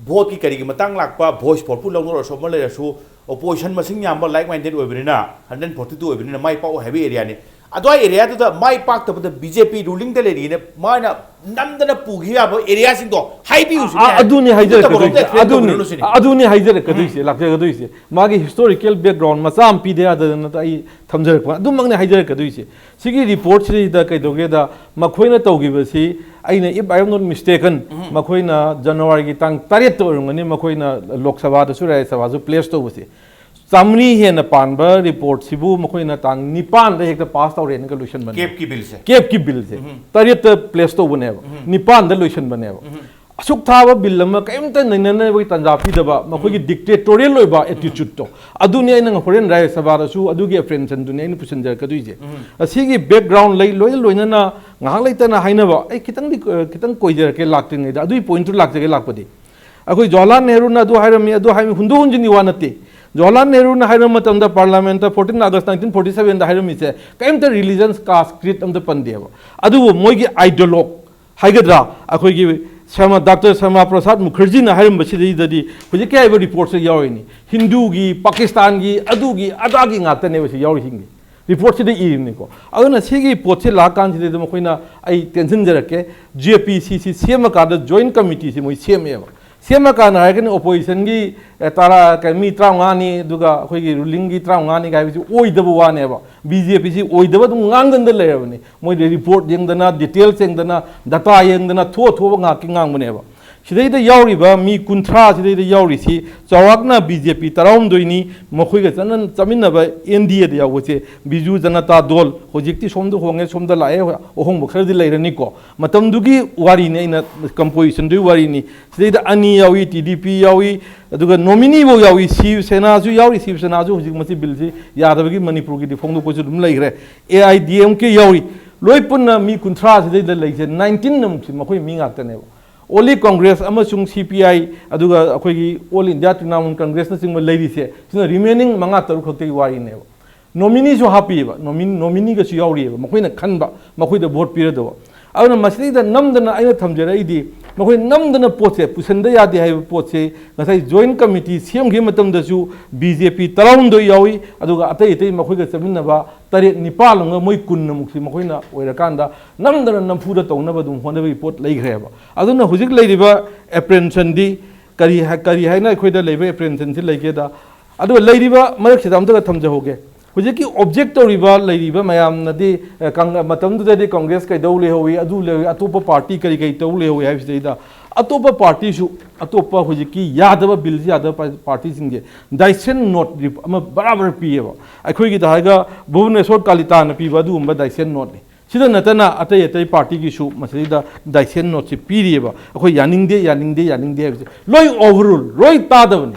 vote ꯀꯤ ꯀꯔꯤꯒꯤ ꯃꯇꯥꯡ ꯂꯥꯛꯄ, voice vote ꯄꯨ ꯂꯧꯅꯔꯁꯨ ꯑꯃ ꯂꯩꯔꯁꯨ, opposition ꯃꯁꯤꯡ ꯌꯥꯝꯕ, like minded ꯑꯣꯏꯕꯅꯤꯅ, hundred forty two ꯑꯣꯏꯕꯅꯤꯅ ꯃꯥꯏ ꯄꯥꯛꯑꯣ ꯍꯥꯏꯕ area ꯅꯤ꯫ ꯑꯗꯨꯋꯥꯏ area ꯗꯨꯗ ꯃꯥꯏ ꯄꯥꯛꯇꯕꯗ BJP ruling ꯗ ꯂꯩꯔꯤꯉꯩꯗ ꯃꯥꯅ ꯅꯝꯗꯅ ꯄꯨꯈꯤꯕ ꯌꯥꯕ area ꯁꯤꯡꯗꯣ ꯍꯥꯏꯕꯤꯌꯨ ꯁꯤꯅꯦ꯫ ꯑ-, ꯑꯗꯨꯅꯤ ꯍꯥꯏꯖꯔꯛꯀꯗꯣꯏꯁꯦ꯫ ꯑꯗꯨꯅꯤ, ꯇꯧꯕꯤꯔꯛꯎꯅꯣ ꯁꯤꯅꯤ꯫ ꯑꯗꯨꯅꯤ ꯍꯥꯏꯖꯔꯛꯀꯗꯣꯏꯁꯦ, ꯎꯝ꯫ ꯂꯥꯛꯆꯒꯗꯣꯏꯁꯦ꯫ ꯃꯥꯒꯤ historical background ꯃꯆꯥ ꯑꯃ ꯄꯤꯗ ꯌꯥꯗꯗꯅ ꯑꯩ ꯊꯝꯖꯔꯛꯄ, ꯑꯗꯨꯃꯛꯅꯤ ꯍꯥꯏꯖꯔꯛꯀꯗꯣꯏꯁꯦ꯫ ꯁꯤꯒꯤ report ꯁꯤꯗ ꯀꯩꯗꯧꯒꯦꯗ, ꯃꯈꯣꯏꯅ ꯇꯧꯈꯤꯕꯁꯤ, ꯑꯩꯅ, if I am not mistaken, ꯎꯝ꯫ ꯃꯈꯣꯏꯅ January ꯒꯤ ꯇꯥꯡ ꯇꯔꯦꯠꯇ ꯑꯣꯏꯔꯝꯒꯅꯤ, ꯃꯈꯣꯏꯅ ꯂꯣꯛ ꯁꯚꯥꯗꯁꯨ ꯔꯥꯖ꯭ꯌ ꯁꯚꯥꯁꯨ place ꯇꯧꯕꯁꯦ꯫ ꯆꯥꯃꯔꯤ ꯍꯦꯟꯅ ꯄꯥꯟꯕ report ꯁꯤꯕꯨ ꯃꯈꯣꯏꯅ ꯇꯥꯡ ꯅꯤꯄꯥꯟꯗ ꯍꯦꯛꯇ pass ꯇꯧꯔꯦꯅꯒ ꯂꯣꯏꯁꯤꯟꯕꯅꯦ꯫ Cap ꯀꯤ bill ꯁꯦ꯫ Cap ꯀꯤ bill ꯁꯦ꯫ ꯎꯝ꯫ ꯇꯔꯦꯠꯇ place ꯇꯧꯕꯅꯦꯕ꯫ ꯎꯝ꯫ ꯅꯤꯄꯥꯟꯗ ꯂꯣꯏꯁꯤꯟꯕꯅꯦꯕ꯫ ꯎꯝ꯫ ꯑꯁꯨꯛ ꯊꯥꯕ ꯕꯤꯜ ꯑꯃ ꯀꯔꯤꯝꯇ ꯅꯩꯅꯅꯕꯒꯤ ꯇꯥꯟꯖꯥ ꯄꯤꯗꯕ, ꯃꯈꯣꯏꯒꯤ ꯗꯤꯛꯇꯦꯇꯣꯔꯤꯌꯦꯜ ꯑꯣꯏꯕ ꯑꯦꯇꯤꯆꯨꯠꯇꯣ, ꯑꯗꯨꯅꯤ ꯑꯩꯅ ꯍꯣꯔꯦꯟ ꯔꯥꯖ꯭ꯌ ꯁꯚꯥꯗꯁꯨ ꯑꯗꯨꯒꯤ ꯑꯦꯄ꯭ꯔꯦꯟꯁꯟꯗꯨꯅꯤ ꯑꯩꯅ ꯄꯨꯁꯤꯟꯖꯔꯛꯀꯗꯣꯏꯁꯦ꯫ ꯑꯁꯤꯒꯤ ꯕꯦꯛꯒ꯭ꯔꯥꯎꯟ ꯂꯩ ꯂꯣꯏꯅ ꯂꯣꯏꯅꯅ ꯉꯥꯏꯍꯥꯛ ꯂꯩꯇꯅ ꯍꯥꯏꯅꯕ, ꯑꯩ ꯈꯤꯇꯪꯗꯤ, ꯑ, ꯈꯤꯇꯪ ꯀꯣꯏꯖꯔꯛꯀꯦ ꯂꯥꯛꯇ꯭ꯔꯤꯉꯩꯗ, ꯑꯗꯨꯒꯤ ꯄꯣꯏꯟꯠꯇꯨ ꯂꯥꯛꯆꯒꯦ꯫ ꯂꯥꯛꯄꯗꯤ ꯑꯩꯈꯣꯏ ꯖꯋꯥꯍꯔꯂꯥꯜ ꯅꯦꯍꯔꯨꯅ ꯑꯗꯨ ꯍꯥꯏꯔꯝꯃꯤ, ꯑꯗꯨ ꯍꯥꯏꯔꯝꯃꯤ, ꯍꯨꯟꯗꯣꯛ ꯍꯨꯟꯖꯤꯟꯒꯤ ꯋꯥ ꯅꯠꯇꯦ꯫ ꯖꯋꯥꯍꯔꯂꯥꯜ ꯅꯦꯍꯔꯨꯅ ꯍꯥꯏꯔꯝꯕ ꯃꯇꯝꯗ ꯄꯥꯔꯂꯥꯃꯦꯟꯠꯇ ꯐꯣꯔꯇꯤꯟ ꯑꯥꯒꯁ ꯅꯥꯏꯟꯇꯤꯟ ꯐꯣꯔꯇꯤ ꯁꯚꯦꯟꯗ ꯍꯥꯏꯔꯝꯃꯤꯁꯦ ꯀꯔꯤꯝꯇ ꯔꯤꯂꯤꯖꯟ, ꯀꯥꯁ, ꯀ꯭ꯔꯤꯠ ꯑꯝꯇ ꯄꯟꯗꯦꯕ꯫ ꯑꯗꯨꯕꯨ ꯃꯣꯏꯒꯤ ꯑꯥꯏꯗꯤꯌꯣꯂꯣꯒ ꯍꯥꯏꯒꯗ꯭ꯔꯥ, ꯑꯩꯈꯣꯏꯒꯤ ꯁ꯭ꯌꯥꯃꯥ, ꯗꯥꯛꯇꯔ ꯁ꯭ꯌꯥꯃꯥ ꯄ꯭ꯔꯁꯥꯗ ꯃꯨꯈꯔꯖꯤꯅ ꯍꯥꯏꯔꯝꯕꯁꯤꯗꯩꯗꯗꯤ ꯍꯧꯖꯤꯛꯀꯤ ꯍꯥꯏꯔꯤꯕ ꯔꯤꯄꯣꯔꯠꯁꯦ ꯌꯥꯎꯔꯤꯅꯤ꯫ ꯍꯤꯟꯗꯨꯒꯤ, ꯄꯥꯀꯤꯁꯇꯥꯟꯒꯤ, ꯑꯗꯨꯒꯤ ꯑꯗꯥꯒꯤ ꯉꯥꯛꯇꯅꯦꯕ ꯁꯤ ꯌꯥꯎꯔꯤꯁꯤꯡꯁꯦ꯫ ꯔꯤꯄꯣꯔꯠꯁꯤꯗ ꯏꯔꯤꯕꯅꯤꯀꯣ꯫ ꯑꯗꯨꯅ ꯁꯤꯒꯤ ꯄꯣꯠꯁꯤ ꯂꯥꯛꯑꯀꯥꯟꯁꯤꯗꯩꯗ ꯃꯈꯣꯏꯅ, ꯑꯩ ꯇꯦꯟꯁꯤꯟꯖꯔꯛꯀꯦ, ꯖꯦ ꯄꯤ ꯁꯤ ꯁꯤ ꯁꯦꯝꯃꯀꯥꯟꯗ ꯖꯣꯏꯟꯠ ꯀꯃꯤꯇꯤꯁꯤ ꯃꯣꯏ ꯁꯦꯝꯃꯦꯕ꯫ ꯁꯦꯝꯃꯀꯥꯟꯗ ꯍꯥꯏꯔꯒꯅꯤ ꯑꯣꯄꯣꯖꯤꯁꯟꯒꯤ, ꯑꯦ, ꯇꯔꯥ, ꯀꯩ, ꯃꯤ ꯇꯔꯥꯃꯉꯥꯅꯤ, ꯑꯗꯨꯒ ꯑꯩꯈꯣꯏꯒꯤ ꯔꯨꯂꯤꯡꯒꯤ ꯇꯔꯥꯃꯉꯥꯅꯤ ꯍꯥꯏꯕꯁꯤ ꯑꯣꯏꯗꯕ ꯋꯥꯅꯦꯕ꯫ ꯕꯤ ꯖꯦ ꯄꯤꯁꯤ ꯑꯣꯏꯗꯕ ꯑꯗꯨꯝ ꯉꯥꯡꯗꯅ ꯂꯩꯔꯕꯅꯤ꯫ ꯃꯣꯏꯗꯤ ꯔꯤꯄꯣꯔꯠ ꯌꯦꯡꯗꯅ, ꯗꯤꯇꯦꯜꯁ ꯌꯦꯡꯗꯅ, ꯗꯇꯥ ꯌꯦꯡꯗꯅ, ꯊꯣꯛꯑ ꯊꯣꯛꯑ ꯉꯥꯛꯀꯤ ꯉꯥꯡꯕꯅꯦꯕ꯫ ꯁꯤꯗꯩꯗ ꯌꯥꯎꯔꯤꯕ ꯃꯤ ꯀꯨꯟꯊ꯭ꯔꯥ ꯁꯤꯗꯩꯗ ꯌꯥꯎꯔꯤꯁꯤ ꯆꯥꯎꯔꯥꯛꯅ ꯕꯤ ꯖꯦ ꯄꯤ ꯇꯔꯥꯍꯨꯝꯗꯣꯏꯅꯤ, ꯃꯈꯣꯏꯒ ꯆꯠꯅ-, ꯆꯠꯃꯤꯟꯅꯕ ꯑꯦꯟ ꯗꯤ ꯑꯦꯗ ꯌꯥꯎꯕꯁꯦ ꯕꯤꯖꯨ ꯖꯅꯇꯥ ꯗꯣꯜ, ꯍꯧꯖꯤꯛꯇꯤ ꯁꯣꯝꯗ ꯍꯣꯡꯉꯦ, ꯁꯣꯝꯗ ꯂꯥꯛꯑꯦ, ꯑꯍꯣꯡꯕ ꯈꯔꯗꯤ ꯂꯩꯔꯅꯤꯀꯣ꯫ ꯃꯇꯝꯗꯨꯒꯤ ꯋꯥꯔꯤꯅꯤ, ꯑꯩꯅ ꯀꯝꯄꯣꯖꯤꯁꯟꯗꯨꯒꯤ ꯋꯥꯔꯤꯅꯤ꯫ ꯁꯤꯗꯩꯗ ꯑꯅꯤ ꯌꯥꯎꯏ, ꯇꯤ ꯗꯤ ꯄꯤ ꯌꯥꯎꯏ, ꯑꯗꯨꯒ ꯅꯣꯃꯤꯅꯤꯐꯧ ꯌꯥꯎꯏ, ꯁꯤꯕ ꯁꯦꯅꯥꯁꯨ ꯌꯥꯎꯔꯤ꯫ ꯁꯤꯕ ꯁꯦꯅꯥꯁꯨ ꯍꯧꯖꯤꯛ ꯃꯁꯤ ꯕꯤꯜꯁꯤ ꯌꯥꯗꯕꯒꯤ ꯃꯅꯤꯄꯨꯔꯒꯤꯗꯤ ꯐꯣꯡꯗꯣꯛꯄꯁꯨ ꯑꯗꯨꯝ ꯂꯩꯈ꯭ꯔꯦ꯫ ꯑꯦ ꯑꯥꯏ ꯗꯤ ꯑꯦꯝ ꯀꯦ ꯌꯥꯎꯔꯤ꯫ ꯂꯣꯏ ꯄꯨꯟꯅ ꯃꯤ ꯀꯨꯟꯊ꯭ꯔꯥ ꯁꯤꯗꯩꯗ ꯂꯩꯁꯦ, ꯅꯥꯏꯟꯇꯤꯟ ꯑꯃꯨꯛꯁꯤ ꯃꯈꯣꯏ ꯃꯤ ꯉꯥꯛꯇꯅꯦꯕ꯫ ꯑꯣꯟꯂꯤ ꯀꯣꯡꯒ꯭ꯔꯦꯁ ꯑꯃꯁꯨꯡ ꯁꯤ ꯄꯤ ꯑꯥꯏ, ꯑꯗꯨꯒ ꯑꯩꯈꯣꯏꯒꯤ ꯑꯣꯜ ꯏꯟꯗꯤꯌꯥ ꯇ꯭ꯔꯤꯅꯥꯃꯨꯜ ꯀꯣꯡꯒ꯭ꯔꯦꯁꯅꯆꯤꯡꯕ ꯂꯩꯔꯤꯁꯦ, ꯁꯤꯅ ꯔꯤꯃꯦꯅꯤꯡ ꯃꯉꯥ ꯇꯔꯨꯛ ꯈꯛꯇꯒꯤ ꯋꯥꯔꯤꯅꯦꯕ꯫ ꯅꯣꯃꯤꯅꯤꯁꯨ ꯍꯥꯞꯄꯤꯑꯕ, ꯅꯣꯃꯤ-, ꯅꯣꯃꯤꯅꯤꯒꯁꯨ ꯌꯥꯎꯔꯤꯑꯕ, ꯃꯈꯣꯏꯅ ꯈꯟꯕ, ꯃꯈꯣꯏꯗ ꯚꯣꯠ ꯄꯤꯔꯗꯧꯕ꯫ ꯑꯗꯨꯅ ꯃꯁꯤꯗꯩꯗ ꯅꯝꯗꯅ ꯑꯩꯅ ꯊꯝꯖꯔꯛꯏꯗꯤ, ꯃꯈꯣꯏ ꯅꯝꯗꯅ ꯄꯣꯠꯁꯦ ꯄꯨꯁꯟꯗ ꯌꯥꯗꯦ ꯍꯥꯏꯕ ꯄꯣꯠꯁꯦ ꯉꯁꯥꯏ ꯖꯣꯏꯟꯠ ꯀꯃꯤꯇꯤ ꯁꯦꯝꯈꯤꯕ ꯃꯇꯝꯗꯁꯨ ꯕꯤ ꯖꯦ ꯄꯤ ꯇꯔꯥꯍꯨꯝꯗꯣꯏ ꯌꯥꯎꯏ, ꯑꯗꯨꯒ ꯑꯇꯩ ꯑꯇꯩ ꯃꯈꯣꯏꯒ ꯆꯠꯃꯤꯟꯅꯕ ꯇꯔꯦꯠ ꯅꯤꯄꯥꯜ ꯑꯃꯒ ꯃꯣꯏ ꯀꯨꯟ ꯑꯃꯨꯛꯁꯤ ꯃꯈꯣꯏꯅ ꯑꯣꯏꯔꯀꯥꯟꯗ ꯅꯝꯗꯅ ꯅꯝꯐꯨꯗ ꯇꯧꯅꯕ ꯑꯗꯨꯝ ꯍꯣꯠꯅꯕꯒꯤ ꯄꯣꯠ ꯂꯩꯈ꯭ꯔꯦꯕ꯫ ꯑꯗꯨꯅ ꯍꯧꯖꯤꯛ ꯂꯩꯔꯤꯕ ꯑꯦꯄ꯭ꯔꯦꯟꯁꯟꯗꯤ ꯀꯔꯤ ꯍꯥꯏ-, ꯀꯔꯤ ꯍꯥꯏꯅ ꯑꯩꯈꯣꯏꯗ ꯂꯩꯕ ꯑꯦꯄ꯭ꯔꯦꯟꯁꯟꯁꯤ ꯂꯩꯒꯦꯗ, ꯑꯗꯨꯒ ꯂꯩꯔꯤꯕ ꯃꯔꯛꯁꯤꯗ ꯑꯝꯇꯒ ꯊꯝꯖꯍꯧꯒꯦ꯫ ꯍꯧꯖꯤꯛꯀꯤ ꯑꯣꯕꯖꯦꯛ ꯇꯧꯔꯤꯕ, ꯂꯩꯔꯤꯕ ꯃꯌꯥꯝꯅꯗꯤ, ꯑꯦ, ꯀꯪ-, ꯃꯇꯝꯗꯨꯗꯗꯤ ꯀꯪꯒ꯭ꯔꯦꯁ ꯀꯩꯗꯧ ꯂꯩꯍꯧꯋꯤ, ꯑꯗꯨ ꯂꯩꯍꯧꯋꯤ, ꯑꯇꯣꯞꯄ ꯄꯥꯔꯇꯤ ꯀꯔꯤ ꯀꯔꯤ ꯇꯧ ꯂꯩꯍꯧꯋꯤ ꯍꯥꯏꯕꯁꯤꯗꯩꯗ ꯑꯇꯣꯞꯄ ꯄꯥꯔꯇꯤꯁꯨ, ꯑꯇꯣꯞꯄ ꯍꯧꯖꯤꯛꯀꯤ ꯌꯥꯗꯕ ꯕꯤꯜꯁꯤ ꯌꯥꯗꯕ ꯄꯥ-, ꯄꯥꯔꯇꯤꯁꯤꯡꯁꯦ ꯗꯥꯏꯁꯦꯟ ꯅꯣꯠ ꯔꯤꯞ-, ꯑꯃ ꯕꯔꯥꯕꯔ ꯄꯤꯌꯦꯕ꯫ ꯑꯩꯈꯣꯏꯒꯤꯗ ꯍꯥꯏꯔꯒ ꯚꯨꯕꯅꯦꯁꯣꯔ ꯀꯥꯂꯤꯇꯥꯅ ꯄꯤꯕ ꯑꯗꯨꯒꯨꯝꯕ ꯗꯥꯏꯁꯦꯟ ꯅꯣꯠꯅꯤ꯫ ꯁꯤꯗ ꯅꯠꯇꯅ ꯑꯇꯩ ꯑꯇꯩ ꯄꯥꯔꯇꯤꯒꯤꯁꯨ ꯃꯁꯤꯗ ꯗꯥꯏꯁꯦꯟ ꯅꯣꯠꯁꯤ ꯄꯤꯔꯤꯑꯕ꯫ ꯑꯩꯈꯣꯏ ꯌꯥꯅꯤꯡꯗꯦ, ꯌꯥꯅꯤꯡꯗꯦ, ꯌꯥꯅꯤꯡꯗꯦ ꯍꯥꯏꯕꯁꯦ ꯂꯣꯏ ꯑꯣꯚꯔꯔꯨꯜ, ꯂꯣꯏ ꯇꯥꯗꯕꯅꯤ꯫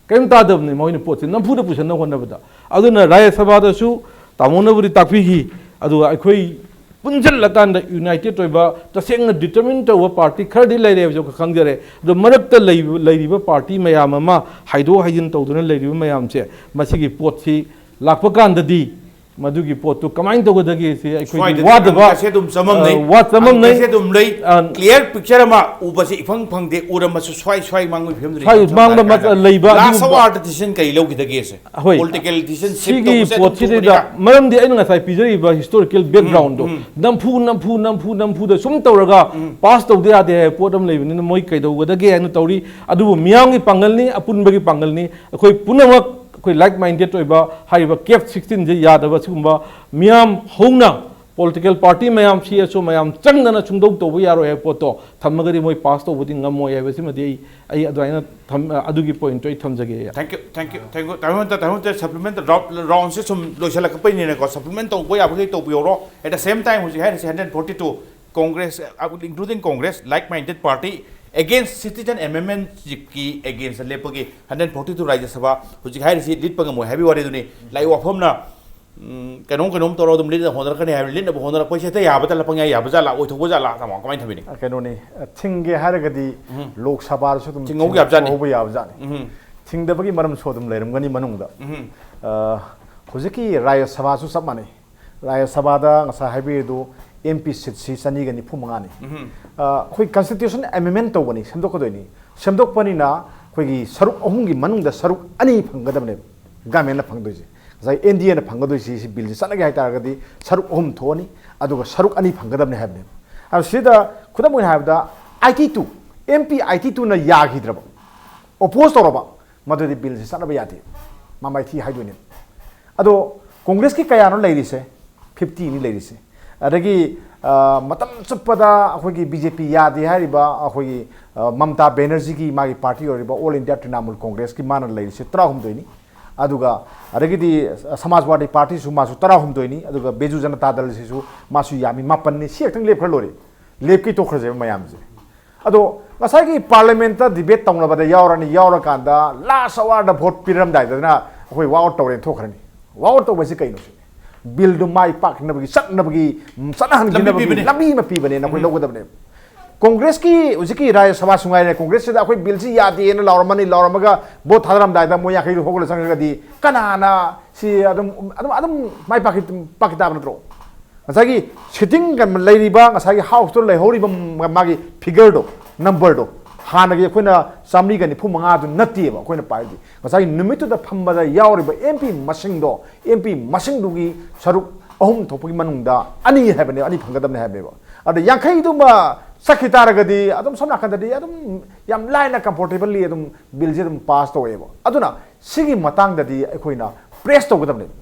ꯀꯔꯤꯝ ꯇꯥꯗꯕꯅꯤ꯫ ꯃꯣꯏꯅ ꯄꯣꯠꯁꯦ ꯅꯝꯐꯨꯗ ꯄꯨꯁꯟꯅꯕ ꯍꯣꯠꯅꯕꯗ꯫ ꯑꯗꯨꯅ ꯔꯥꯖ꯭ꯌ ꯁꯚꯥꯗꯁꯨ ꯇꯥꯃꯣꯅꯕꯨꯗꯤ ꯇꯥꯛꯄꯤꯈꯤ꯫ ꯑꯗꯨꯒ ꯑꯩꯈꯣꯏ ꯄꯨꯟꯁꯤꯜꯂꯀꯥꯟꯗ ꯌꯨꯅꯥꯏꯇꯦꯠ ꯑꯣꯏꯕ, ꯇꯁꯦꯡꯅ ꯗꯤꯇꯔꯃꯤꯟ ꯇꯧꯕ ꯄꯥꯔꯇꯤ ꯈꯔꯗꯤ ꯂꯩꯔꯦ ꯍꯥꯏꯕꯁꯨ ꯑꯩꯈꯣꯏ ꯈꯪꯖꯔꯦ꯫ ꯑꯗꯣ ꯃꯔꯛꯇ ꯂꯩꯕ, ꯂꯩꯔꯤꯕ ꯄꯥꯔꯇꯤ ꯃꯌꯥꯝ ꯑꯃ ꯍꯥꯏꯗꯣꯛ ꯍꯥꯏꯖꯤꯟ ꯇꯧꯗꯨꯅ ꯂꯩꯔꯤꯕ ꯃꯌꯥꯝꯁꯦ, ꯃꯁꯤꯒꯤ ꯄꯣꯠꯁꯤ ꯂꯥꯛꯄ ꯀꯥꯟꯗꯗꯤ ꯃꯗꯨꯒꯤ ꯄꯣꯠꯇꯨ ꯀꯃꯥꯏꯅ ꯇꯧꯒꯗꯒꯦ ꯁꯤ ꯑꯩꯈꯣꯏꯒꯤ ꯁ꯭ꯋꯥꯏꯗꯗꯤ ꯋꯥꯗꯕ, ꯑꯪꯀꯁꯦ ꯑꯗꯨꯝ ꯆꯃꯝꯅꯩ꯫ ꯑ, ꯋꯥ ꯆꯃꯝꯅꯩ꯫ ꯑꯪꯀꯁꯦ ꯑꯗꯨꯝ ꯂꯩ꯫ ꯑ, ꯀ꯭ꯂꯤꯌꯥꯔ ꯄꯤꯛꯆꯔ ꯑꯃ ꯎꯕꯁꯦ ꯏꯐꯪ ꯐꯪꯗꯦ꯫ ꯎꯔꯝꯃꯁꯨ ꯁ꯭ꯋꯥꯏ ꯁ꯭ꯋꯥꯏ ꯃꯥꯡꯕꯒꯤ ꯐꯤꯕꯝꯗ ꯁ꯭ꯋꯥꯏ ꯂꯩ꯫ ꯃꯥꯡꯕ ꯃ-, ꯂꯩꯕ ꯂꯥꯁ ꯑꯗꯨꯒꯨꯝꯕ ꯑꯋꯥꯔꯗ ꯗꯤꯁꯤꯖꯟ ꯀꯔꯤ ꯂꯧꯈꯤꯗꯒꯦꯁꯦ? ꯍꯣꯏ꯫ ꯄꯣꯂꯤꯇꯤꯀꯦꯜ ꯗꯤꯁꯤꯖꯟ ꯁꯤꯒꯤ ꯁꯦꯝꯗꯣꯛꯄꯁꯦ ꯑꯗꯨꯝ ꯄꯣꯠꯁꯤꯗꯩꯗ ꯊꯣꯛꯄꯅꯤꯅ꯫ ꯃꯔꯝꯗꯤ ꯑꯩꯅ ꯉꯁꯥꯏ ꯄꯤꯖꯔꯤꯕ ꯍꯤꯁꯇꯣꯔꯤꯀꯦꯜ ꯕꯦꯛꯒ꯭ꯔꯥꯎꯟꯗꯣ ꯎꯝ, ꯎꯝ꯫ ꯅꯝꯐꯨ, ꯅꯝꯐꯨ, ꯅꯝꯐꯨ, ꯅꯝꯐꯨꯗ ꯁꯨꯝ ꯇꯧꯔꯒ ꯎꯝ꯫ ꯄꯥꯁ ꯇꯧꯗ ꯌꯥꯗꯦ ꯍꯥꯏꯕ ꯄꯣꯠ ꯑꯃ ꯂꯩꯕꯅꯤꯅ ꯃꯣꯏ ꯀꯩꯗꯧꯒꯗꯒꯦ ꯍꯥꯏꯅ ꯇꯧꯔꯤ꯫ ꯑꯗꯨꯕꯨ ꯃꯤꯌꯥꯝꯒꯤ ꯄꯥꯡꯒꯜꯅꯤ, ꯑꯄꯨꯟꯕꯒꯤ ꯄꯥꯡꯒꯜꯅꯤ꯫ ꯑꯩꯈꯣꯏ ꯄꯨꯝꯅꯃꯛ ꯑꯩꯈꯣꯏ ꯂꯥꯏꯛ ꯃꯥꯏꯟꯗꯦꯠ ꯑꯣꯏꯕ ꯍꯥꯏꯔꯤꯕ ꯀꯦꯞ ꯁꯤꯛꯁꯇꯤꯟꯁꯦ ꯌꯥꯗꯕ ꯁꯤꯒꯨꯝꯕ ꯃꯤꯌꯥꯝ ꯍꯧꯅ ꯄꯣꯂꯤꯇꯤꯀꯦꯜ ꯄꯥꯔꯇꯤ ꯃꯌꯥꯝ, ꯁꯤ ꯑꯦꯁ ꯑꯣ ꯃꯌꯥꯝ ꯆꯪꯗꯅ ꯁꯨꯡꯗꯧ ꯇꯧꯕ ꯌꯥꯔꯣꯏ ꯍꯥꯏꯕ ꯄꯣꯠꯇꯣ ꯊꯝꯃꯒꯗꯤ ꯃꯣꯏ ꯄꯥꯁ ꯇꯧꯕꯗꯤ ꯉꯝꯃꯣꯏ ꯍꯥꯏꯕꯁꯤꯃꯗꯤ ꯑꯩ, ꯑꯩ ꯑꯗꯨꯃꯥꯏꯅ ꯊꯝ-, ꯑꯗꯨꯒꯤ ꯄꯣꯏꯟꯠꯇꯣ ꯑꯩ ꯊꯝꯖꯒꯦ꯫ Thank you, thank you, thank you꯫ ꯇꯥꯃꯣ ꯍꯟꯇ, ꯇꯥꯃꯣ ꯍꯟꯇ ꯁꯄ꯭ꯂꯤꯃꯦꯟ ꯔꯥꯎꯟ, ꯔꯥꯎꯟꯁꯦ ꯁꯨꯝ ꯂꯣꯏꯁꯤꯜꯂꯛꯄꯩꯅꯤꯅꯀꯣ, ꯁꯄ꯭ꯂꯤꯃꯦꯟ ꯇꯧꯕ ꯌꯥꯕꯈꯩ ꯇꯧꯕꯤꯍꯧꯔꯣ꯫ At the same time ꯍꯧꯖꯤꯛ ꯍꯥꯏꯔꯤꯁꯦ hundred forty two Congress, including Congress, like minded party against citizen amendment ꯀꯤ against ꯂꯦꯞꯄꯒꯤ ꯍꯟꯗ꯭ꯔꯦꯠ ꯐꯣꯔꯇꯤ ꯇꯨ ꯔꯥꯖ꯭ꯌ ꯁꯚꯥ ꯍꯧꯖꯤꯛ ꯍꯥꯏꯔꯤꯁꯤ ꯂꯤꯠꯄ ꯉꯝꯃꯣꯏ ꯍꯥꯏꯕꯒꯤ ꯋꯥꯔꯤꯗꯨꯅꯤ꯫ ꯂꯥꯏ ꯋꯥꯐꯝꯅ ꯎꯝ, ꯀꯩꯅꯣꯝ ꯀꯩꯅꯣꯝ ꯇꯧꯔꯒ ꯑꯗꯨꯝ ꯂꯤꯠꯅꯕ ꯍꯣꯠꯅꯔꯛꯀꯅꯤ ꯍꯥꯏꯕꯅꯤ꯫ ꯂꯤꯠꯅꯕ ꯍꯣꯠꯅꯔꯛꯄꯁꯦ ꯍꯦꯛꯇ ꯌꯥꯕ ꯖꯥꯠꯂ, ꯄꯪꯌꯥ ꯌꯥꯕ ꯖꯥꯠꯂ, ꯑꯣꯏꯊꯣꯛꯄ ꯖꯥꯠꯂ, ꯇꯥꯃꯣ, ꯀꯃꯥꯏꯅ ꯊꯝꯕꯤꯅꯤ? ꯑ, ꯀꯩꯅꯣꯅꯤ, ꯑ, ꯊꯤꯡꯒꯦ ꯍꯥꯏꯔꯒꯗꯤ ꯎꯝ꯫ ꯂꯣꯛ ꯁꯚꯥꯗꯁꯨ ꯑꯗꯨꯝ ꯊꯤꯡꯍꯧꯕ ꯊꯤꯡ-, ꯌꯥꯕꯖꯥꯠꯅꯤ꯫ ꯊꯤꯡꯍꯧꯕ ꯌꯥꯕꯖꯥꯠꯅꯤ꯫ ꯎꯝ꯫ ꯊꯤꯡꯗꯕꯒꯤ ꯃꯔꯝꯁꯨ ꯑꯗꯨꯝ ꯂꯩꯔꯝꯒꯅꯤ ꯃꯅꯨꯡꯗ꯫ ꯎꯝ꯫ ꯑ, ꯍꯧꯖꯤꯛꯀꯤ ꯔꯥꯖ꯭ꯌ ꯁꯚꯥꯁꯨ ꯆꯞ ꯃꯥꯟꯅꯩ꯫ ꯔꯥꯖ꯭ꯌ ꯁꯚꯥꯗ ꯉꯁꯥꯏ ꯍꯥꯏꯕꯤꯔꯤꯗꯨ ꯑꯦꯝ ꯄꯤ ꯁꯤꯠꯁꯤ ꯆꯅꯤꯒ ꯅꯤꯐꯨ ꯃꯉꯥꯅꯤ꯫ ꯎꯝ꯫ ꯑ, ꯑꯩꯈꯣꯏ ꯀꯟꯁꯇꯤꯇ꯭ꯌꯨꯁꯟ ꯑꯦꯃꯦꯟꯃꯦꯟ ꯇꯧꯕꯅꯤ, ꯁꯦꯝꯗꯣꯛꯀꯗꯣꯏꯅꯤ꯫ ꯁꯦꯝꯗꯣꯛꯄꯅꯤꯅ ꯑꯩꯈꯣꯏꯒꯤ ꯁꯔꯨꯛ ꯑꯍꯨꯝꯒꯤ ꯃꯅꯨꯡꯗ ꯁꯔꯨꯛ ꯑꯅꯤ ꯐꯪꯒꯗꯕꯅꯦꯕ ꯒꯃꯦꯟꯅ ꯐꯪꯗꯣꯏꯁꯦ꯫ ꯉꯁꯥꯏ ꯑꯦꯟ ꯗꯤ ꯑꯦꯅ ꯐꯪꯒꯗꯣꯏꯁꯤ, ꯁꯤ ꯕꯤꯜꯁꯤ ꯆꯠꯅꯒꯦ ꯍꯥꯏꯇꯥꯔꯒꯗꯤ ꯁꯔꯨꯛ ꯑꯍꯨꯝ ꯊꯣꯛꯑꯅꯤ, ꯑꯗꯨꯒ ꯁꯔꯨꯛ ꯑꯅꯤ ꯐꯪꯒꯗꯕꯅꯤ ꯍꯥꯏꯕꯅꯦꯕ꯫ ꯑꯗꯣ ꯁꯤꯗ ꯈꯨꯗꯝ ꯑꯣꯏꯅ ꯍꯥꯏꯔꯕꯗ, eighty two, M P eighty ꯇꯨꯅ ꯌꯥꯈꯤꯗ꯭ꯔꯕ, ꯑꯣꯄꯣꯖ ꯇꯧꯔꯕ, ꯃꯗꯨꯗꯤ ꯕꯤꯜꯁꯤ ꯆꯠꯅꯕ ꯌꯥꯗꯦ, ꯃꯥ ꯃꯥꯏꯊꯤ ꯍꯥꯏꯗꯣꯏꯅꯦꯕ꯫ ꯑꯗꯣ ꯀꯣꯡꯒ꯭ꯔꯦꯁꯀꯤ ꯀꯌꯥꯅꯣ ꯂꯩꯔꯤꯁꯦ? ꯐꯤꯐꯇꯤꯅꯤ ꯂꯩꯔꯤꯁꯦ꯫ ꯑꯗꯒꯤ, ꯑ, ꯃꯇꯝ ꯆꯨꯞꯄꯗ ꯑꯩꯈꯣꯏꯒꯤ ꯕꯤ ꯖꯦ ꯄꯤ ꯌꯥꯗꯦ ꯍꯥꯏꯔꯤꯕ ꯑꯩꯈꯣꯏꯒꯤ, ꯑ, ꯃꯝꯇꯥ ꯕꯦꯅꯔꯖꯤꯒꯤ ꯃꯥꯒꯤ ꯄꯥꯔꯇꯤ ꯑꯣꯏꯔꯤꯕ ꯑꯣꯜ ꯏꯟꯗꯤꯌꯥ ꯇ꯭ꯔꯤꯅꯥꯃꯨꯜ ꯀꯣꯡꯒ꯭ꯔꯦꯁꯀꯤ ꯃꯥꯅ ꯂꯩꯔꯤꯁꯦ ꯇꯔꯥꯍꯨꯝꯗꯣꯏꯅꯤ꯫ ꯑꯗꯨꯒ ꯑꯗꯒꯤꯗꯤ ꯁꯃꯥꯖꯋꯥꯗꯤ ꯄꯥꯔꯇꯤꯁꯨ ꯃꯥꯁꯨ ꯇꯔꯥꯍꯨꯝꯗꯣꯏꯅꯤ, ꯑꯗꯨꯒ ꯕꯤꯖꯨ ꯖꯅꯇꯥ ꯗꯜꯁꯤꯁꯨ ꯃꯥꯁꯨ ꯌꯥꯝꯃꯤ, ꯃꯥꯄꯟꯅꯤ꯫ ꯁꯤ ꯈꯛꯇꯪ ꯂꯦꯞꯈ꯭ꯔ ꯂꯣꯏꯔꯦ꯫ ꯂꯦꯞꯀꯤ ꯇꯣꯛꯈ꯭ꯔꯁꯦꯕ ꯃꯌꯥꯝꯁꯦ꯫ ꯑꯗꯣ ꯉꯁꯥꯏꯒꯤ ꯄꯥꯔꯂꯤꯌꯥꯃꯦꯟꯠꯇ ꯗꯤꯕꯦꯠ ꯇꯧꯅꯕꯗ ꯌꯥꯎꯔꯅꯤ, ꯌꯥꯎꯔꯀꯥꯟꯗ ꯂꯥꯁ ꯑꯋꯥꯔꯗ ꯚꯣꯠ ꯄꯤꯔꯝꯗꯥꯏꯗꯅ ꯑꯩꯈꯣꯏ ꯋꯥꯛ ꯑꯥꯎꯠ ꯇꯧꯔꯦꯅ ꯊꯣꯛꯈ꯭ꯔꯅꯤ꯫ ꯋꯥꯛ ꯑꯥꯎꯠ ꯇꯧꯕꯁꯤ ꯀꯩꯅꯣ ꯁꯤꯅꯤ? ꯕꯤꯜꯗꯨ ꯃꯥꯏ ꯄꯥꯛꯅꯕꯒꯤ, ꯆꯠꯅꯕꯒꯤ, ꯎꯝ, ꯆꯠꯅꯍꯟꯈꯤꯅꯕꯒꯤ ꯂꯝꯕꯤ ꯄꯤꯕꯅꯦ꯫ ꯂꯝꯕꯤ ꯑꯃ ꯄꯤꯕꯅꯦꯅ ꯑꯩꯈꯣꯏ ꯎꯝ꯫ ꯂꯧꯒꯗꯕꯅꯦꯕ꯫ ꯀꯣꯡꯒ꯭ꯔꯦꯁꯀꯤ ꯍꯧꯖꯤꯛꯀꯤ ꯔꯥꯖ꯭ꯌ ꯁꯚꯥꯁꯨ ꯉꯥꯏꯔꯦ, ꯀꯣꯡꯒ꯭ꯔꯦꯁꯁꯤꯗ ꯑꯩꯈꯣꯏ ꯕꯤꯜꯁꯤ ꯌꯥꯗꯦꯅ ꯂꯥꯎꯔꯝꯃꯅꯤ, ꯂꯥꯎꯔꯝꯃꯒ ꯚꯣꯠ ꯊꯥꯗꯔꯝꯗꯥꯏꯗ ꯃꯣꯏ ꯌꯥꯡꯈꯩꯗꯨ ꯍꯧꯒꯠꯂ ꯆꯪꯉꯒꯗꯤ ꯀꯅꯥꯅ ꯁꯤ ꯑꯗꯨꯝ, ꯑꯗꯨꯝ, ꯑꯗꯨꯝ ꯃꯥꯏ ꯄꯥꯛꯈꯤ, ꯄꯥꯛꯈꯤ ꯇꯥꯕ ꯅꯠꯇ꯭ꯔꯣ? ꯉꯁꯥꯏꯒꯤ ꯁꯤꯇꯤꯡ ꯂꯩꯔꯤꯕ, ꯉꯁꯥꯏꯒꯤ ꯍꯥꯎꯁꯇ ꯂꯩꯍꯧꯔꯤꯕ ꯃꯥꯒꯤ ꯐꯤꯒꯔꯗꯣ, ꯅꯝꯕꯔꯗꯣ, ꯍꯥꯟꯅꯒꯤ ꯑꯩꯈꯣꯏꯅ ꯆꯥꯃꯔꯤꯒ ꯅꯤꯐꯨ ꯃꯉꯥꯗꯨ ꯅꯠꯇꯦꯕ ꯑꯩꯈꯣꯏꯅ ꯄꯥꯏꯔꯤꯗꯤ꯫ ꯉꯁꯥꯏꯒꯤ ꯅꯨꯃꯤꯠꯇꯨꯗ ꯐꯝꯕꯗ ꯌꯥꯎꯔꯤꯕ ꯑꯦꯝ ꯄꯤ ꯃꯁꯤꯡꯗꯣ, ꯑꯦꯝ ꯄꯤ ꯃꯁꯤꯡꯗꯨꯒꯤ ꯁꯔꯨꯛ ꯑꯍꯨꯝ ꯊꯣꯛꯄꯒꯤ ꯃꯅꯨꯡꯗ ꯑꯅꯤ ꯍꯥꯏꯕꯅꯦ, ꯑꯅꯤ ꯐꯪꯒꯗꯕꯅꯦ ꯍꯥꯏꯕꯅꯦꯕ꯫ ꯑꯗ ꯌꯥꯡꯈꯩꯗꯨꯃ ꯆꯠꯈꯤ ꯇꯥꯔꯒꯗꯤ ꯑꯗꯨꯝ ꯁꯝꯅ ꯍꯥꯏꯔꯀꯥꯟꯗꯗꯤ ꯑꯗꯨꯝ ꯌꯥꯝ ꯂꯥꯏꯅ, ꯀꯝꯐꯣꯔꯇꯦꯕꯜꯂꯤ ꯑꯗꯨꯝ ꯕꯤꯜꯁꯦ ꯑꯗꯨꯝ ꯄꯥꯁ ꯇꯧꯋꯦꯕ꯫ ꯑꯗꯨꯅ ꯁꯤꯒꯤ ꯃꯇꯥꯡꯗꯗꯤ ꯑꯩꯈꯣꯏꯅ ꯄ꯭ꯔꯦꯁ ꯇꯧꯒꯗꯕꯅꯦꯕ,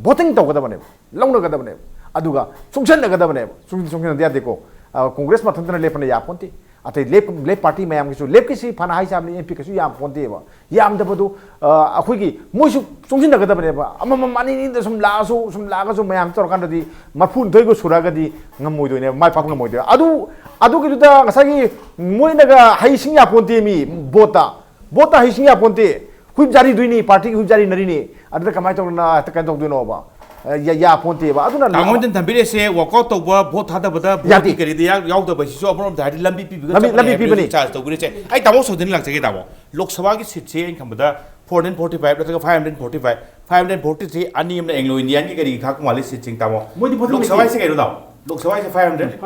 ꯚꯣꯇꯤꯡ ꯇꯧꯒꯗꯕꯅꯦꯕ, ꯂꯧꯅꯒꯗꯕꯅꯦꯕ, ꯑꯗꯨꯒ ꯆꯨꯡꯁꯤꯟꯅꯒꯗꯕꯅꯦꯕ꯫ ꯆꯨꯡꯁꯤꯟ, ꯆꯨꯡꯁꯤꯟꯅꯗꯤ ꯌꯥꯗꯦꯀꯣ꯫ ꯑ, ꯀꯣꯡꯒ꯭ꯔꯦꯁ ꯃꯊꯟꯇꯅ ꯂꯦꯞꯄꯅ ꯌꯥꯄꯣꯟꯇꯦ꯫ ꯑꯇꯩ ꯂꯦꯞ, ꯂꯦꯞ ꯄꯥꯔꯇꯤ ꯃꯌꯥꯝꯒꯤꯁꯨ, ꯂꯦꯞꯀꯤꯁꯤ ꯐꯅ ꯍꯥꯏ ꯁꯥꯕꯅꯤ, ꯑꯦꯝ ꯄꯤ ꯀꯩꯁꯨ ꯌꯥꯝ ꯄꯣꯟꯇꯦꯕ꯫ ꯌꯥꯝꯗꯕꯗꯨ, ꯑ, ꯑꯩꯈꯣꯏꯒꯤ ꯃꯣꯏꯁꯨ ꯆꯨꯡꯁꯤꯟꯅꯒꯗꯕꯅꯦꯕ꯫ ꯑꯃꯃꯝ ꯑꯅꯤ ꯑꯅꯤꯗ ꯁꯨꯝ ꯂꯥꯛꯑꯁꯨ, ꯁꯨꯝ ꯂꯥꯛꯑꯒꯁꯨ ꯃꯌꯥꯝ ꯇꯧꯔꯀꯥꯟꯗꯗꯤ ꯃꯔꯐꯨ ꯅꯤꯊꯣꯏꯒ ꯁꯨꯔꯛꯑꯒꯗꯤ ꯉꯝꯃꯣꯏꯗꯣꯏꯅꯦꯕ, ꯃꯥꯏ ꯄꯥꯛꯄ ꯉꯝꯃꯣꯏꯗꯣꯏꯅꯦꯕ꯫ ꯑꯗꯨ, ꯑꯗꯨꯒꯤꯗꯨꯗ ꯉꯁꯥꯏꯒꯤ ꯃꯣꯏꯅꯒ ꯍꯩꯁꯤꯡ ꯌꯥꯄꯣꯟꯇꯦ ꯃꯤ ꯚꯣꯠꯇ꯫ ꯚꯣꯠꯇ ꯍꯩꯁꯤꯡ ꯌꯥꯄꯣꯟꯇꯦ꯫ ꯍꯨꯏꯞ ꯖꯥꯔꯤꯗꯣꯏꯅꯤ, ꯄꯥꯔꯇꯤꯒꯤ ꯍꯨꯏꯞ ꯖꯥꯔꯤꯅꯔꯤꯅꯤ꯫ ꯑꯗꯨꯗ ꯀꯃꯥꯏꯅ ꯇꯧꯗꯅ ꯍꯦꯛꯇ ꯀꯩꯅꯣ ꯇꯧꯗꯣꯏꯅꯣꯕ? ꯑ, ꯌꯥ-, ꯌꯥꯄꯣꯟꯇꯦꯕ꯫ ꯑꯗꯨꯅ ꯇꯥꯃꯣ ꯍꯣꯏꯅ ꯊꯝꯕꯤꯔꯤꯁꯦ, ꯋꯥꯛꯑꯥꯎꯠ ꯇꯧꯕ, ꯚꯣꯠ ꯊꯥꯗꯕꯗ ꯚꯣꯠꯀꯤ ꯌꯥꯗꯦ꯫ ꯀꯔꯤꯗ ꯌꯥꯎ-, ꯌꯥꯎꯗꯕ ꯍꯥꯏꯁꯤꯁꯨ ꯑꯃꯔꯣꯝꯗ ꯍꯥꯏꯔꯗꯤ ꯂꯝꯕꯤ ꯄꯤꯕꯤꯒ ꯂꯝꯕꯤ, ꯆꯞ ꯃꯥꯟꯅꯩ ꯂꯝꯕꯤ ꯍꯥꯏꯕ ꯄꯤꯕꯅꯤ꯫ ꯆꯥꯔꯖ ꯇꯧꯕꯤꯔꯤꯁꯦ꯫ ꯑꯩ ꯇꯥꯃꯣ ꯁꯣꯗꯅ ꯂꯥꯛꯆꯒꯦ, ꯇꯥꯃꯣ꯫ ꯂꯣꯛ ꯁꯚꯥꯒꯤ ꯁꯤꯠꯁꯦ ꯑꯩꯅ ꯈꯟꯕꯗ ꯐꯣꯔ ꯍꯟꯗ꯭ꯔꯦꯠ ꯐꯣꯔꯇꯤ ꯐꯥꯏꯚ ꯅꯠꯇ꯭ꯔꯒ five hundred forty five, five hundred forty three ꯑꯅꯤ ꯑꯃꯅ ꯑꯦꯡꯒ꯭ꯂꯣ ꯏꯟꯗꯤꯌꯥꯟꯒꯤ ꯀꯔꯤꯒꯤ ꯈꯥꯛꯄ ꯃꯥꯜꯂꯤ ꯁꯤꯠꯁꯤꯡ, ꯇꯥꯃꯣ꯫ ꯃꯣꯏꯗꯤ ꯚꯣꯇꯤꯡ ꯂꯣꯛ ꯁꯚꯥ ꯂꯩꯇꯦ꯫ ꯍꯥꯏꯁꯦ ꯀꯩꯅꯣ, ꯇꯥꯃꯣ? ꯂꯣꯛ ꯁꯚꯥ ꯍꯥꯏꯁꯦ five hundred?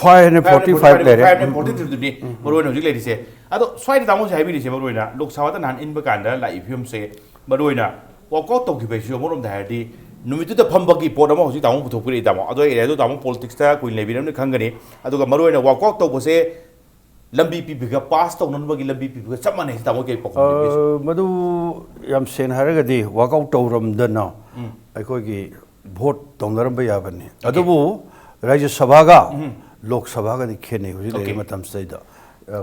Five hundred forty five ꯂꯩꯔꯦ꯫ ꯐꯥꯏꯚ ꯍꯟꯗ꯭ꯔꯦꯠ ꯐꯣꯔꯇꯤ ꯊ꯭ꯔꯤꯗꯨꯅꯤ ꯃꯔꯨ ꯑꯣꯏꯅ ꯍꯧꯖꯤꯛ ꯂꯩꯔꯤꯁꯦ꯫ ꯑꯗꯣ ꯁ꯭ꯋꯥꯏꯗ ꯇꯥꯃꯣꯁꯦ ꯍꯥꯏꯕꯤꯔꯤꯁꯦ ꯃꯔꯨ ꯑꯣꯏꯅ ꯂꯣꯛ ꯁꯚꯥꯗ ꯅꯍꯥꯟ ꯏꯟꯕ ꯀꯥꯟꯗ ꯂꯥꯛꯏ ꯐꯤꯕꯝꯁꯦ ꯃꯔꯨ ꯑꯣꯏꯅ ꯋꯥꯛꯑꯥꯎꯠ ꯇꯧꯈꯤꯕ ꯍꯥꯏꯁꯤꯁꯨ ꯑꯃꯔꯣꯝꯗ ꯍꯥꯏꯔꯗꯤ ꯅꯨꯃꯤꯠꯇꯨꯗ ꯐꯝꯕꯒꯤ ꯄꯣꯠ ꯑꯃ ꯍꯧꯖꯤꯛ ꯇꯥꯃꯣ ꯄꯨꯊꯣꯛꯄꯤꯔꯛꯏ, ꯇꯥꯃꯣ꯫ ꯑꯗꯣ ꯑꯦꯔꯤꯌꯥꯗꯣ ꯇꯥꯃꯣ ꯄꯣꯂꯤꯇꯤꯛꯁꯇ ꯀꯨꯏꯅ ꯂꯩꯕꯤꯔꯕꯅꯤꯅ ꯈꯪꯒꯅꯤ꯫ ꯑꯗꯨꯒ ꯃꯔꯨ ꯑꯣꯏꯅ ꯋꯥꯛꯑꯥꯎꯠ ꯇꯧꯕꯁꯦ ꯂꯝꯕꯤ ꯄꯤꯕꯤꯒ ꯄꯥꯁ ꯇꯧꯅꯅꯕꯒꯤ ꯂꯝꯕꯤ ꯄꯤꯕꯤꯒ ꯆꯞ ꯃꯥꯟꯅꯩ ꯁꯤ ꯇꯥꯃꯣ ꯀꯩ ꯄꯥꯎꯈꯨꯝ ꯄꯤꯕꯤꯒꯦ? ꯑ, ꯃꯗꯨ ꯌꯥꯝ ꯁꯦꯡꯅ ꯍꯥꯏꯔꯒꯗꯤ ꯋꯥꯛꯑꯥꯎꯠ ꯇꯧꯔꯝꯗꯅ ꯎꯝ꯫ ꯑꯩꯈꯣꯏꯒꯤ ꯚꯣꯠ ꯇꯧꯅꯔꯝꯕ ꯌꯥꯕꯅꯤ꯫ ꯑꯣꯀꯦ꯫ ꯑꯗꯨꯕꯨ ꯔꯥꯖ꯭ꯌ ꯁꯚꯥꯒ ꯎꯝ꯫ ꯂꯣꯛ ꯁꯚꯥꯒꯗꯤ ꯈꯦꯠꯅꯩ ꯍꯧꯖꯤꯛ ꯂꯩꯔꯤꯕ ꯑꯣꯀꯦ꯫ ꯃꯇꯝꯁꯤꯗꯩꯗ꯫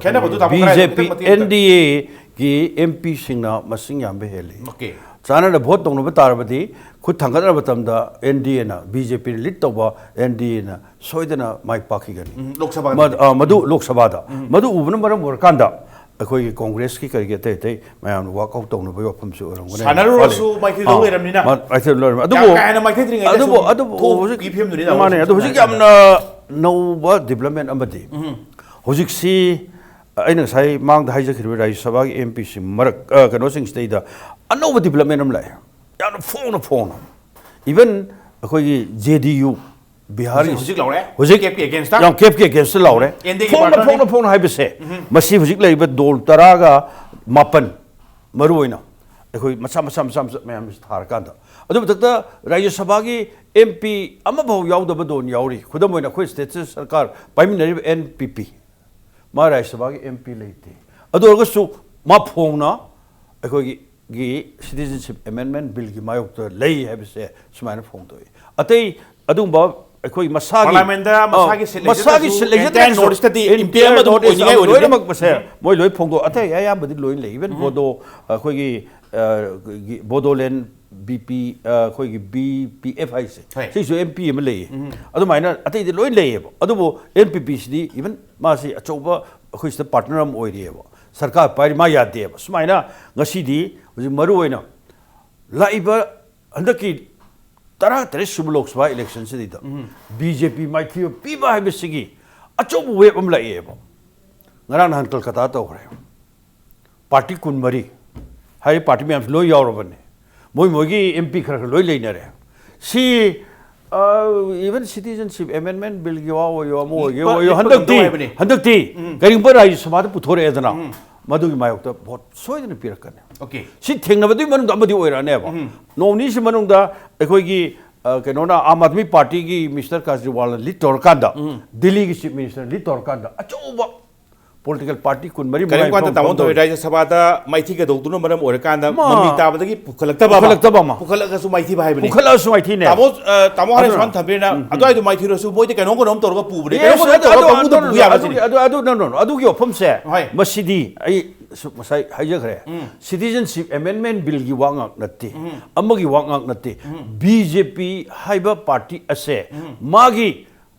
ꯈꯦꯠꯅꯕꯗꯨ ꯇꯥꯃꯣ ꯈꯔ ꯕꯤ ꯖꯦ ꯄꯤ, ꯍꯥꯏꯐꯦꯠꯇꯪ ꯃꯇꯦꯛ ꯑꯝꯇ ꯑꯦꯟ ꯗꯤ ꯑꯦꯒꯤ ꯑꯦꯝ ꯄꯤꯁꯤꯡꯅ ꯃꯁꯤꯡ ꯌꯥꯝꯕ ꯍꯦꯜꯂꯤ꯫ ꯑꯣꯀꯦ꯫ ꯆꯥꯟꯅꯅ ꯚꯣꯠ ꯇꯧꯅꯕ ꯇꯥꯔꯕꯗꯤ, ꯈꯨꯠ ꯊꯥꯡꯒꯠꯅꯕ ꯃꯇꯝꯗ ꯑꯦꯟ ꯗꯤ ꯑꯦꯅ, ꯕꯤ ꯖꯦ ꯄꯤꯅ ꯂꯤꯗ ꯇꯧꯕ ꯑꯦꯟ ꯗꯤ ꯑꯦꯅ ꯁꯣꯏꯗꯅ ꯃꯥꯏ ꯄꯥꯛꯈꯤꯒꯅꯤ꯫ ꯎꯝ, ꯂꯣꯛ ꯁꯚꯥꯗ꯫ ꯃ- ꯑ, ꯃꯗꯨ ꯂꯣꯛ ꯁꯚꯥꯗ꯫ ꯃꯗꯨ ꯎꯕꯅ ꯃꯔꯝ ꯑꯣꯏꯔꯀꯥꯟꯗ ꯑꯩꯈꯣꯏꯒꯤ ꯀꯣꯡꯒ꯭ꯔꯦꯁꯀꯤ ꯀꯔꯤꯒꯤ ꯑꯇꯩ ꯑꯇꯩ ꯃꯌꯥꯝꯅ ꯋꯥꯛ ꯑꯥꯎꯠ ꯇꯧꯅꯕꯒꯤ ꯋꯥꯐꯝꯁꯨ ꯑꯣꯏꯔꯝꯒꯅꯤ꯫ ꯁꯥꯟꯅꯔꯨꯔꯁꯨ ꯑꯥ꯫ ꯃꯥꯏꯊꯤꯗꯧ ꯂꯩꯔꯝꯅꯤꯅ꯫ ꯃꯥ- ꯃꯥꯏꯊꯤꯗꯧ ꯂꯩꯔꯝꯅꯤ꯫ ꯌꯥꯝ ꯑꯗꯨꯕꯨ ꯀꯥ ꯍꯦꯟꯅ ꯃꯥꯏꯊꯤ ꯗ꯭ꯔꯤꯉꯩꯗ ꯑꯗꯨꯕꯨ ꯁꯨꯝ ꯑꯗꯨꯕꯨ ꯊꯣꯛ- ꯍꯧꯖꯤꯛ ꯄꯤ ꯐꯤꯕꯝꯗꯨꯅꯤꯗ ꯃꯥꯅꯦ꯫ ꯍꯧꯖꯤꯛ ꯑꯗꯣ ꯍꯧꯖꯤꯛ ꯍꯥꯏꯇꯥꯔꯦ꯫ ꯌꯥꯝꯅ ꯅꯧꯕ ꯗꯤꯕ꯭ꯂꯞꯃꯦꯟ ꯑꯃꯗꯤ ꯍꯧꯖꯤꯛꯁꯤ ꯑꯩꯅ ꯉꯁꯥꯏ ꯃꯥꯡꯗ ꯍꯥꯏꯖꯈꯤꯕ ꯔꯥꯖ꯭ꯌ ꯁꯚꯥꯒꯤ ꯑꯦꯝ ꯄꯤꯁꯤꯡ ꯃꯔꯛ ꯑ, ꯀꯩꯅꯣꯁꯤꯡꯁꯤꯗꯩꯗ ꯑꯅꯧꯕ ꯗꯤꯕ꯭ꯂꯞꯃꯦꯟ ꯑꯃ ꯂꯥꯛꯑꯦ꯫ ꯌꯥꯝꯅ ꯐꯣꯡꯅ ꯐꯣꯡꯅ, ꯏꯚꯟ ꯑꯩꯈꯣꯏꯒꯤ ꯖꯦ ꯗꯤ ꯌꯨ ꯕꯤꯍꯥꯔꯒꯤ ꯍꯧꯖꯤꯛ ꯂꯥꯎꯔꯦ? ꯍꯧꯖꯤꯛ ꯀꯦꯞꯀꯤ ꯑꯦꯒꯦꯟꯁꯇ? ꯌꯥꯝ ꯀꯦꯞꯀꯤ ꯑꯦꯒꯦꯟꯁꯇ ꯂꯥꯎꯔꯦ꯫ ꯑꯦꯟ ꯗꯤ ꯑꯦꯒꯤ ꯐꯣꯡꯅ ꯄꯥꯔꯠꯅꯔꯅꯤ? ꯐꯣꯡꯅ ꯐꯣꯡꯅ ꯍꯥꯏꯕꯁꯦ ꯃꯁꯤ ꯍꯧꯖꯤꯛ ꯂꯩꯔꯤꯕ ꯗꯣꯜ ꯇꯔꯥꯒ ꯃꯥꯄꯟ, ꯃꯔꯨ ꯑꯣꯏꯅ ꯑꯩꯈꯣꯏ ꯃꯆꯥ ꯃꯆꯥ ꯃꯆꯥ ꯃꯆꯥ ꯃꯌꯥꯝꯁꯤ ꯊꯥꯔꯀꯥꯟꯗ, ꯑꯗꯨ ꯃꯊꯛꯇ ꯔꯥꯖ꯭ꯌ ꯁꯚꯥꯒꯤ ꯑꯦꯝ ꯄꯤ ꯑꯃꯐꯥꯎ ꯌꯥꯎꯗꯕ ꯗꯣꯟ ꯌꯥꯎꯔꯤ꯫ ꯈꯨꯗꯝ ꯑꯣꯏꯅ ꯑꯩꯈꯣꯏ ꯁ꯭ꯇꯦꯠꯁꯤꯗ ꯁꯔꯀꯥꯔ ꯄꯥꯏꯃꯤꯟꯅꯔꯤꯕ ꯑꯦꯟ ꯄꯤ ꯄꯤ, ꯃꯥ ꯔꯥꯖ꯭ꯌ ꯁꯚꯥꯒꯤ ꯑꯦꯝ ꯄꯤ ꯂꯩꯇꯦ꯫ ꯑꯗꯨ ꯑꯣꯏꯔꯒꯁꯨ ꯃꯥ ꯐꯣꯡꯅ ꯑꯩꯈꯣꯏꯒꯤ ꯒꯤ ꯁꯤꯇꯤꯖꯟꯁꯤꯞ ꯑꯦꯃꯦꯟꯃꯦꯟ ꯕꯤꯜꯒꯤ ꯃꯥꯌꯣꯛꯇ ꯂꯩ ꯍꯥꯏꯕꯁꯦ ꯁꯨꯃꯥꯏꯅ ꯐꯣꯡꯗꯣꯛꯏ꯫ ꯑꯇꯩ ꯑꯗꯨꯒꯨꯝꯕ ꯑꯩꯈꯣꯏ ꯃꯁꯥꯒꯤ ꯄꯥꯔꯂꯥꯃꯦꯟꯗ ꯑ, ꯃꯁꯥꯒꯤ ꯁꯤꯠ ꯂꯩꯖꯗ꯭ꯔꯁꯨ, ꯃꯁꯥꯒꯤ ꯁꯤꯠ ꯂꯩꯖꯗ꯭ꯔꯁꯨ, entire North East ꯇꯗꯤ entire M P ꯑꯃ ꯑꯗꯨꯝ North East ꯑꯣꯏꯅꯤꯡꯉꯥꯏ ꯑꯣꯏꯔꯤꯕꯅꯤ꯫ ꯂꯣꯏꯅꯃꯛ ꯃꯁꯦ ꯃꯣꯏ ꯂꯣꯏ ꯐꯣꯡꯗꯣꯛ, ꯑꯇꯩ ꯑꯌꯥꯝꯕꯗꯤ ꯂꯣꯏ ꯂꯩ꯫ ꯏꯚꯟ ꯕꯣꯗꯣ ꯑꯩꯈꯣꯏꯒꯤ ꯑ, ꯒꯤ- ꯕꯣꯗꯣꯂꯦꯟ ꯕꯤ ꯄꯤ, ꯑ, ꯑꯩꯈꯣꯏꯒꯤ ꯕꯤ ꯄꯤ ꯑꯦꯐ ꯍꯥꯏꯁꯦ, ꯍꯣꯏ꯫ ꯁꯤꯁꯨ ꯑꯦꯝ ꯄꯤ ꯑꯃ ꯂꯩꯌꯦ꯫ ꯑꯗꯨꯃꯥꯏꯅ ꯑꯇꯩꯗꯤ ꯂꯣꯏ ꯂꯩꯌꯦꯕ꯫ ꯑꯗꯨꯕꯨ ꯑꯦꯟ ꯄꯤ ꯄꯤꯁꯤꯗꯤ ꯏꯚꯟ ꯃꯥꯁꯤ ꯑꯆꯧꯕ ꯑꯩꯈꯣꯏ ꯁꯤꯗ ꯄꯥꯔꯠꯅꯔ ꯑꯃ ꯑꯣꯏꯔꯤꯑꯕ꯫ ꯁꯔꯀꯥꯔ ꯄꯥꯏꯔꯤ ꯃꯥ ꯌꯥꯗꯦꯕ꯫ ꯁꯨꯃꯥꯏꯅ ꯉꯁꯤꯗꯤ ꯍꯧꯖꯤꯛ ꯃꯔꯨ ꯑꯣꯏꯅ ꯂꯥꯛꯏꯕ ꯍꯟꯗꯛꯀꯤ ꯇꯔꯥ ꯇꯔꯦꯠ ꯁꯨꯕ ꯂꯣꯛ ꯁꯚꯥ ꯏꯂꯦꯛꯁꯟꯁꯤꯗꯩꯗ ꯕꯤ ꯖꯦ ꯄꯤ ꯃꯥꯏꯊꯤꯕ ꯄꯤꯕ ꯍꯥꯏꯕꯁꯤꯒꯤ ꯑꯆꯧꯕ ꯋꯦꯕ ꯑꯃ ꯂꯥꯛꯑꯦꯕ꯫ ꯉꯔꯥꯡ ꯅꯍꯥꯟ ꯀꯜꯀꯇꯥ ꯇꯧꯈ꯭ꯔꯦ꯫ ꯄꯥꯔꯇꯤ ꯀꯨꯟꯃꯔꯤ ꯍꯥꯏꯔꯤꯕ ꯄꯥꯔꯇꯤ ꯃꯌꯥꯝꯁꯤ ꯂꯣꯏ ꯌꯥꯎꯔꯕꯅꯤ꯫ ꯃꯣꯏ ꯃꯣꯏꯒꯤ ꯑꯦꯝ ꯄꯤ ꯈꯔ ꯈꯔ ꯂꯣꯏ ꯂꯩꯅꯔꯦ꯫ ꯁꯤ ꯏꯚꯟ ꯁꯤꯇꯤꯖꯟꯁꯤꯞ ꯑꯦꯃꯦꯟꯃꯦꯟ ꯕꯤꯜꯒꯤ ꯋꯥ ꯑꯣꯏꯌꯣ, ꯑꯃ ꯑꯣꯏꯒꯦ ꯂꯤꯠꯄ- ꯑꯣꯏꯌꯣ, ꯂꯤꯠꯄ ꯍꯟꯗꯛꯇꯤ ꯉꯝꯗꯧ ꯍꯥꯏꯕꯅꯤ꯫ ꯍꯟꯗꯛꯇꯤ ꯀꯔꯤꯒꯨꯝꯕ ꯔꯥꯖ꯭ꯌ ꯁꯚꯥꯗ ꯄꯨꯊꯣꯔꯛꯑꯦꯗꯅ, ꯃꯗꯨꯒꯤ ꯃꯥꯌꯣꯛꯇ ꯚꯣꯠ ꯁꯣꯏꯗꯅ ꯄꯤꯔꯛꯀꯅꯤ꯫ ꯑꯣꯀꯦ꯫ ꯁꯤ ꯊꯦꯡꯅꯕꯗꯨꯒꯤ ꯃꯅꯨꯡꯗ ꯑꯃꯗꯤ ꯑꯣꯏꯔꯛꯑꯅꯦꯕ꯫ ꯅꯣꯡ ꯅꯤꯅꯤꯁꯤ ꯃꯅꯨꯡꯗ ꯑꯩꯈꯣꯏꯒꯤ ꯑ, ꯀꯩꯅꯣꯅ, ꯑꯥꯝ ꯑꯥꯗꯃꯤ ꯄꯥꯔꯇꯤꯒꯤ ꯃꯤꯁꯇꯔ ꯀꯥꯖꯔꯤꯋꯥꯜꯅ ꯂꯤꯗ ꯇꯧꯔꯀꯥꯟꯗ, ꯗꯤꯜꯂꯤꯒꯤ ꯆꯤꯐ ꯃꯤꯅꯤꯁꯇꯔꯅ ꯂꯤꯗ ꯇꯧꯔꯀꯥꯟꯗ ꯑꯆꯧꯕ ꯄꯣꯂꯤꯇꯤꯀꯦꯜ ꯄꯥꯔꯇꯤ ꯀꯨꯟꯃꯔꯤ ꯃꯉꯥ ꯀꯔꯤꯒꯨꯝ ꯀꯥꯟꯗ ꯐꯣꯝ ꯇꯥꯃꯣ ꯇꯧꯔꯦ꯫ ꯊꯣꯏ ꯔꯥꯖ꯭ꯌ ꯁꯚꯥꯗ ꯃꯥꯏꯊꯤꯒꯗꯧꯗꯨꯅ ꯃꯔꯝ ꯑꯣꯏꯔꯀꯥꯟꯗ ꯃꯥ- ꯃꯃꯤ ꯇꯥꯕꯗꯒꯤ ꯄꯨꯈꯠꯂꯛꯇꯕ ꯑꯃ꯫ ꯄꯨꯈꯠꯂꯛꯇꯕ ꯑꯃ꯫ ꯄꯨꯈꯠꯂꯛꯑꯒꯁꯨ ꯃꯥꯏꯊꯤꯕ ꯍꯥꯏꯕꯅꯤ꯫ ꯄꯨꯈꯠꯂꯛꯑꯁꯨ ꯃꯥꯏꯊꯤꯅꯦ꯫ ꯇꯥꯃꯣ ꯑ, ꯇꯥꯃꯣ ꯍꯥꯏꯅ ꯑꯗꯨꯅ- ꯁꯨꯃꯥꯏꯅ ꯊꯝꯕꯤꯔꯤꯅ ꯑꯗꯨꯋꯥꯏꯗꯣ ꯃꯥꯏꯊꯤꯔꯁꯨ ꯃꯣꯏꯗꯤ ꯀꯩꯅꯣꯝ ꯀꯩꯅꯣꯝ ꯇꯧꯔꯒ ꯄꯨꯕꯅꯦ꯫ Yes, ꯀꯩꯅꯣꯝ ꯀꯩꯅꯣꯝ ꯑꯗꯨ- ꯇꯧꯔꯒ ꯑꯗꯨ- ꯄꯪꯄꯨꯗ ꯄꯨꯕ ꯑꯗꯨ- ꯌꯥꯕ ꯑꯗꯨꯒꯤ- ꯑꯗꯨ- ꯑꯗꯨ- no, no, no, ꯑꯗꯨꯒꯤ ꯋꯥꯐꯝꯁꯦ ꯍꯣꯏ꯫ ꯃꯁꯤꯗꯤ ꯑꯩ ꯁꯨ ꯉꯁꯥꯏ ꯍꯥꯏꯖꯈ꯭ꯔꯦ꯫ ꯁꯤꯇꯤꯖꯟꯁꯤꯞ ꯑꯦꯃꯦꯟꯃꯦꯟ ꯕꯤꯜꯒꯤ ꯋꯥ ꯉꯥꯛ ꯅꯠꯇꯦ, ꯑꯃꯒꯤ ꯋꯥ ꯉꯥꯛ ꯅꯠꯇꯦ꯫ ꯕꯤ ꯖꯦ ꯄꯤ ꯍꯥꯏꯕ ꯄꯥꯔꯇꯤ ꯑꯁꯦ ꯃꯥꯒꯤ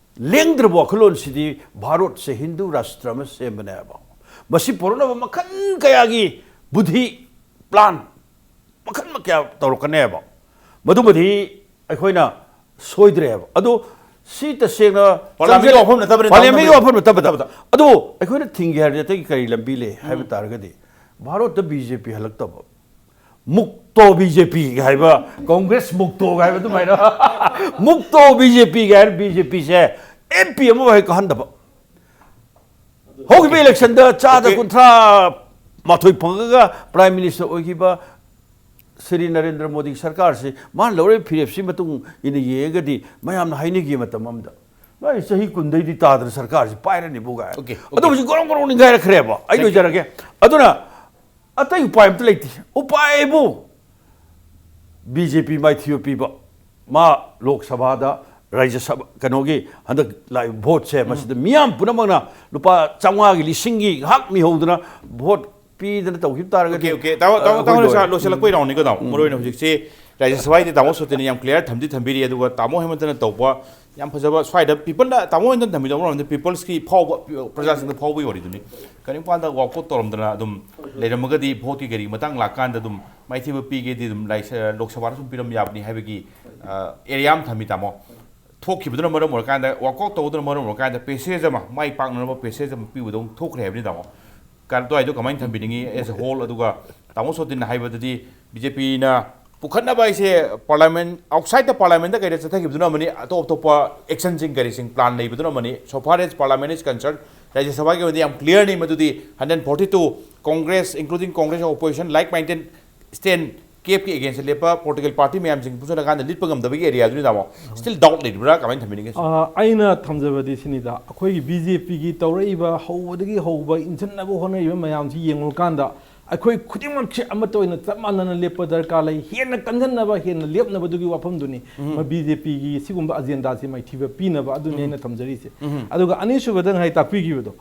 ꯂꯦꯡꯗ꯭ꯔꯕ ꯋꯥꯈꯜꯂꯣꯟꯁꯤꯗꯤ ꯚꯥꯔꯠꯁꯦ ꯍꯤꯟꯗꯨ ꯔꯥꯁꯇ꯭ꯔ ꯑꯃ ꯁꯦꯝꯕꯅꯦꯕ꯫ ꯃꯁꯤ ꯄꯨꯔꯛꯅꯕ ꯃꯈꯜ ꯀꯌꯥꯒꯤ ꯕꯨꯙꯤ, ꯄ꯭ꯂꯥꯟ ꯃꯈꯜ ꯀꯌꯥ ꯇꯧꯔꯛꯀꯅꯦꯕ꯫ ꯃꯗꯨꯃꯗꯤ ꯑꯩꯈꯣꯏꯅ ꯁꯣꯏꯗ꯭ꯔꯦꯕ꯫ ꯑꯗꯣ ꯁꯤ ꯇꯁꯦꯡꯅ ꯄꯥꯔꯂꯤꯌꯥꯃꯦꯟꯒꯤ ꯆꯪꯖ-, ꯋꯥꯐꯝ ꯅꯠꯇꯕꯅꯤꯅ ꯄꯥꯔꯂꯤꯌꯥꯃꯦꯟꯒꯤ ꯇꯥꯃꯣ꯫ ꯋꯥꯐꯝ ꯅꯠꯇꯕꯗ꯫ ꯑꯗꯣ ꯑꯩꯈꯣꯏꯅ ꯊꯤꯡꯒꯦ ꯍꯥꯏꯔꯗꯤ ꯑꯇꯩ ꯀꯔꯤ ꯂꯝꯕꯤ ꯂꯩ ꯍꯥꯏꯕ ꯇꯥꯔꯒꯗꯤ, ꯚꯥꯔꯠꯇ ꯕꯤ ꯖꯦ ꯄꯤ ꯍꯜꯂꯛꯇꯕ, ꯃꯨꯛꯇꯣ ꯕꯤ ꯖꯦ ꯄꯤ ꯍꯥꯏꯕ, ꯀꯣꯡꯒ꯭ꯔꯦꯁ ꯃꯨꯛꯇꯣ ꯍꯥꯏꯕ ꯑꯗꯨꯃꯥꯏꯅ ꯃꯨꯛꯇꯣ ꯕꯤ ꯖꯦ ꯄꯤ ꯍꯥꯏꯔ ꯕꯤ ꯖꯦ ꯄꯤꯁꯦ ꯑꯦꯝ ꯄꯤ ꯑꯃꯐꯥꯎ ꯍꯦꯛ ꯀꯥꯍꯟꯗꯕ꯫ ꯍꯧꯈꯤꯕ ꯏꯂꯦꯛꯁꯟꯗ ꯆꯥꯗ ꯑꯣꯀꯦ꯫ ꯀꯨꯟꯊ꯭ꯔꯥ ꯃꯥꯊꯣꯏ ꯐꯪꯉꯒ ꯄ꯭ꯔꯥꯏꯝ ꯃꯤꯅꯤꯁꯇꯔ ꯑꯣꯏꯈꯤꯕ ꯁ꯭ꯔꯤ ꯅꯔꯦꯟꯗ꯭ꯔ ꯃꯣꯗꯤ ꯁꯔꯀꯥꯔꯁꯤ ꯃꯥꯅ ꯂꯧꯔꯤꯕ ꯐꯤꯔꯦꯞꯁꯤ ꯃꯇꯨꯡ ꯏꯟꯅ ꯌꯦꯡꯉꯒꯗꯤ ꯃꯌꯥꯝꯅ ꯍꯥꯏꯅꯈꯤꯕ ꯃꯇꯝ ꯑꯃꯗ ꯃꯥꯒꯤ ꯆꯍꯤ ꯀꯨꯟꯗꯩꯗꯤ ꯇꯥꯗꯅ ꯁꯔꯀꯥꯔꯁꯤ ꯄꯥꯏꯔꯅꯤꯕꯨ ꯀꯥꯏ꯫ ꯑꯣꯀꯦ, ꯑꯗꯣ ꯑꯣꯀꯦ꯫ ꯍꯧꯖꯤꯛ ꯒꯣꯔꯣꯡ ꯒꯣꯔꯣꯡ ꯅꯤꯡꯒꯥꯏꯔꯛꯈ꯭ꯔꯦꯕ꯫ ꯑꯩ ꯊꯦꯡꯛ ꯌꯨ꯫ ꯂꯣꯏꯖꯔꯒꯦ꯫ ꯑꯗꯨꯅ ꯑꯇꯩ ꯎꯄꯥꯏ ꯑꯝꯇ ꯂꯩꯇꯦ꯫ ꯎꯄꯥꯏꯕꯨ ꯕꯤ ꯖꯦ ꯄꯤ ꯃꯥꯏꯊꯤꯕ ꯄꯤꯕ, ꯃꯥ ꯂꯣꯛ ꯁꯚꯥꯗ, ꯔꯥꯖ꯭ꯌ ꯁꯚꯥ, ꯀꯩꯅꯣꯒꯤ ꯍꯟꯗꯛ ꯂꯥꯛꯏꯕ ꯚꯣꯠꯁꯦ, ꯎꯝ꯫ ꯃꯁꯤꯗ ꯃꯤꯌꯥꯝ ꯄꯨꯝꯅꯃꯛꯅ ꯂꯨꯄꯥ ꯆꯥꯝꯃꯉꯥꯒꯤ, ꯂꯤꯁꯤꯡꯒꯤ ꯉꯥꯏꯍꯥꯛ ꯃꯤꯍꯧꯗꯅ ꯚꯣꯠ ꯄꯤꯗꯅ ꯇꯧꯈꯤꯕ ꯇꯥꯔꯒꯗꯤ, ꯑꯣꯀꯦ, ꯑꯣꯀꯦ꯫ ꯇꯥꯃꯣ, ꯇꯥꯃꯣ, ꯑ, ꯇꯥꯃꯣ, ꯑꯩꯈꯣꯏ ꯁꯥ-, ꯂꯣꯏꯔꯦ꯫ ꯂꯣꯏꯁꯤꯜꯂꯛꯄꯩ ꯎꯝ꯫ ꯔꯥꯎꯟꯅꯤꯀꯣ, ꯇꯥꯃꯣ꯫ ꯎꯝ꯫ ꯃꯔꯨ ꯑꯣꯏꯅ ꯍꯧꯖꯤꯛꯁꯤ ꯔꯥꯖ꯭ꯌ ꯁꯚꯥꯒꯤꯗꯤ ꯇꯥꯃꯣ ꯁꯣꯇꯤꯅ ꯌꯥꯝ ꯀ꯭ꯂꯤꯌꯥꯔ ꯊꯝꯗꯤ ꯊꯝꯕꯤꯔꯤ, ꯑꯗꯨꯒ ꯇꯥꯃꯣ ꯍꯦꯃꯟꯇꯅ ꯇꯧꯕ ꯌꯥꯝ ꯐꯖꯕ, ꯁ꯭ꯋꯥꯏꯗ ꯄꯤꯄꯜꯗ, ꯇꯥꯃꯣ ꯍꯦꯃꯟꯇꯅ ꯊꯝꯕꯤꯗꯧꯕ ꯃꯔꯝꯗꯤ ꯄꯤꯄꯜꯁꯀꯤ ꯐꯥꯎꯕ, ꯄ꯭ꯔꯖꯥꯁꯤꯡꯗ ꯐꯥꯎꯕꯒꯤ ꯋꯥꯔꯤꯗꯨꯅꯤ꯫ ꯀꯔꯤꯒꯨꯝꯕ ꯀꯥꯟꯗ ꯋꯥꯛꯑꯥꯎꯠ ꯇꯧꯔꯝꯗꯅ ꯑꯗꯨꯝ ꯂꯩꯔꯝꯃꯒꯗꯤ ꯚꯣꯠꯀꯤ ꯀꯔꯤꯒꯤ ꯃꯇꯥꯡ ꯂꯥꯛꯀꯥꯟꯗ ꯑꯗꯨꯝ ꯃꯥꯏꯊꯤꯕ ꯄꯤꯒꯦꯗꯤ ꯑꯗꯨꯝ ꯂꯥꯏ-, ꯂꯣꯛ ꯁꯚꯥꯗ ꯁꯨꯝ ꯄꯤꯔꯝ ꯌꯥꯕꯅꯤ ꯍꯥꯏꯕꯒꯤ, ꯑ, ꯑꯦꯔꯤꯌꯥ ꯑꯃ ꯊꯝꯃꯤ, ꯇꯥꯃꯣ꯫ ꯊꯣꯛꯈꯤꯕꯗꯨꯅ ꯃꯔꯝ ꯑꯣꯏꯔꯀꯥꯟꯗ, ꯋꯥꯛꯑꯥꯎꯠ ꯇꯧꯕꯗꯨꯅ ꯃꯔꯝ ꯑꯣꯏꯔꯀꯥꯟꯗ ꯄꯦꯁꯦꯖ ꯑꯃ, ꯃꯥꯏ ꯄꯥꯛꯅꯅꯕ ꯄꯦꯁꯦꯖ ꯑꯃ ꯄꯤꯕꯗꯧ ꯊꯣꯛꯈ꯭ꯔꯦ ꯍꯥꯏꯕꯅꯤ, ꯇꯥꯃꯣ꯫ ꯀ-, ꯑꯗꯨꯋꯥꯏꯗꯣ ꯀꯃꯥꯏꯅ ꯊꯝꯕꯤꯅꯤꯡꯉꯤ as a whole? ꯑꯗꯨꯒ ꯇꯥꯃꯣ ꯁꯣꯇꯤꯟꯅ ꯍꯥꯏꯕꯗꯗꯤ ꯕꯤ ꯖꯦ ꯄꯤꯅ ꯄꯨꯈꯠꯅꯕ ꯍꯥꯏꯁꯦ ꯄꯥꯔꯂꯤꯌꯥꯃꯦꯟ, ꯑꯥꯎꯠꯁꯥꯏꯗ ꯗ ꯄꯥꯔꯂꯤꯌꯥꯃꯦꯟꯗ ꯀꯩꯗ ꯆꯠꯊꯈꯤꯕꯗꯨꯅ ꯑꯃꯅꯤ, ꯑꯇꯣꯞ ꯑꯇꯣꯞꯄ ꯑꯦꯛꯁꯟꯁꯤꯡ ꯀꯔꯤꯁꯤꯡ ꯄ꯭ꯂꯥꯟ ꯂꯩꯕꯗꯨꯅ ꯑꯃꯅꯤ꯫ So far as parliament is concerned, ꯔꯥꯖ꯭ꯌ ꯁꯚꯥꯒꯤ ꯑꯣꯏꯅꯗꯤ ꯌꯥꯝ ꯀ꯭ꯂꯤꯌꯥꯔꯅꯤ ꯃꯗꯨꯗꯤ, hundred forty two Congress, including Congress opposition, like minded stand, ꯀꯦꯞꯀꯤ ꯑꯦꯒꯦꯟꯁꯇ ꯂꯦꯞꯄ ꯄꯣꯂꯤꯇꯤꯀꯦꯜ ꯄꯥꯔꯇꯤ ꯃꯌꯥꯝꯁꯤꯡ ꯄꯨꯟꯁꯤꯜꯂꯀꯥꯟꯗ ꯂꯤꯠꯄ ꯉꯝꯗꯕꯒꯤ ꯑꯦꯔꯤꯌꯥꯗꯨꯅꯤ, ꯇꯥꯃꯣ꯫ ꯁ꯭ꯇꯤꯜ ꯗꯥꯎꯠ ꯂꯩꯔꯤꯕ꯭ꯔꯥ? ꯀꯃꯥꯏꯅ ꯊꯝꯕꯤꯅꯤꯡꯉꯦ? ꯑ, ꯑꯩꯅ ꯊꯝꯖꯕꯗꯤ ꯁꯤꯅꯤꯗ, ꯑꯩꯈꯣꯏꯒꯤ ꯕꯤ ꯖꯦ ꯄꯤꯒꯤ ꯇꯧꯔꯛꯏꯕ, ꯍꯧꯕꯗꯒꯤ ꯍꯧꯕ ꯏꯟꯁꯤꯟꯅꯕ ꯍꯣꯠꯅꯔꯤꯕ ꯃꯌꯥꯝꯁꯤ ꯌꯦꯡꯉꯨꯔꯀꯥꯟꯗ, ꯑꯩꯈꯣꯏ ꯈꯨꯗꯤꯡꯃꯛꯁꯦ ꯑꯃꯠꯇ ꯑꯣꯏꯅ ꯆꯞ ꯃꯥꯟꯅꯅ ꯂꯦꯞꯄ ꯗꯔꯀꯥꯔ ꯂꯩ꯫ ꯍꯦꯟꯅ ꯀꯟꯖꯟꯅꯕ, ꯍꯦꯟꯅ ꯂꯦꯞꯅꯕꯗꯨꯒꯤ ꯋꯥꯐꯝꯗꯨꯅꯤ꯫ ꯎꯝ꯫ ꯃ-, ꯕꯤ ꯖꯦ ꯄꯤꯒꯤ ꯁꯤꯒꯨꯝꯕ ꯑꯖꯦꯟꯗꯥꯁꯤ ꯃꯥꯏꯊꯤꯕ ꯄꯤꯅꯕ, ꯑꯗꯨꯅꯤ ꯎꯝ꯫ ꯑꯩꯅ ꯊꯝꯖꯔꯤꯁꯦ꯫ ꯎꯝ꯫ ꯑꯗꯨꯒ ꯑꯅꯤꯁꯨꯕꯗ ꯉꯁꯥꯏ ꯇꯥꯛꯄꯤꯈꯤꯕꯗꯣ,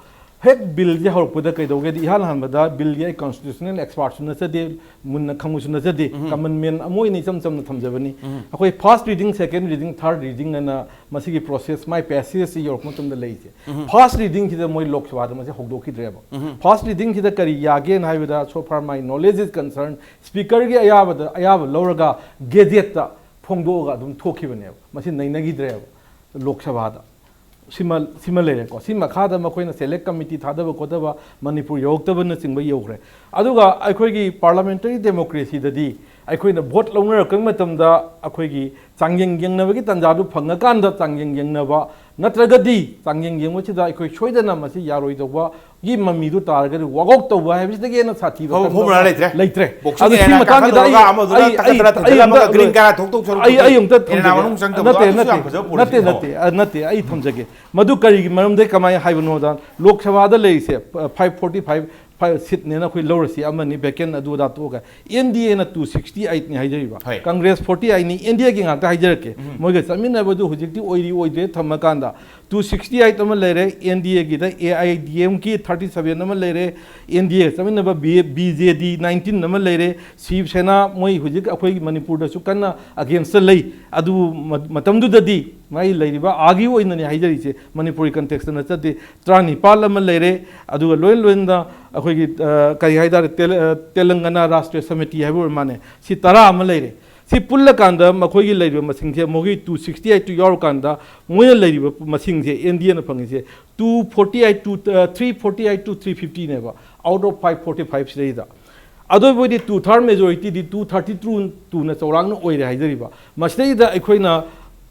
ꯍꯦꯛ ꯕꯤꯜꯁꯦ ꯍꯧꯔꯛꯄꯗ ꯀꯩꯗꯧꯒꯦꯗꯤ, ꯏꯍꯥꯟ ꯍꯥꯟꯕꯗ ꯕꯤꯜꯒꯤ ꯑꯩ ꯀꯟꯁꯇꯤꯇ꯭ꯌꯨꯁꯅꯦꯜ ꯑꯦꯛꯁꯄꯥꯔꯠꯁꯨ ꯅꯠꯆꯗꯦ, ꯃꯨꯟꯅ ꯈꯪꯕꯁꯨ ꯅꯠꯆꯗꯦ, ꯀꯃꯟ ꯃꯦꯟ ꯑꯃ ꯑꯣꯏꯅ ꯏꯆꯝ ꯆꯝꯅ ꯊꯝꯖꯕꯅꯤ꯫ ꯑꯩꯈꯣꯏ ꯐꯥꯔꯁ ꯔꯤꯗꯤꯡ, ꯁꯦꯀꯦꯟ ꯔꯤꯗꯤꯡ, ꯊꯥꯔꯠ ꯔꯤꯗꯤꯡ ꯑꯅ ꯃꯁꯤꯒꯤ ꯄ꯭ꯔꯣꯁꯦꯁ, ꯃꯥꯏ ꯄꯦꯁꯦꯖꯁꯤ ꯌꯧꯔꯛꯄ ꯃꯇꯝꯗ ꯂꯩꯁꯦ꯫ ꯐꯥꯔꯁ ꯔꯤꯗꯤꯡꯁꯤꯗ ꯃꯣꯏ ꯂꯣꯛ ꯁꯚꯥꯗ ꯃꯁꯤ ꯍꯧꯗꯣꯛꯈꯤꯗ꯭ꯔꯦꯕ꯫ ꯐꯥꯔꯁ ꯔꯤꯗꯤꯡꯁꯤꯗ ꯀꯔꯤ ꯌꯥꯒꯦꯅ ꯍꯥꯏꯕꯗ, so far my knowledge is concerned, ꯁ꯭ꯄꯤꯀꯔꯒꯤ ꯑꯌꯥꯕꯗ, ꯑꯌꯥꯕ ꯂꯧꯔꯒ ꯒꯦꯖꯦꯠꯇ ꯐꯣꯡꯗꯣꯛꯑꯒ ꯑꯗꯨꯝ ꯊꯣꯛꯈꯤꯕꯅꯦꯕ꯫ ꯃꯁꯤ ꯅꯩꯅꯈꯤꯗ꯭ꯔꯦꯕ ꯂꯣꯛ ꯁꯚꯥꯗ꯫ ꯁꯤꯃ, ꯁꯤꯃ ꯂꯩꯔꯦꯀꯣ꯫ ꯁꯤ ꯃꯈꯥꯗ ꯃꯈꯣꯏꯅ ꯁꯦꯂꯦꯛ ꯀꯃꯤꯇꯤ ꯊꯥꯗꯕ ꯈꯣꯠꯇꯕ, ꯃꯅꯤꯄꯨꯔ ꯌꯧꯔꯛꯇꯕꯅꯆꯤꯡꯕ ꯌꯧꯈ꯭ꯔꯦ꯫ ꯑꯗꯨꯒ ꯑꯩꯈꯣꯏꯒꯤ ꯄꯥꯔꯂꯥꯃꯦꯟꯇꯔꯤ ꯗꯦꯃꯣꯀ꯭ꯔꯦꯁꯤꯗꯗꯤ ꯑꯩꯈꯣꯏꯅ ꯚꯣꯠ ꯂꯧꯅꯔꯛꯄ ꯃꯇꯝꯗ ꯑꯩꯈꯣꯏꯒꯤ ꯆꯥꯡꯌꯦꯡ ꯌꯦꯡꯅꯕꯒꯤ ꯇꯥꯟꯖꯥꯗꯨ ꯐꯪꯉꯀꯥꯟꯗ ꯆꯥꯡꯌꯦꯡ ꯌꯦꯡꯅꯕ, ꯅꯠꯇ꯭ꯔꯒꯗꯤ ꯆꯥꯡꯌꯦꯡ ꯌꯦꯡꯕꯁꯤꯗ ꯑꯩꯈꯣꯏ ꯁꯣꯏꯗꯅ ꯃꯁꯤ ꯌꯥꯔꯣꯏꯗꯧꯕꯒꯤ ꯃꯃꯤꯗꯨ ꯇꯥꯔꯒꯗꯤ walk out ꯇꯧꯕ ꯍꯥꯏꯕꯁꯤꯗꯒꯤ ꯍꯦꯟꯅ ꯁꯥꯊꯤꯕ ꯐꯣꯔ-, ꯀꯔꯤꯒꯨꯝꯕ ꯐꯣꯔꯃꯨꯂꯥ ꯂꯩꯇ꯭ꯔꯦ꯫ ꯂꯩꯇ꯭ꯔꯦ꯫ ꯕꯣꯛꯁꯤꯡ ꯑꯗꯨ ꯁꯤ ꯑꯦꯔꯦꯅꯥ ꯃꯇꯥꯡꯁꯤꯗ ꯑꯩ, ꯀꯥꯈꯠꯂꯨꯔꯒ ꯑꯃꯗꯨꯅ ꯑꯩ, ꯇꯛꯀꯠ ꯑꯩ, ꯇꯔꯥ ꯑꯩ ꯊꯤꯟꯖꯤꯜꯂꯝꯃꯒ ꯑꯝꯇ, ꯒ꯭ꯔꯤꯟ ꯀꯥꯔꯗ ꯊꯣꯛꯇꯧ ꯁꯔꯨꯛꯄꯨꯗꯤ ꯑꯩ, ꯑꯩ ꯑꯝꯇ ꯑꯦꯔꯦꯅꯥ ꯊꯝꯖꯒꯦ꯫ ꯃꯅꯨꯡ ꯆꯪꯗꯕꯗꯣ ꯅꯠꯇꯦ, ꯑꯗꯨꯁꯨ ꯅꯠꯇꯦ, ꯌꯥꯝ ꯐꯖꯕ ꯅꯠꯇꯦ, ꯄꯣꯠꯅꯤꯀꯣ꯫ ꯅꯠꯇꯦ, ꯑ, ꯅꯠꯇꯦ, ꯑꯩ ꯊꯝꯖꯒꯦ꯫ ꯃꯗꯨ ꯀꯔꯤꯒꯤ ꯃꯔꯝꯗꯒꯤ ꯀꯃꯥꯏꯅ ꯍꯥꯏꯕꯅꯣꯗ, ꯂꯣꯛ ꯁꯚꯥꯗ ꯂꯩꯔꯤꯁꯦ, ꯑ, five forty five, five seat ꯅꯦꯅ ꯑꯩꯈꯣꯏ ꯂꯧꯔꯁꯤ, ꯑꯃꯅꯤ vacant ꯑꯗꯨ ꯑꯗꯥ ꯇꯣꯛꯑꯒ, ꯑꯦꯟ ꯗꯤ ꯑꯦꯅ two sixty eight ꯅꯤ ꯍꯥꯏꯖꯔꯤꯕ, ꯍꯣꯏ꯫ ꯀꯪꯒ꯭ꯔꯦꯁ forty eight ꯅꯤ, ꯑꯦꯟ ꯗꯤ ꯑꯦꯒꯤ ꯉꯥꯛꯇ ꯍꯥꯏꯖꯔꯛꯀꯦ꯫ ꯎꯝ꯫ ꯃꯣꯏꯒ ꯆꯠꯃꯤꯟꯅꯕꯗꯨ ꯍꯧꯖꯤꯛꯇꯤ ꯑꯣꯏꯔꯤ ꯑꯣꯏꯗ꯭ꯔꯦ ꯊꯝꯃꯀꯥꯟꯗ, two sixty eight ꯑꯃ ꯂꯩꯔꯦ, ꯑꯦꯟ ꯗꯤ ꯑꯦꯒꯤꯗ A I D M K thirty seven ꯑꯃ ꯂꯩꯔꯦ, ꯑꯦꯟ ꯗꯤ ꯑꯦꯒ ꯆꯠꯃꯤꯟꯅꯕ ꯕꯤ-, ꯕꯤ ꯖꯦ ꯗꯤ nineteen ꯑꯃ ꯂꯩꯔꯦ, ꯁꯤꯕ ꯁꯦꯅꯥ ꯃꯣꯏ ꯍꯧꯖꯤꯛ ꯑꯩꯈꯣꯏꯒꯤ ꯃꯅꯤꯄꯨꯔꯗꯁꯨ ꯀꯟꯅ against ꯂꯩ꯫ ꯑꯗꯨ ꯃ-, ꯃꯇꯝꯗꯨꯗꯗꯤ ꯃꯥꯒꯤ ꯂꯩꯔꯤꯕ ꯑꯥꯒꯤ ꯑꯣꯏꯅꯅꯤ ꯍꯥꯏꯖꯔꯤꯁꯦ, ꯃꯅꯤꯄꯨꯔꯒꯤ context ꯅꯠꯆꯗꯦ꯫ ꯇꯔꯥꯅꯤꯄꯥꯜ ꯑꯃ ꯂꯩꯔꯦ, ꯑꯗꯨꯒ ꯂꯣꯏ ꯂꯣꯏꯅꯅ ꯑꯩꯈꯣꯏꯒꯤ, ꯑ, ꯀꯔꯤ ꯍꯥꯏꯇꯥꯔꯦ, ꯇꯦꯂ-, ꯑ, ꯇꯦꯂꯪꯒꯅꯥ ꯔꯥꯁꯇ꯭ꯔꯤꯌ ꯁꯃꯤꯇꯤ ꯍꯥꯏꯕ ꯑꯣꯏꯔ ꯃꯥꯅꯦ, ꯁꯤ ꯇꯔꯥ ꯑꯃ ꯂꯩꯔꯦ꯫ ꯁꯤ ꯄꯨꯜꯂꯀꯥꯟꯗ ꯃꯈꯣꯏꯒꯤ ꯂꯩꯔꯤꯕ ꯃꯁꯤꯡꯁꯦ, ꯃꯈꯣꯏꯒꯤ two sixty eight ꯇꯨ ꯌꯥꯎꯔꯀꯥꯟꯗ ꯃꯣꯏꯅ ꯂꯩꯔꯤꯕ ꯃꯁꯤꯡꯁꯦ, ꯑꯦꯟ ꯗꯤ ꯑꯦꯅ ꯐꯪꯉꯤꯁꯦ two forty eight to, ꯑ, three forty eight to three fifty ꯅꯦꯕ, out of five forty five ꯁꯤꯗꯩꯗ꯫ ꯑꯗꯨ ꯑꯣꯏꯕꯗꯤ two third majority ꯗꯤ two thirty two ꯇꯨꯅ ꯆꯧꯔꯥꯛꯅ ꯑꯣꯏꯔꯦ ꯍꯥꯏꯖꯔꯤꯕ꯫ ꯃꯁꯤꯗꯩꯗ ꯑꯩꯈꯣꯏꯅ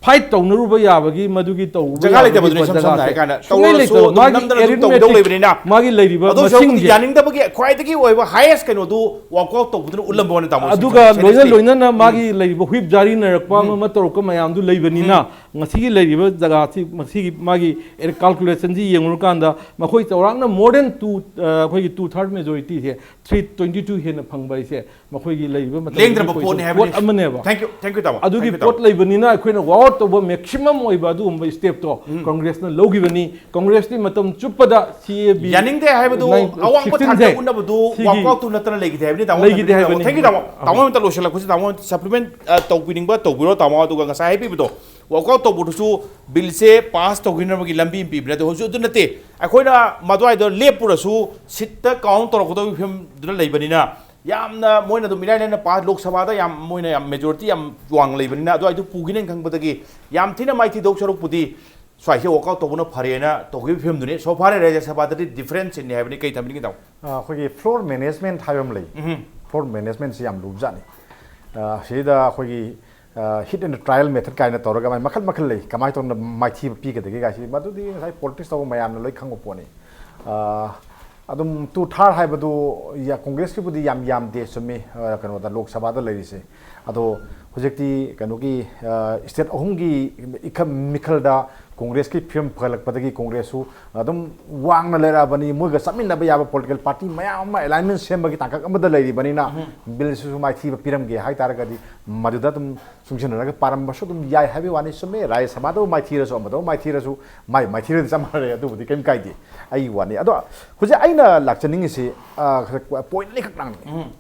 fight ꯇꯧꯅꯔꯨꯕ ꯌꯥꯕꯒꯤ, ꯃꯗꯨꯒꯤ ꯇꯧꯔꯨꯕ ꯖꯒꯥ ꯌꯥꯕꯒꯤ ꯂꯩꯇꯕꯗꯨꯅ ꯏꯁꯝ ꯁꯝꯅ ꯖꯒꯥꯁꯦ ꯍꯥꯏꯔ ꯀꯥꯟꯗ ꯁꯨꯡꯂꯩ ꯇꯧꯔꯁꯨ ꯂꯩꯇꯕ꯫ ꯑꯗꯨꯝ ꯃꯥꯒꯤ ꯅꯝꯗꯅ ꯑꯗꯨꯝ ꯇꯧꯗꯧ arithmetic ꯂꯩꯕꯅꯤꯅ꯫ ꯃꯥꯒꯤ ꯂꯩꯔꯤꯕ ꯑꯗꯨ ꯁꯔꯨꯛꯄꯨꯗꯤ ꯃꯁꯤꯡꯁꯦ ꯌꯥꯅꯤꯡꯗꯕꯒꯤ ꯈ꯭ꯋꯥꯏꯗꯒꯤ ꯑꯣꯏꯕ highest ꯀꯩꯅꯣꯗꯨ walk out ꯇꯧꯕꯗꯨꯅ ꯎꯠꯂꯝꯕ ꯋꯥꯅꯤ, ꯇꯥꯃꯣ꯫ ꯑꯗꯨꯒ ꯁꯦꯟ-, ꯂꯣꯏꯅ ꯁꯦꯟꯁꯇꯤ꯫ ꯂꯣꯏꯅꯅ ꯎꯝ꯫ ꯃꯥꯒꯤ ꯂꯩꯔꯤꯕ whip ꯖꯥꯔꯤ ꯅꯥꯏꯔꯛꯄ ꯑꯃ ꯎꯝ꯫ ꯑꯃ ꯇꯧꯔꯛꯄ ꯃꯌꯥꯝꯗꯨ ꯂꯩꯕꯅꯤꯅ, ꯎꯝ꯫ ꯉꯁꯤꯒꯤ ꯂꯩꯔꯤꯕ ꯖꯒꯥꯁꯤ, ꯃꯁꯤꯒꯤ ꯃꯥꯒꯤ ꯀꯥꯜꯀꯨꯂꯦꯁꯟꯁꯤ ꯌꯦꯡꯉꯨꯔꯀꯥꯟꯗ, ꯃꯈꯣꯏ ꯆꯥꯎꯔꯥꯛꯅ more than two, ꯑ, ꯑꯩꯈꯣꯏꯒꯤ two third majority ꯁꯦ, three twenty two ꯍꯦꯟꯅ ꯐꯪꯕ ꯍꯥꯏꯁꯦ, ꯃꯈꯣꯏꯒꯤ ꯂꯩꯔꯤꯕ ꯃꯇꯝꯗꯨꯒꯤ ꯂꯦꯡꯗ꯭ꯔꯕ ꯄꯣꯠ-, ꯄꯣꯠꯅꯤ ꯍꯥꯏꯕꯅꯤ꯫ ꯄꯣꯠ ꯑꯃꯅꯦꯕ꯫ Thank you, thank you, ꯇꯥꯃꯣ꯫ ꯑꯗꯨꯒꯤ Thank you, ꯄꯣꯠ ꯇꯥꯃꯣ꯫ ꯂꯩꯕꯅꯤꯅ, ꯑꯩꯈꯣꯏꯅ walk out ꯇꯧꯕ maximum ꯑꯣꯏꯕ ꯑꯗꯨꯒꯨꯝꯕ step ꯇꯣ ꯎꯝ꯫ ꯀꯪꯒ꯭ꯔꯦꯁꯅ ꯂꯧꯈꯤꯕꯅꯤ꯫ ꯀꯪꯒ꯭ꯔꯦꯁꯇꯤ ꯃꯇꯝ ꯆꯨꯞꯄꯗ C A B ꯌꯥꯅꯤꯡꯗꯦ ꯍꯥꯏꯕꯗꯨ, nine-, ꯑꯋꯥꯡꯕ ꯁꯤꯛꯁꯇꯤꯟ ꯊꯥꯛꯇ ꯁꯦ ꯎꯠꯅꯕꯗꯨ ꯁꯤꯒꯤ walk out ꯇꯨ ꯅꯠꯇꯅ ꯂꯩꯈꯤꯗꯦ ꯍꯥꯏꯕꯅꯤ, ꯇꯥꯃꯣ꯫ ꯂꯩꯈꯤꯗꯦ ꯍꯥꯏꯕꯅꯤ꯫ Thank you, ꯇꯥꯃꯣ꯫ ꯑꯍꯣꯏ꯫ ꯇꯥꯃꯣ ꯑꯝꯇ ꯂꯣꯏꯁꯤꯜꯂꯛꯄꯁꯤ, ꯇꯥꯃꯣ supplement, ꯑ, ꯇꯧꯕꯤꯅꯤꯡꯕ ꯇꯧꯕꯤꯔꯣ, ꯇꯥꯃꯣ꯫ ꯑꯗꯨꯒ ꯉꯁꯥꯏ ꯍꯥꯏꯕꯤꯕꯗꯣ, walk out ꯇꯧꯕꯗꯨꯁꯨ ꯕꯤꯜꯁꯦ ꯄꯥꯁ ꯇꯧꯈꯤꯅꯕꯒꯤ ꯂꯝꯕꯤ ꯑꯃ ꯄꯤꯕꯅꯦ꯫ ꯑꯗꯣ ꯍꯧꯖꯤꯛ ꯑꯗꯨ ꯅꯠꯇꯦ, ꯑꯩꯈꯣꯏꯅ ꯃꯗꯨꯋꯥꯏꯗ ꯂꯦꯞꯄꯨꯔꯁꯨ ꯁꯤꯠꯇ ꯀꯥꯎꯟ ꯇꯧꯔꯛꯀꯗꯕꯒꯤ ꯐꯤꯕꯝꯗꯨꯗ ꯂꯩꯕꯅꯤꯅ, ꯌꯥꯝꯅ ꯃꯣꯏꯅ ꯑꯗꯨꯝ ꯏꯔꯥꯏ ꯂꯥꯏꯅ ꯄꯥꯁ, ꯂꯣꯛ ꯁꯚꯥꯗ ꯌꯥꯝ, ꯃꯣꯏꯅ ꯌꯥꯝ ꯃꯦꯖꯣꯔꯤꯇꯤ ꯌꯥꯝ ꯋꯥꯡꯅ ꯂꯩꯕꯅꯤꯅ, ꯑꯗꯨꯋꯥꯏꯗꯨ ꯄꯨꯈꯤꯅꯦꯅ ꯈꯪꯕꯗꯒꯤ ꯌꯥꯝ ꯊꯤꯅ ꯃꯥꯏꯊꯤꯗꯧ ꯁꯔꯨꯛꯄꯨꯗꯤ ꯁ꯭ꯋꯥꯏꯁꯦ walk out ꯇꯧꯕꯅ ꯐꯔꯦꯅ ꯇꯧꯈꯤꯕ ꯐꯤꯕꯝꯗꯨꯅꯤ꯫ So ꯐꯔꯦ, ꯔꯥꯖ꯭ꯌ ꯁꯚꯥꯗꯗꯤ difference ꯁꯤꯅꯤ ꯍꯥꯏꯕꯅꯤ꯫ ꯀꯩ ꯊꯝꯕꯤꯅꯤꯡꯒꯦ, ꯇꯥꯃꯣ? ꯑ, ꯑꯩꯈꯣꯏꯒꯤ floor management ꯍꯥꯏꯕ ꯑꯃ ꯂꯩ꯫ ꯎꯝ꯫ Floor management ꯁꯤ ꯌꯥꯝ ꯂꯨꯕꯖꯥꯠꯅꯤ꯫ ꯑ, ꯁꯤꯗ ꯑꯩꯈꯣꯏꯒꯤ, ꯑ, hit and trial method ꯀꯥꯏꯅ ꯇꯧꯔꯒ ꯃꯥꯏ ꯃꯈꯜ ꯃꯈꯜ ꯂꯩ꯫ ꯀꯃꯥꯏꯅ ꯇꯧꯅ ꯃꯥꯏꯊꯤꯕ ꯄꯤꯒꯗꯒꯦ ꯀꯥꯏꯁꯤ, ꯃꯗꯨꯗꯤ ꯉꯁꯥꯏ politics ꯇꯧꯕ ꯃꯌꯥꯝꯅ ꯂꯣꯏ ꯈꯪꯕ ꯄꯣꯠꯅꯤ꯫ ꯑ, ꯑꯗꯨꯝ two third ꯍꯥꯏꯕꯗꯨ ꯌꯥ-, ꯀꯪꯒ꯭ꯔꯦꯁꯀꯤꯕꯨꯗꯤ ꯌꯥꯝ ꯌꯥꯝꯗꯦ, ꯆꯨꯝꯃꯤ, ꯑ, ꯀꯩꯅꯣꯗ, ꯂꯣꯛ ꯁꯚꯥꯗ ꯂꯩꯔꯤꯁꯦ꯫ ꯑꯗꯣ ꯍꯧꯖꯤꯛꯇꯤ ꯀꯩꯅꯣꯒꯤ, ꯑ, state ꯑꯍꯨꯝꯒꯤ ꯏꯈ-, ꯃꯤꯈꯜꯗ ꯀꯪꯒ꯭ꯔꯦꯁꯀꯤ ꯐꯤꯕꯝ ꯐꯒꯠꯂꯛꯄꯗꯒꯤ ꯀꯪꯒ꯭ꯔꯦꯁꯁꯨ ꯑꯗꯨꯝ ꯋꯥꯡꯅ ꯂꯩꯔꯛꯑꯕꯅꯤ꯫ ꯃꯣꯏꯒ ꯆꯠꯃꯤꯟꯅꯕ ꯌꯥꯕ political party ꯃꯌꯥꯝ ꯑꯃ alignment ꯁꯦꯝꯕꯒꯤ ꯇꯥꯡꯀꯛ ꯑꯃꯗ ꯂꯩꯔꯤꯕꯅꯤꯅ, ꯎꯝ꯫ ꯕꯤꯜꯁꯤꯁꯨ ꯃꯥꯏꯊꯤꯕ ꯄꯤꯔꯝꯒꯦ ꯍꯥꯏ ꯇꯥꯔꯒꯗꯤ, ꯃꯗꯨꯗ ꯑꯗꯨꯝ ꯆꯨꯡꯁꯤꯟꯅꯔꯒ ꯄꯥꯔꯝꯕꯁꯨ ꯑꯗꯨꯝ ꯌꯥꯏ ꯍꯥꯏꯕꯒꯤ ꯋꯥꯅꯤ꯫ ꯆꯨꯝꯃꯦ, ꯔꯥꯖ꯭ꯌ ꯁꯚꯥꯗꯕꯨ ꯃꯥꯏꯊꯤꯔꯁꯨ, ꯑꯃꯗꯕꯨ ꯃꯥꯏꯊꯤꯔꯁꯨ, ꯃꯥꯏ ꯃꯥꯏꯊꯤꯔꯗꯤ ꯆꯞ ꯃꯥꯟꯅꯔꯦ, ꯑꯗꯨꯕꯨꯗꯤ ꯀꯔꯤꯝ ꯀꯥꯏꯗꯦ, ꯑꯩꯒꯤ ꯋꯥꯅꯤ꯫ ꯑꯗꯣ ꯍꯧꯖꯤꯛ ꯑꯩꯅ ꯂꯥꯛꯆꯅꯤꯡꯉꯤꯁꯤ, ꯑ, point ꯑꯅꯤꯈꯛ ꯂꯥꯛꯅꯤꯡꯉꯤ꯫ ꯎꯝ꯫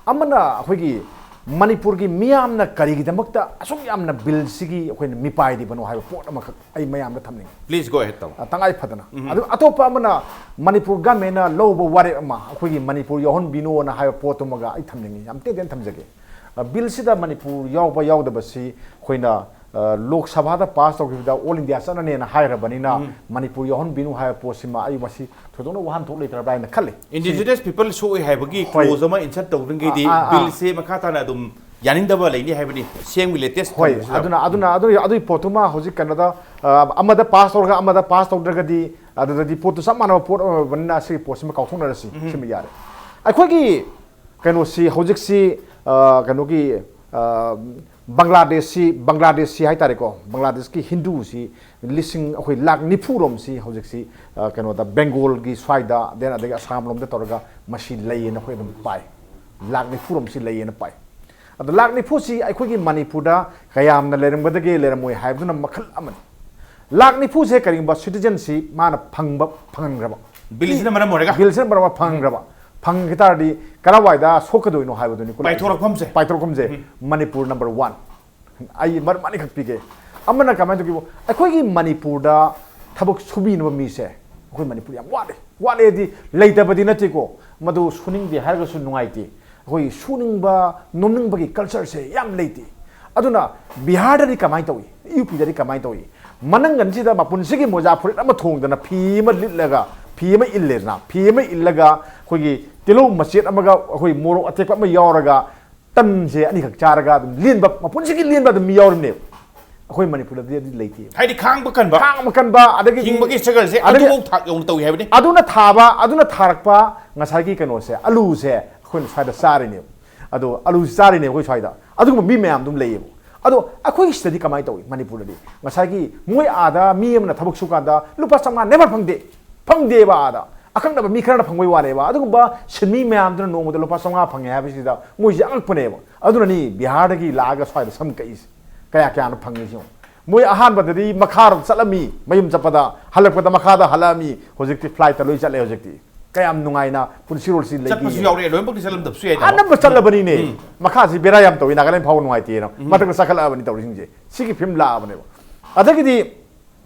ꯑꯃꯅ ꯑꯩꯈꯣꯏꯒꯤ ꯃꯅꯤꯄꯨꯔꯒꯤ ꯃꯤꯌꯥꯝꯅ ꯀꯔꯤꯒꯤꯗꯃꯛꯇ ꯑꯁꯨꯛ ꯌꯥꯝꯅ ꯕꯤꯜꯁꯤꯒꯤ ꯑꯩꯈꯣꯏꯅ ꯃꯤꯄꯥꯏꯔꯤꯕꯅꯣ ꯍꯥꯏꯕ ꯄꯣꯠ ꯑꯃꯈꯛ ꯑꯩ ꯃꯌꯥꯝꯗ ꯊꯝꯅꯤꯡꯉꯤ꯫ Please go ahead, ꯇꯥꯃꯣ꯫ ꯑ, ꯇꯉꯥꯏ ꯐꯗꯅ꯫ ꯎꯝ꯫ ꯑꯗꯨ ꯑꯇꯣꯞꯄ ꯑꯃꯅ ꯃꯅꯤꯄꯨꯔ ꯒꯃꯦꯟꯅ ꯂꯧꯕ ꯋꯥꯔꯦꯞ ꯑꯃ, ꯑꯩꯈꯣꯏꯒꯤ ꯃꯅꯤꯄꯨꯔ ꯌꯥꯎꯍꯟꯕꯤꯅꯣꯅ ꯍꯥꯏꯕ ꯄꯣꯠꯇꯨꯃꯒ ꯑꯩ ꯊꯝꯅꯤꯡꯉꯤ, ꯌꯥꯝ ꯇꯦꯟ ꯇꯦꯟ ꯊꯝꯖꯒꯦ꯫ ꯑ, ꯕꯤꯜꯁꯤꯗ ꯃꯅꯤꯄꯨꯔ ꯌꯥꯎꯕ ꯌꯥꯎꯗꯕꯁꯤ ꯑꯩꯈꯣꯏꯅ, ꯑ, ꯂꯣꯛ ꯁꯚꯥꯗ ꯄꯥꯁ ꯇꯧꯈꯤꯕꯗ all India ꯆꯠꯅꯅꯦꯅ ꯍꯥꯏꯈ꯭ꯔꯕꯅꯤꯅ, ꯎꯝ꯫ ꯃꯅꯤꯄꯨꯔ ꯌꯥꯎꯍꯟꯕꯤꯅꯨ ꯍꯥꯏꯕ ꯄꯣꯠꯁꯤꯃ ꯑꯩ ꯃꯁꯤ ꯊꯣꯏꯗꯣꯛꯅ ꯋꯥꯍꯟꯊꯣꯛ ꯂꯩꯇ꯭ꯔꯕ꯭ꯔꯥ ꯍꯥꯏꯅ ꯈꯜꯂꯤ꯫ Indigenous people ꯁꯣꯛꯏ ꯍꯥꯏꯕꯒꯤ ꯍꯣꯏ꯫ Clause ꯑꯃ insert ꯇꯧꯗ꯭ꯔꯤꯉꯩꯗꯤ ꯑꯥ, ꯑꯥ, ꯑꯥ꯫ Billꯁꯦ ꯃꯈꯥ ꯇꯥꯅ ꯑꯗꯨꯝ ꯌꯥꯅꯤꯡꯗꯕ ꯂꯩꯅꯤ ꯍꯥꯏꯕꯅꯤ, ꯁꯦꯝꯒꯤ latest ꯍꯣꯏ, ꯊꯝꯕꯁꯤꯗ꯫ ꯑꯗꯨꯅ, ꯑꯗꯨꯅ, ꯑꯗꯨ, ꯑꯗꯨꯒꯤ ꯄꯣꯠꯇꯨꯃ ꯍꯧꯖꯤꯛ ꯀꯩꯅꯣꯗ, ꯑ, ꯑꯃꯗ ꯄꯥꯁ ꯇꯧꯔꯒ ꯑꯃꯗ ꯄꯥꯁ ꯇꯧꯗ꯭ꯔꯒꯗꯤ, ꯑꯗꯨꯗꯗꯤ ꯄꯣꯠꯇꯨ ꯆꯞ ꯃꯥꯟꯅꯕ ꯄꯣꯠ ꯑꯣꯏꯔꯕꯅꯤꯅ ꯁꯤꯒꯤ ꯄꯣꯠꯁꯤꯃ ꯀꯥꯎꯊꯣꯛꯅꯔꯁꯤ, ꯎꯝ꯫ ꯁꯤꯃ ꯌꯥꯔꯦ꯫ ꯑꯩꯈꯣꯏꯒꯤ ꯀꯩꯅꯣꯁꯤ ꯍꯧꯖꯤꯛꯁꯤ, ꯑ, ꯀꯩꯅꯣꯒꯤ, ꯑ, ꯕꯪꯒ꯭ꯂꯥꯗꯦꯁꯁꯤ, ꯕꯪꯒ꯭ꯂꯥꯗꯦꯁꯁꯤ ꯍꯥꯏꯇꯥꯔꯦꯀꯣ, ꯕꯪꯒ꯭ꯂꯥꯗꯦꯁꯀꯤ ꯍꯤꯟꯗꯨꯁꯤ ꯂꯤꯁꯤꯡ, ꯑꯩꯈꯣꯏ ꯂꯥꯛ ꯅꯤꯐꯨ ꯔꯣꯝꯁꯤ ꯍꯧꯖꯤꯛꯁꯤ, ꯑ, ꯀꯩꯅꯣꯗ, ꯕꯦꯡꯒꯣꯜꯒꯤ ꯁ꯭ꯋꯥꯏꯗ, then ꯑꯗꯒꯤ ꯑꯁꯥꯝ ꯂꯣꯝꯗ ꯇꯧꯔꯒ ꯃꯁꯤ ꯂꯩꯌꯦꯅ ꯑꯩꯈꯣꯏ ꯑꯗꯨꯝ ꯄꯥꯏ꯫ ꯂꯥꯛ ꯅꯤꯐꯨ ꯔꯣꯝꯁꯤ ꯂꯩꯌꯦꯅ ꯄꯥꯏ꯫ ꯑꯗꯣ ꯂꯥꯛ ꯅꯤꯐꯨꯁꯤ ꯑꯩꯈꯣꯏꯒꯤ ꯃꯅꯤꯄꯨꯔꯗ ꯀꯌꯥꯝꯅ ꯂꯩꯔꯝꯒꯗꯒꯦ, ꯂꯩꯔꯝꯃꯣꯏ ꯍꯥꯏꯕꯗꯨꯅ ꯃꯈꯜ ꯑꯃꯅꯤ꯫ ꯂꯥꯛ ꯅꯤꯐꯨꯁꯦ ꯀꯔꯤꯒꯨꯝꯕ citizenship ꯃꯥꯅ ꯐꯪꯕ, ꯐꯪꯍꯟꯈ꯭ꯔꯕ, ꯕꯤꯜꯁꯤꯅ ꯃꯔꯝ ꯑꯣꯏꯔꯒ꯫ ꯕꯤꯜꯁꯤꯅ ꯃꯔꯝ ꯑꯣꯏꯔꯒ ꯐꯪꯈ꯭ꯔꯕ, ꯐꯪꯈꯤ ꯇꯥꯔꯗꯤ ꯀꯔꯝꯋꯥꯏꯗ ꯁꯣꯛꯀꯗꯣꯏꯅꯣ ꯍꯥꯏꯕꯗꯨꯅꯤ꯫ ꯄꯥꯏꯊꯣꯔꯛꯐꯝꯁꯦ꯫ ꯄꯥꯏꯊꯣꯔꯛꯐꯝꯁꯦ ꯃꯅꯤꯄꯨꯔ number one꯫ ꯑꯩ ꯃꯔꯝ ꯑꯅꯤꯈꯛ ꯄꯤꯒꯦ꯫ ꯑꯃꯅ ꯀꯃꯥꯏꯅ ꯇꯧꯒꯦꯕꯨ, ꯑꯩꯈꯣꯏꯒꯤ ꯃꯅꯤꯄꯨꯔꯗ ꯊꯕꯛ ꯁꯨꯕꯤꯅꯕ ꯃꯤꯁꯦ ꯑꯩꯈꯣꯏ ꯃꯅꯤꯄꯨꯔ ꯌꯥꯝ ꯋꯥꯠꯂꯦ꯫ ꯋꯥꯠꯂꯦꯗꯤ ꯂꯩꯇꯕꯗꯤ ꯅꯠꯇꯦꯀꯣ, ꯃꯗꯨ ꯁꯨꯅꯤꯡꯗꯦ ꯍꯥꯏꯔꯒꯁꯨ ꯅꯨꯡꯉꯥꯏꯇꯦ꯫ ꯑꯩꯈꯣꯏ ꯁꯨꯅꯤꯡꯕ ꯅꯣꯝꯅꯤꯡꯕꯒꯤ cultureꯁꯦ ꯌꯥꯝ ꯂꯩꯇꯦ꯫ ꯑꯗꯨꯅ ꯕꯤꯍꯥꯔꯗꯗꯤ ꯀꯃꯥꯏꯅ ꯇꯧꯏ, ꯌꯨ ꯄꯤꯗꯗꯤ ꯀꯃꯥꯏꯅ ꯇꯧꯏ? ꯃꯅꯪꯒꯟꯁꯤꯗ ꯃꯄꯨꯟꯁꯤꯒꯤ ꯃꯣꯖꯥ ꯐꯨꯔꯤꯠ ꯑꯃ ꯊꯣꯡꯗꯅ ꯐꯤ ꯑꯃ ꯂꯤꯠꯂꯒ, ꯐꯤ ꯑꯃ ꯏꯜꯂꯦꯗꯅ, ꯐꯤ ꯑꯃ ꯏꯜꯂꯒ ꯑꯩꯈꯣꯏꯒꯤ ꯇꯤꯜꯍꯧ ꯃꯆꯦꯠ ꯑꯃꯒ ꯑꯩꯈꯣꯏ ꯃꯣꯔꯣꯛ ꯑꯇꯦꯛꯄ ꯑꯃ ꯌꯥꯎꯔꯒ ꯇꯟꯁꯦ ꯑꯅꯤꯈꯛ ꯆꯥꯔꯒ ꯑꯗꯨꯝ ꯂꯦꯟꯕ, ꯃꯄꯨꯟꯁꯤꯒꯤ ꯂꯦꯟꯕ ꯑꯗꯨꯝ ꯃꯤ ꯌꯥꯎꯔꯤꯕꯅꯦꯕ꯫ ꯑꯩꯈꯣꯏ ꯃꯅꯤꯄꯨꯔꯗꯗꯤ ꯑꯗꯨ ꯂꯩꯇꯦ꯫ ꯍꯥꯏꯗꯤ ꯈꯥꯡꯕ ꯀꯟꯕ, ꯈꯥꯡꯕ ꯀꯟꯕ, ꯑꯗꯒꯤ ꯍꯤꯡꯕꯒꯤ struggleꯁꯦ ꯑꯗꯒꯤ ꯑꯗꯨꯐꯥꯎ ꯊꯥꯛ ꯌꯧꯅ ꯇꯧꯏ ꯍꯥꯏꯕꯅꯤ꯫ ꯑꯗꯨꯅ ꯊꯥꯕ, ꯑꯗꯨꯅ ꯊꯥꯔꯛꯄ ꯉꯁꯥꯏꯒꯤ ꯀꯩꯅꯣꯁꯦ, ꯑꯂꯨꯁꯦ ꯑꯩꯈꯣꯏꯅ ꯁ꯭ꯋꯥꯏꯗ ꯆꯥꯔꯤꯅꯦꯕ꯫ ꯑꯗꯣ ꯑꯂꯨꯁꯦ ꯆꯥꯔꯤꯅꯦ ꯑꯩꯈꯣꯏ ꯁ꯭ꯋꯥꯏꯗ꯫ ꯑꯗꯨꯒꯨꯝꯕ ꯃꯤ ꯃꯌꯥꯝ ꯑꯗꯨꯝ ꯂꯩꯌꯦꯕ꯫ ꯑꯗꯣ ꯑꯩꯈꯣꯏ ꯁꯤꯗꯗꯤ ꯀꯃꯥꯏꯅ ꯇꯧꯏ? ꯃꯅꯤꯄꯨꯔꯗꯗꯤ ꯉꯁꯥꯏꯒꯤ ꯃꯣꯏ ꯑꯥꯗ ꯃꯤ ꯑꯃꯅ ꯊꯕꯛ ꯁꯨꯀꯥꯟꯗ ꯂꯨꯄꯥ ꯆꯥꯝꯃꯉꯥ never ꯐꯪꯗꯦ꯫ ꯐꯪꯗꯦꯕ ꯑꯥꯗ꯫ ꯑꯀꯛꯅꯕ ꯃꯤ ꯈꯔꯅ ꯐꯪꯕꯩ ꯋꯥꯅꯦꯕ꯫ ꯑꯗꯨꯒꯨꯝꯕ ꯁꯤꯟꯃꯤ ꯃꯌꯥꯝꯗꯨꯅ ꯅꯣꯡꯃꯗ ꯂꯨꯄꯥ ꯆꯥꯝꯃꯉꯥ ꯐꯪꯉꯦ ꯍꯥꯏꯕꯁꯤꯗ ꯃꯣꯏꯁꯦ ꯑꯉꯛꯄꯅꯦꯕ꯫ ꯑꯗꯨꯅꯅꯤ ꯕꯤꯍꯥꯔꯗꯒꯤ ꯂꯥꯛꯑꯒ ꯁ꯭ꯋꯥꯏꯗ ꯁꯝ ꯀꯛꯏꯁꯦ꯫ ꯀꯌꯥ ꯀꯌꯥꯅ ꯐꯪꯉꯤꯁꯦ ꯌꯦꯡꯉꯨ꯫ ꯃꯣꯏ ꯑꯍꯥꯟꯕꯗꯗꯤ ꯃꯈꯥꯔꯣꯝ ꯆꯠꯂꯝꯃꯤ, ꯃꯌꯨꯝ ꯆꯠꯄꯗ, ꯍꯜꯂꯛꯄꯗ ꯃꯈꯥꯗ ꯍꯜꯂꯛꯑꯝꯃꯤ꯫ ꯍꯧꯖꯤꯛꯇꯤ flightꯇ ꯂꯣꯏ ꯆꯠꯂꯦ꯫ ꯍꯧꯖꯤꯛꯇꯤ ꯀꯌꯥꯝ ꯅꯨꯡꯉꯥꯏꯅ ꯄꯨꯟꯁꯤꯔꯣꯜꯁꯤ ꯂꯩꯒꯦ ꯆꯠꯄꯁꯨ ꯌꯦꯡꯉꯨ꯫ ꯌꯥꯎꯔꯦ, ꯂꯣꯏꯅꯃꯛꯇꯤ ꯆꯠꯂꯝꯗꯕꯁꯨ ꯌꯥꯏ, ꯇꯥꯃꯣ꯫ ꯑꯅꯝꯕ ꯆꯠꯂꯕꯅꯤꯅꯦ꯫ ꯃꯈꯥꯁꯤ ꯕꯦꯔꯥ ꯌꯥꯝ ꯇꯧꯏ, ꯅꯥꯒꯥꯂꯦꯟ ꯐꯥꯎꯕ ꯅꯨꯡꯉꯥꯏꯇꯦꯅ꯫ ꯃꯊꯛꯇ ꯆꯥꯈꯠꯂꯛꯑꯕꯅꯤ ꯇꯧꯔꯤꯁꯤꯡꯁꯦ꯫ ꯁꯤꯒꯤ ꯐꯤꯕꯝ ꯂꯥꯛꯑꯕꯅꯦꯕ꯫ ꯑꯗꯒꯤꯗꯤ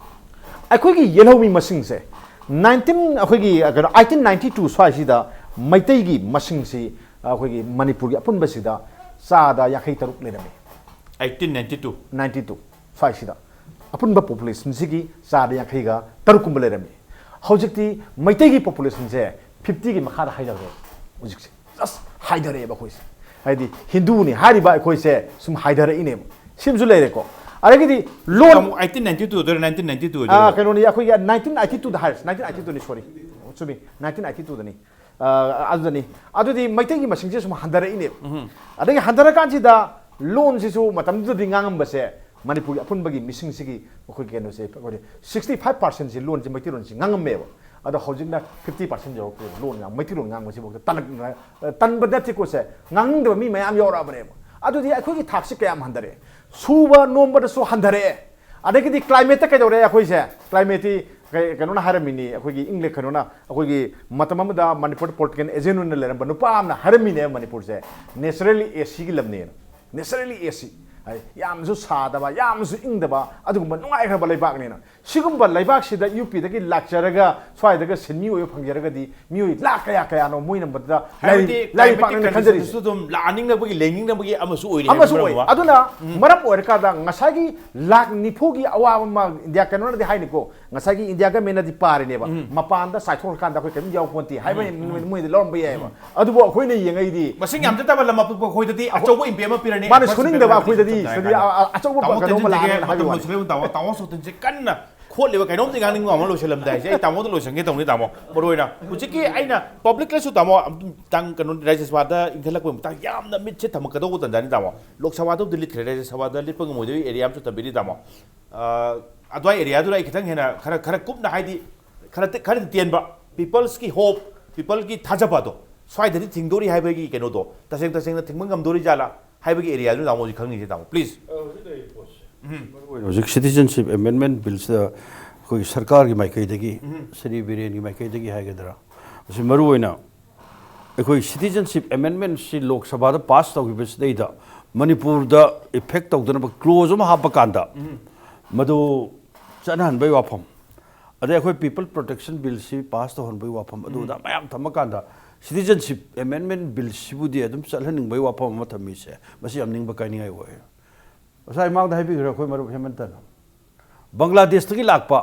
ꯑꯩꯈꯣꯏꯒꯤ ꯌꯦꯜꯍꯧꯃꯤ ꯃꯁꯤꯡꯁꯦ nineteen, ꯑꯩꯈꯣꯏꯒꯤ ꯀꯩꯅꯣ, eighteen ninety two ꯁ꯭ꯋꯥꯏꯁꯤꯗ ꯃꯩꯇꯩꯒꯤ ꯃꯁꯤꯡꯁꯤ ꯑꯩꯈꯣꯏꯒꯤ ꯃꯅꯤꯄꯨꯔꯒꯤ ꯑꯄꯨꯟꯕꯁꯤꯗ ꯆꯥꯗ ꯌꯥꯡꯈꯩ ꯇꯔꯨꯛ ꯂꯩꯔꯝꯃꯤ꯫ eighteen ninety two꯫ ninety two ꯁ꯭ꯋꯥꯏꯁꯤꯗ ꯑꯄꯨꯟꯕ populationꯁꯤꯒꯤ ꯆꯥꯗ ꯌꯥꯡꯈꯩꯒ ꯇꯔꯨꯛ ꯀꯨꯝꯕ ꯂꯩꯔꯝꯃꯤ꯫ ꯍꯧꯖꯤꯛꯇꯤ ꯃꯩꯇꯩꯒꯤ populationꯁꯦ fiftyꯒꯤ ꯃꯈꯥꯗ ꯍꯥꯏꯊꯈ꯭ꯔꯦ ꯍꯧꯖꯤꯛꯁꯦ꯫ Just ꯍꯥꯏꯊꯔꯛꯑꯦꯕ ꯑꯩꯈꯣꯏꯁꯦ꯫ ꯍꯥꯏꯗꯤ ꯍꯤꯟꯗꯨꯅꯤ ꯍꯥꯏꯔꯤꯕ ꯑꯩꯈꯣꯏꯁꯦ ꯁꯨꯝ ꯍꯥꯏꯊꯔꯛꯏꯅꯦꯕ꯫ ꯁꯤꯃꯁꯨ ꯂꯩꯔꯦꯀꯣ꯫ ꯑꯗꯒꯤꯗꯤ ꯂꯣꯟ, ꯑꯃꯨꯛ eighteen ninety two ꯑꯣꯏꯗꯣꯏꯔꯥ, nineteen ninety two ꯑꯥ, ꯑꯣꯏꯗꯣꯏꯔꯥ? ꯀꯩꯅꯣꯅꯤ, ꯑꯩꯈꯣꯏꯒꯤ nineteen eighty twoꯗ ꯍꯥꯏꯔꯁꯤ, nineteen eighty twoꯅꯤ, sorry, ꯆꯨꯝꯃꯤ, nineteen eighty twoꯗꯅꯤ꯫ ꯑꯥ, ꯑꯗꯨꯗꯅꯤ꯫ ꯑꯗꯨꯗꯤ ꯃꯩꯇꯩꯒꯤ ꯃꯁꯤꯡꯁꯦ ꯁꯨꯝ ꯍꯟꯊꯔꯛꯏꯅꯦꯕ꯫ ꯑꯗꯒꯤ ꯍꯟꯊꯔꯀꯥꯟꯁꯤꯗ ꯂꯣꯟꯁꯤꯁꯨ ꯃꯇꯝꯗꯨꯗꯗꯤ ꯉꯥꯡꯉꯝꯕꯁꯦ, ꯃꯅꯤꯄꯨꯔꯒꯤ ꯑꯄꯨꯟꯕꯒꯤ ꯃꯤꯁꯤꯡꯁꯤꯒꯤ ꯑꯩꯈꯣꯏ ꯀꯩꯅꯣꯁꯦ, ꯑꯩꯈꯣꯏ sixty five percent ꯁꯤ ꯂꯣꯟꯁꯦ, ꯃꯩꯇꯩꯂꯣꯟꯁꯤ ꯉꯥꯡꯉꯝꯃꯦꯕ꯫ ꯑꯗꯣ ꯍꯧꯖꯤꯛꯅ fifty percent ꯌꯧꯔꯛꯄ, ꯂꯣꯟ ꯉꯥꯡ-, ꯃꯩꯇꯩꯂꯣꯟ ꯉꯥꯡꯕꯁꯤꯐꯥꯎꯗ ꯇꯜꯂꯛ-, ꯇꯟꯕ ꯅꯠꯇꯦꯀꯣ ꯁꯦ, ꯉꯥꯡꯅꯤꯡꯗꯕ ꯃꯤ ꯃꯌꯥꯝ ꯌꯥꯎꯔꯛꯑꯕꯅꯦꯕ꯫ ꯑꯗꯨꯗꯤ ꯑꯩꯈꯣꯏꯒꯤ ꯊꯥꯛꯁꯤ ꯀꯌꯥꯝ ꯍꯟꯊꯔꯛꯑꯦ? ꯁꯨꯕ ꯅꯣꯝꯕꯗꯁꯨ ꯍꯟꯊꯔꯛꯑꯦ꯫ ꯑꯗꯒꯤꯗꯤ climate ꯇ ꯀꯩꯗꯧꯔꯦ ꯑꯩꯈꯣꯏꯁꯦ? Climate ꯇꯤ ꯀꯩ-, ꯀꯩꯅꯣꯅ ꯍꯥꯏꯔꯝꯃꯤꯅꯤ, ꯑꯩꯈꯣꯏꯒꯤ ꯏꯪꯂꯦ-, ꯀꯩꯅꯣꯅ, ꯑꯩꯈꯣꯏꯒꯤ ꯃꯇꯝ ꯑꯃꯗ ꯃꯅꯤꯄꯨꯔꯗ political agent ꯑꯣꯏꯅ ꯂꯩꯔꯝꯕ ꯅꯨꯄꯥ ꯑꯃꯅ ꯍꯥꯏꯔꯝꯃꯤꯅꯦ, ꯃꯅꯤꯄꯨꯔꯁꯦ naturally AC ꯒꯤ ꯂꯝꯅꯦꯅ꯫ Naturally AC, ꯍꯥꯏ, ꯌꯥꯝꯅꯁꯨ ꯁꯥꯗꯕ, ꯌꯥꯝꯅꯁꯨ ꯏꯪꯗꯕ, ꯑꯗꯨꯒꯨꯝꯕ ꯅꯨꯡꯉꯥꯏꯈ꯭ꯔꯕ ꯂꯩꯕꯥꯛꯅꯦꯅ꯫ ꯁꯤꯒꯨꯝꯕ ꯂꯩꯕꯥꯛꯁꯤꯗ UP ꯗꯒꯤ ꯂꯥꯛꯆꯔꯒ ꯁ꯭ꯋꯥꯏꯗꯒ ꯁꯤꯟꯃꯤ ꯑꯣꯏꯕ ꯐꯪꯖꯔꯒꯗꯤ ꯃꯤꯑꯣꯏ ꯂꯥꯛ ꯀꯌꯥ ꯀꯌꯥꯅꯣ ꯃꯣꯏꯅ ꯃꯗꯨꯗ ꯍꯥꯏꯕꯗꯤ ꯂꯩꯔꯤ-, ꯂꯩꯔꯤ climatic ꯄꯥꯛꯅꯅ ꯈꯟꯖꯔꯤꯁꯦ꯫ Condition ꯁꯨ ꯑꯗꯨꯝ ꯂꯥꯛꯍꯟꯅꯤꯡꯅꯕꯒꯤ, ꯂꯩꯅꯤꯡꯅꯕꯒꯤ ꯑꯃꯁꯨ ꯑꯣꯏꯔꯤ ꯍꯥꯏꯕ ꯑꯃꯁꯨ ꯃꯔꯝ ꯑꯣꯏ꯫ ꯑꯃ꯫ ꯑꯗꯨꯅ ꯎꯝ꯫ ꯃꯔꯝ ꯑꯣꯏꯔꯀꯥꯟꯗ ꯉꯁꯥꯏꯒꯤ ꯂꯥꯛ ꯅꯤꯐꯨꯒꯤ ꯑꯋꯥꯕ ꯑꯃ ꯏꯟꯗꯤꯌꯥ ꯀꯩꯅꯣꯅꯗꯤ ꯍꯥꯏꯅꯤꯀꯣ, ꯉꯁꯥꯏꯒꯤ ꯏꯟꯗꯤꯌꯥ government ꯅꯗꯤ ꯄꯥꯔꯤꯅꯦꯕ, ꯎꯝ꯫ ꯃꯄꯥꯟꯗ ꯆꯥꯏꯊꯣꯛꯈ꯭ꯔꯀꯥꯟꯗ ꯑꯩꯈꯣꯏ ꯀꯔꯤꯝ ꯌꯥꯎ ꯄꯣꯟꯇꯦ ꯍꯥꯏꯕ ꯎꯝ, ꯎꯝ꯫ ꯃꯣꯏꯗꯤ ꯂꯧꯔꯝꯕ ꯌꯥꯏꯑꯕ꯫ ꯎꯝ꯫ ꯑꯗꯨꯕꯨ ꯑꯩꯈꯣꯏꯅ ꯌꯦꯡꯉꯛꯏꯗꯤ ꯃꯁꯤꯡ ꯌꯥꯝꯖꯗꯕ ꯂꯝ ꯑꯄꯤꯛꯄ ꯑꯩꯈꯣꯏꯗꯗꯤ ꯑꯆꯧꯕ ꯏꯝꯄꯦꯛ ꯑꯃ ꯄꯤꯔꯅꯤ꯫ ꯃꯥꯅ ꯁꯣꯏꯅꯅꯤꯡꯗꯕ ꯑꯩꯈꯣꯏꯗꯗꯤ ꯁꯤꯗꯗꯤ ꯑ-, ꯑ-, ꯑꯆꯧꯕ ꯇꯥꯃꯣ ꯀꯩꯅꯣ ꯑꯃ ꯇꯤꯟꯁꯤꯟꯖꯒꯦ, ꯂꯥꯛꯑꯅꯤ ꯍꯥꯏꯕ ꯃꯇꯝ ꯋꯥꯅꯤ꯫ ꯂꯣꯏꯁꯤꯜꯂꯦ꯫ ꯇꯥꯃꯣ, ꯇꯥꯃꯣ ꯁꯣꯇꯤꯟꯁꯦ ꯀꯟꯅ ꯈꯣꯠꯂꯤꯕ ꯀꯩꯅꯣꯝꯗꯤ ꯉꯥꯡꯅꯤꯡꯕ ꯑꯃ ꯂꯣꯏꯁꯤꯜꯂꯝꯗꯥꯏꯁꯦ꯫ ꯑꯩ ꯇꯥꯃꯣꯗ ꯂꯣꯏꯁꯤꯟꯒꯦ ꯇꯧꯅꯤ, ꯇꯥꯃꯣ꯫ ꯃꯔꯨ ꯑꯣꯏꯅ ꯍꯧꯖꯤꯛꯀꯤ ꯑꯩꯅ public ꯇꯁꯨ, ꯇꯥꯃꯣ, ꯑꯝꯇꯪ ꯀꯩꯅꯣ, ꯔꯥꯖ꯭ꯌ ꯁꯚꯥꯗ ꯏꯟꯈꯠꯂꯛꯄꯒꯤ ꯃꯇꯥꯡ ꯌꯥꯝꯅ ꯃꯤꯠꯁꯦ ꯊꯝꯃꯛꯀꯗꯧꯕ ꯇꯥꯟꯖꯥꯅꯤ, ꯇꯥꯃꯣ꯫ ꯂꯣꯛ ꯁꯚꯥꯗꯕꯨꯗꯤ ꯂꯤꯠꯈ꯭ꯔꯦ, ꯔꯥꯖ꯭ꯌ ꯁꯚꯥꯗ ꯂꯤꯠꯄ ꯉꯝꯃꯣꯏꯗꯕꯒꯤ area ꯑꯃꯁꯨ ꯊꯝꯕꯤꯔꯤ, ꯇꯥꯃꯣ꯫ ꯑ, ꯑꯗꯨꯋꯥꯏ area ꯗꯨꯗ ꯑꯩ ꯈꯤꯇꯪ ꯍꯦꯟꯅ ꯈꯔ, ꯈꯔ ꯀꯨꯞꯅ, ꯍꯥꯏꯗꯤ ꯈꯔ ꯇꯦ-, ꯈꯔꯗꯤ ꯇꯦꯟꯕ, people's ꯀꯤ hope, people ꯀꯤ ꯊꯥꯖꯕ ꯑꯗꯣ ꯁ꯭ꯋꯥꯏꯗꯗꯤ ꯊꯤꯡꯗꯣꯔꯤ ꯍꯥꯏꯕꯒꯤ ꯀꯩꯅꯣꯗꯣ ꯇꯁꯦꯡ ꯇꯁꯦꯡꯅ ꯊꯤꯡꯕ ꯉꯝꯗꯣꯔꯤ ꯖꯥꯠꯂꯥ ꯍꯥꯏꯕꯒꯤ area ꯗꯨ ꯇꯥꯃꯣ ꯍꯧꯖꯤꯛ ꯈꯪꯅꯤꯡꯉꯤꯁꯦ, ꯇꯥꯃꯣ, please꯫ ꯑ, ꯍꯧꯖꯤꯛ ꯂꯩꯔꯤꯕ ꯄꯣꯠꯁꯦ꯫ ꯎꯝ꯫ ꯃꯔꯨ ꯑꯣꯏꯅ ꯍꯧꯖꯤꯛ citizenship amendment bill ꯁꯤꯗ ꯑꯩꯈꯣꯏꯒꯤ ꯁꯔꯀꯥꯔꯒꯤ ꯃꯥꯏꯀꯩꯗꯒꯤ, ꯎꯝ꯫ ꯁ꯭ꯔꯤ ꯕꯤꯔꯦꯟꯒꯤ ꯃꯥꯏꯀꯩꯗꯒꯤ ꯍꯥꯏꯒꯗ꯭ꯔꯥ, ꯃꯁꯤ ꯃꯔꯨ ꯑꯣꯏꯅ ꯑꯩꯈꯣꯏ citizenship amendment ꯁꯤ ꯂꯣꯛ ꯁꯚꯥꯗ pass ꯇꯧꯈꯤꯕꯁꯤꯗꯩꯗ ꯃꯅꯤꯄꯨꯔꯗ effect ꯇꯧꯗꯅꯕ clause ꯑꯃ ꯍꯥꯞꯄ ꯀꯥꯟꯗ ꯎꯝ꯫ ꯃꯗꯨ ꯆꯠꯅꯍꯟꯕꯒꯤ ꯋꯥꯐꯝ, ꯑꯗꯩ ꯑꯩꯈꯣꯏ People Protection Bill ꯁꯤ pass ꯇꯧꯍꯟꯕꯒꯤ ꯋꯥꯐꯝ, ꯑꯗꯨ ꯎꯝ꯫ ꯑꯗꯥ ꯃꯌꯥꯝ ꯊꯝꯃꯀꯥꯟꯗ Citizenship Amendment Bill ꯁꯤꯕꯨꯗꯤ ꯑꯗꯨꯝ ꯆꯠꯍꯟꯅꯤꯡꯕꯒꯤ ꯋꯥꯐꯝ ꯑꯃ ꯊꯝꯃꯤꯁꯦ, ꯃꯁꯤ ꯌꯥꯝ ꯅꯤꯡꯕ ꯀꯥꯏꯅꯤꯡꯉꯥꯏ ꯑꯣꯏ꯫ ꯉꯁꯥꯏ ꯃꯃꯥꯡꯗ ꯍꯥꯏꯕꯤꯈ꯭ꯔꯦ ꯑꯩꯈꯣꯏ ꯃꯔꯨꯞ ꯍꯦꯃꯟꯇꯅ꯫ ꯕꯪꯒ꯭ꯂꯥꯗꯦꯁꯇꯒꯤ ꯂꯥꯛꯄ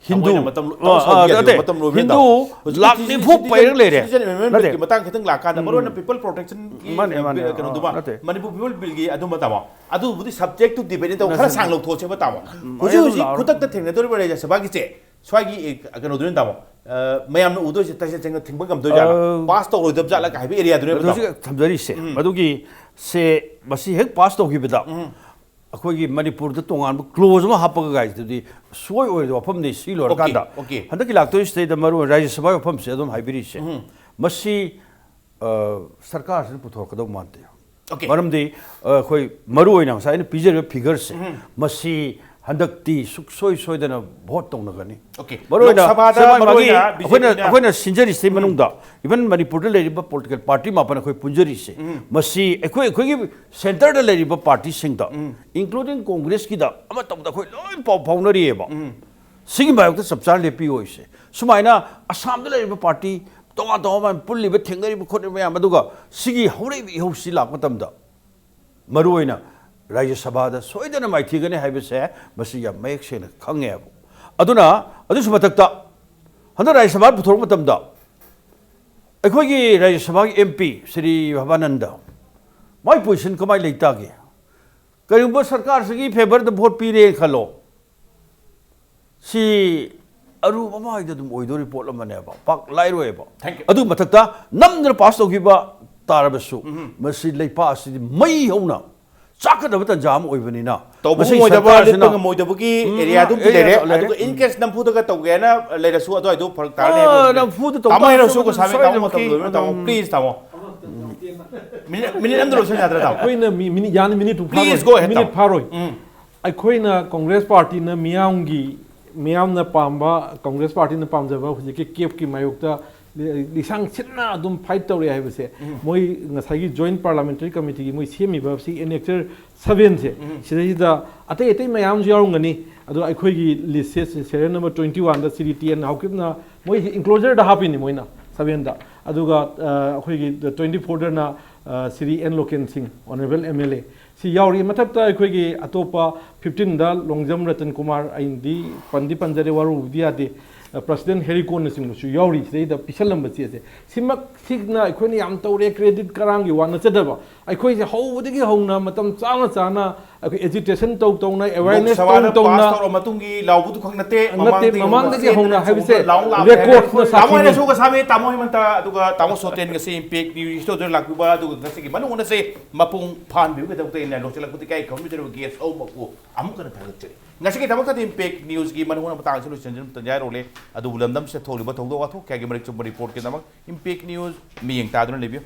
ꯍꯤꯟꯗꯨ, ꯃꯣꯏꯅ ꯃꯇꯝ ꯂꯣ-, ꯑ, ꯇꯧ ꯑ, ꯁꯥꯎꯕ ꯌꯥꯗꯦ, ꯅꯠꯇꯦ, ꯃꯇꯝ ꯂꯣꯏꯕ ꯍꯤꯟꯗꯨ ꯅꯠꯇꯕ꯫ ꯍꯧꯖꯤꯛ ꯂꯥꯛ ꯁꯤꯇꯤ-, ꯅꯤꯐꯨ ꯁꯤꯇꯤꯖꯟ ꯄꯩꯔꯒ ꯂꯩꯔꯦ꯫ Citizen Amendment ꯅꯠꯇꯦ꯫ Bill ꯒꯤ ꯃꯇꯥꯡ ꯈꯤꯇꯪ ꯂꯥꯛꯀꯥꯟꯗ, ꯃꯔꯨ ꯑꯣꯏꯅ ꯎꯝ꯫ People Protection ꯒꯤ, ꯃꯥꯅꯦ, ꯑ, ꯃꯥꯅꯦ, ꯕꯤꯜ, ꯑ, ꯀꯩꯅꯣꯗꯨꯃ, ꯅꯠꯇꯦ꯫ Manipur People Bill ꯒꯤ ꯑꯗꯨꯃ ꯇꯥꯃꯣ꯫ ꯑꯗꯨꯕꯨꯗꯤ subject to debate ꯇꯧ, ꯈꯔ ꯅꯠꯇꯦ꯫ ꯁꯥꯡ ꯂꯧꯊꯣꯛꯁꯦꯕ ꯇꯥꯃꯣ꯫ ꯎꯝ, ꯍꯧꯖꯤꯛ ꯑꯩ ꯑꯗꯨꯝ ꯍꯧꯖꯤꯛ ꯂꯥꯛꯑꯔꯣꯏ꯫ ꯈꯨꯗꯛꯇ ꯊꯦꯡꯅꯗꯧꯔꯤꯕ ꯔꯥꯖ꯭ꯌ ꯁꯚꯥꯒꯤꯁꯦ, ꯁ꯭ꯋꯥꯏꯒꯤ, ꯑꯦ, ꯀꯩꯅꯣꯗꯨꯅ ꯇꯥꯃꯣ, ꯑ, ꯃꯌꯥꯝꯅ ꯎꯗꯣꯏꯁꯦ ꯇꯁꯦꯡ ꯇꯁꯦꯡꯅ ꯊꯤꯡꯕ ꯉꯝꯗꯣꯏ ꯖꯥꯠꯂꯥ? ꯑ, ꯄꯥꯁ ꯇꯧꯔꯣꯏꯗꯕ ꯖꯥꯠꯂꯥ ꯀꯥꯏ ꯍꯥꯏꯕ area ꯗꯨꯅꯦꯕ ꯑꯗꯣ ꯇꯥꯃꯣ꯫ ꯍꯧꯖꯤꯛ ꯊꯝꯖꯔꯤꯁꯦ, ꯎꯝ꯫ ꯃꯗꯨꯒꯤ ꯁꯦ ꯃꯁꯤ ꯍꯦꯛ ꯄꯥꯁ ꯇꯧꯈꯤꯕꯗ ꯑꯩꯈꯣꯏꯒꯤ ꯃꯅꯤꯄꯨꯔꯗ ꯇꯣꯉꯥꯟꯕ ꯀ꯭ꯂꯣꯖ ꯑꯃ ꯍꯥꯞꯄꯒ ꯒꯥꯏꯁꯤꯗꯨꯗꯤ ꯁꯣꯏ ꯑꯣꯏꯔꯣꯏꯗꯕ ꯋꯥꯐꯝꯅꯤ꯫ ꯁꯤ ꯂꯣꯏꯔꯀꯥꯟꯗ Okay. ꯍꯟꯗꯛꯀꯤ ꯂꯥꯛꯇꯣꯏ ꯁꯤꯗꯩꯗ ꯃꯔꯨ ꯑꯣꯏꯅ ꯔꯥꯖ꯭ꯌ ꯁꯚꯥꯒꯤ ꯋꯥꯐꯝꯁꯦ ꯑꯗꯨꯝ ꯍꯥꯏꯕꯤꯔꯤꯁꯦ, ꯃꯁꯤ ꯑ, ꯁꯔꯀꯥꯔꯁꯤꯅ ꯄꯨꯊꯣꯔꯛꯀꯗꯧ ꯃꯥꯟꯗꯦ꯫ Okay. ꯃꯔꯝꯗꯤ ꯑ, ꯑꯩꯈꯣꯏ ꯃꯔꯨ ꯑꯣꯏꯅ ꯉꯁꯥꯏ ꯑꯩꯅ ꯄꯤꯖꯔꯤꯕ ꯐꯤꯒꯔꯁꯦ, ꯃꯁꯤ ꯍꯟꯗꯛꯇꯤ ꯁꯨꯛꯁꯣꯏ ꯁꯣꯏꯗꯅ ꯚꯣꯠ ꯇꯧꯅꯒꯅꯤ꯫ Okay. ꯃꯔꯨ ꯑꯣꯏꯅ ꯂꯣꯛ ꯁꯚꯥꯗ ꯁꯦ ꯃꯥꯒꯤ ꯃꯔꯨ ꯃꯥꯒꯤ ꯑꯣꯏꯅ ꯑꯩꯈꯣꯏꯅ BJP ꯅ ꯑꯩꯈꯣꯏꯅ ꯁꯤꯟꯖꯔꯤꯁꯤꯒꯤ ꯃꯅꯨꯡꯗ ꯏꯚꯟ ꯃꯅꯤꯄꯨꯔꯗ ꯂꯩꯔꯤꯕ ꯄꯣꯂꯤꯇꯤꯀꯦꯜ ꯄꯥꯔꯇꯤ ꯃꯥꯄꯟ ꯑꯩꯈꯣꯏ ꯄꯨꯟꯖꯔꯤꯁꯦ, ꯃꯁꯤ ꯑꯩꯈꯣꯏ ꯑꯩꯈꯣꯏꯒꯤ ꯁꯦꯟꯇꯔꯗ ꯂꯩꯔꯤꯕ ꯄꯥꯔꯇꯤꯁꯤꯡꯗ, ꯏꯟꯀ꯭ꯂꯨꯗꯤꯡ ꯀꯣꯡꯒ꯭ꯔꯦꯁꯀꯤꯗ, ꯑꯃ ꯇꯧꯕꯗ ꯑꯩꯈꯣꯏ ꯂꯣꯏ ꯄꯥꯎ ꯐꯥꯎꯅꯔꯤꯑꯕ꯫ ꯁꯤꯒꯤ ꯃꯥꯌꯣꯛꯇ ꯆꯞ ꯆꯥꯅ ꯂꯦꯞꯄꯤꯌꯣ ꯍꯥꯏꯁꯦ꯫ ꯁꯨꯃꯥꯏꯅ ꯑꯁꯥꯝꯗ ꯂꯩꯔꯤꯕ ꯄꯥꯔꯇꯤ ꯇꯣꯉꯥꯟ ꯇꯣꯉꯥꯟꯕ ꯄꯨꯜꯂꯤꯕ, ꯊꯦꯡꯅꯔꯤꯕ ꯈꯣꯠꯂꯤꯕ ꯃꯌꯥꯝ ꯑꯗꯨꯒ ꯁꯤꯒꯤ ꯍꯧꯔꯛꯏꯕ ꯏꯍꯧꯁꯤ ꯂꯥꯛꯄ ꯃꯇꯝꯗ ꯃꯔꯨ ꯑꯣꯏꯅ ꯔꯥꯖ꯭ꯌ ꯁꯚꯥꯗ ꯁꯣꯏꯗꯅ ꯃꯥꯏꯊꯤꯒꯅꯤ ꯍꯥꯏꯕꯁꯦ ꯃꯁꯤ ꯌꯥꯝ ꯃꯌꯦꯛ ꯁꯦꯡꯅ ꯈꯪꯉꯦꯕ꯫ ꯑꯗꯨꯅ ꯑꯗꯨꯁꯨ ꯃꯊꯛꯇ ꯍꯟꯗꯛ ꯔꯥꯖ꯭ꯌ ꯁꯚꯥ ꯄꯨꯊꯣꯔꯛꯄ ꯃꯇꯝꯗ ꯑꯩꯈꯣꯏꯒꯤ ꯔꯥꯖ꯭ꯌ ꯁꯚꯥꯒꯤ MP ꯁ꯭ꯔꯤ ꯚꯕꯥꯅꯟꯗ ꯃꯥꯏ ꯄꯣꯖꯤꯁꯟ ꯀꯃꯥꯏꯅ ꯂꯩꯇꯥꯒꯦ? ꯀꯔꯤꯒꯨꯝꯕ ꯁꯔꯀꯥꯔꯁꯤꯒꯤ ꯐꯦꯚꯔꯗ ꯚꯣꯠ ꯄꯤꯔꯦꯅ ꯈꯜꯂꯣ, ꯁꯤ ꯑꯔꯨꯕ ꯑꯃ ꯍꯥꯏꯗ ꯑꯗꯨꯝ ꯑꯣꯏꯗꯣꯔꯤ ꯄꯣꯠ ꯑꯃꯅꯦꯕ, ꯄꯥꯛ ꯂꯥꯏꯔꯣꯏꯕ꯫ Thank you. ꯑꯗꯨ ꯃꯊꯛꯇ ꯅꯝꯗꯅ ꯄꯥꯁ ꯇꯧꯈꯤꯕ ꯇꯥꯔꯕꯁꯨ ꯃꯁꯤ ꯂꯩꯄꯥꯛ ꯑꯁꯤꯗꯤ ꯃꯩ ꯍꯧꯅ ꯆꯥꯛꯀꯗꯕ ꯇꯥꯟꯖꯥ ꯑꯃ ꯑꯣꯏꯕꯅꯤꯅ, ꯇꯧꯕ ꯃꯁꯤ ꯉꯝꯃꯣꯏꯗꯕ, ꯁꯔꯀꯥꯔꯁꯤꯅ ꯂꯦꯞꯄ ꯉꯝꯃꯣꯏꯗꯕꯒꯤ ꯎꯝ, area ꯑꯗꯨꯝꯗꯤ area ꯂꯩꯔꯦ꯫ ꯂꯩꯔꯦ꯫ ꯑꯗꯨꯒ in case ꯅꯝꯐꯨꯗꯒ ꯇꯧꯒꯦꯅ ꯂꯩꯔꯁꯨ ꯑꯗꯨꯋꯥꯏꯗꯣ ꯐꯔꯛ ꯇꯥꯔꯅꯤ ꯑꯥ, ꯍꯥꯏꯕ꯫ ꯅꯝꯐꯨꯗ ꯇꯧ ꯇꯥꯃꯣ ꯍꯩꯔꯧꯁꯨ ꯇꯥꯔꯁꯨ ꯒꯣꯁꯥꯃꯤ, ꯇꯥꯃꯣ ꯁꯣꯏꯗꯅꯃꯛꯀꯤ ꯃꯇꯝ ꯂꯣꯏꯔꯕꯅꯤꯅ ꯇꯥꯃꯣ, ꯑꯗꯨꯝ please ꯇꯥꯃꯣ꯫ ꯃꯤꯅꯤꯠ, ꯃꯤꯅꯤꯠ ꯑꯃꯗ ꯂꯣꯏꯁꯤꯟ ꯌꯥꯗ꯭ꯔꯥ ꯇꯥꯃꯣ? ꯑꯩꯈꯣꯏꯅ ꯃꯤ-, ꯃꯤꯅꯤꯠ ꯌꯥꯅꯤ, ꯃꯤꯅꯤꯠ ꯊꯨꯝ Please ꯐꯥꯔꯣꯏ꯫ go ahead, ꯃꯤꯅꯤꯠ ꯇꯥꯃꯣ꯫ ꯐꯥꯔꯣꯏ꯫ ꯎꯝ꯫ ꯑꯩꯈꯣꯏꯅ ꯀꯣꯡꯒ꯭ꯔꯦꯁ ꯄꯥꯔꯇꯤꯅ ꯃꯤꯌꯥꯝꯒꯤ, ꯃꯤꯌꯥꯝꯅ ꯄꯥꯝꯕ, ꯀꯣꯡꯒ꯭ꯔꯦꯁ ꯄꯥꯔꯇꯤꯅ ꯄꯥꯝꯖꯕ ꯍꯧꯖꯤꯛꯀꯤ ꯀꯦꯞꯀꯤ ꯃꯥꯌꯣꯛꯇ ꯂꯤ-, ꯂꯤꯁꯥꯡ ꯁꯤꯠꯅ ꯑꯗꯨꯝ ꯐꯥꯏꯠ ꯇꯧꯔꯦ ꯍꯥꯏꯕꯁꯦ, ꯃꯣꯏ ꯉꯁꯥꯏꯒꯤ ꯖꯣꯏꯟ ꯄꯥꯔꯂꯥꯃꯦꯟꯇꯔꯤ ꯀꯃꯤꯇꯤꯒꯤ ꯃꯣꯏ ꯁꯦꯝꯃꯤꯕ ꯁꯤ ꯑꯦꯅꯦꯛꯆꯔ ꯁꯚꯦꯟꯁꯦ, ꯁꯤꯗꯩꯁꯤꯗ ꯑꯇꯩ ꯑꯇꯩ ꯃꯌꯥꯝꯁꯨ ꯌꯥꯎꯔꯝꯒꯅꯤ꯫ ꯑꯗꯣ ꯑꯩꯈꯣꯏꯒꯤ ꯂꯤꯁꯁꯦ ꯁꯦꯔꯤꯌꯦꯜ ꯅꯝꯕꯔ ꯇ꯭ꯋꯦꯟꯇꯤ ꯋꯥꯟꯗ ꯁ꯭ꯔꯤ ꯇꯤ ꯑꯦꯟ ꯍꯥꯎꯀꯤꯞꯅ ꯃꯣꯏꯁꯦ ꯏꯟꯀ꯭ꯂꯣꯖꯔꯗ ꯍꯥꯞꯄꯤꯅꯤ ꯃꯣꯏꯅ ꯁꯚꯦꯟꯗ꯫ ꯑꯗꯨꯒ, ꯑ, ꯑꯩꯈꯣꯏꯒꯤ ꯇ꯭ꯋꯦꯟꯇꯤ ꯐꯣꯔꯗꯅ, ꯑ, ꯁ꯭ꯔꯤ ꯑꯦꯟ ꯂꯣꯀꯦꯟ ꯁꯤꯡ, ꯑꯣꯅꯔꯦꯕꯜ ꯑꯦꯝ ꯑꯦꯜ ꯑꯦ꯫ ꯁꯤ ꯌꯥꯎꯔꯤ꯫ ꯃꯊꯛꯇ ꯑꯩꯈꯣꯏꯒꯤ ꯑꯇꯣꯞꯄ ꯐꯤꯐꯇꯤꯟꯗ ꯂꯣꯡꯖꯝ ꯔꯇꯟ ꯀꯨꯃꯥꯔ, ꯑꯩꯅꯗꯤ ꯄꯟꯗꯤ ꯄꯟꯖꯔꯦ, ꯋꯥꯔꯧꯕꯗꯤ ꯌꯥꯗꯦ꯫ ꯄ꯭ꯔꯁꯤꯗꯦꯟ ꯍꯦꯔꯤꯀꯣꯟꯅꯆꯤꯡꯕꯁꯨ ꯌꯥꯎꯔꯤ ꯁꯤꯗꯩꯗ ꯄꯤꯁꯜꯂꯝꯕ ꯆꯦꯁꯦ꯫ ꯁꯤꯃꯛꯁꯤꯅ ꯑꯩꯈꯣꯏꯅ ꯌꯥꯝ ꯇꯧꯔꯦ, ꯀ꯭ꯔꯦꯗꯤꯠ ꯀꯔꯥꯡꯒꯤ ꯋꯥ ꯅꯠꯆꯗꯕ, ꯑꯩꯈꯣꯏꯁꯦ ꯍꯧꯕꯗꯒꯤ ꯍꯧꯅ ꯃꯇꯝ ꯆꯥꯅ ꯆꯥꯅ ꯑꯩꯈꯣꯏ ꯑꯦꯖꯤꯇꯦꯁꯟ ꯇꯧ ꯇꯧꯅ, ꯑꯦꯋꯦꯔꯅꯦꯁ ꯇꯧ ꯇꯧꯅ, ꯄꯥꯁ ꯇꯧꯔ ꯃꯇꯨꯡꯒꯤ ꯂꯥꯎꯕꯗꯨ ꯈꯛ ꯅꯠꯇꯦ, ꯅꯠꯇꯦ, ꯃꯃꯥꯡꯗꯒꯤ ꯍꯧꯅ ꯃꯃꯥꯡꯗꯒꯤ ꯆꯦꯟꯗꯅ ꯍꯧꯅ ꯍꯥꯏꯕꯁꯦ ꯆꯣꯡꯗꯅ ꯂꯥꯎ ꯂꯥꯛꯂꯦ ꯍꯥꯏꯔꯦ꯫ ꯔꯦꯀꯣꯔꯗꯅ ꯇꯥꯃꯣ ꯁꯥꯈꯤꯕꯅꯤ꯫ ꯍꯦꯟꯅꯁꯨꯒ ꯁꯥꯕꯤ, ꯇꯥꯃꯣ ꯍꯦꯃꯟꯇ, ꯑꯗꯨꯒ ꯇꯥꯃꯣ ꯁꯣꯇꯦꯟ ꯉꯁꯤ ꯏꯝꯄꯦꯛ ꯅ꯭ꯌꯨꯁ ꯇꯧꯗꯨꯅ ꯂꯥꯛꯄꯤꯕ, ꯑꯗꯨꯒ ꯉꯁꯤꯒꯤ ꯃꯅꯨꯡ ꯑꯁꯦ ꯃꯄꯨꯡ ꯐꯥꯍꯟꯕꯤꯕꯒꯤꯗꯃꯛꯇ ꯑꯩꯅ ꯂꯣꯏꯁꯤꯜꯂꯛꯄꯗ ꯏꯀꯥꯏ ꯈꯪꯕꯤꯗ꯭ꯔꯕ ꯒꯦꯁ ꯑꯍꯨꯝꯃꯛꯄꯨ ꯑꯃꯨꯛ ꯍꯟꯅ ꯊꯥꯒꯠꯆꯔꯤ꯫ ꯉꯁꯤꯒꯤꯗꯃꯛꯇꯗꯤ ꯏꯝꯄꯦꯛ ꯅ꯭ꯌꯨꯁꯀꯤ ꯃꯅꯨꯡ ꯃꯇꯥꯡ ꯑꯁꯤ ꯂꯣꯏꯁꯤꯟꯖꯔꯝꯕ ꯇꯟꯖꯥ ꯌꯧꯔꯦ꯫ ꯑꯗꯨꯕꯨ ꯂꯝꯗꯝꯁꯤꯗ ꯊꯣꯛꯂꯤꯕ ꯊꯧꯗꯣꯛ ꯋꯥꯊꯣꯛ ꯀꯌꯥꯒꯤ ꯃꯔꯤꯛ ꯆꯨꯝꯕ ꯔꯤꯄꯣꯔꯠꯀꯤꯗꯃꯛ ꯏꯝꯄꯦꯛ ꯅ꯭ꯌꯨꯁ ꯃꯤꯠꯌꯦꯡ ꯇꯥꯗꯨꯅ ꯂꯩꯕꯤꯌꯨ꯫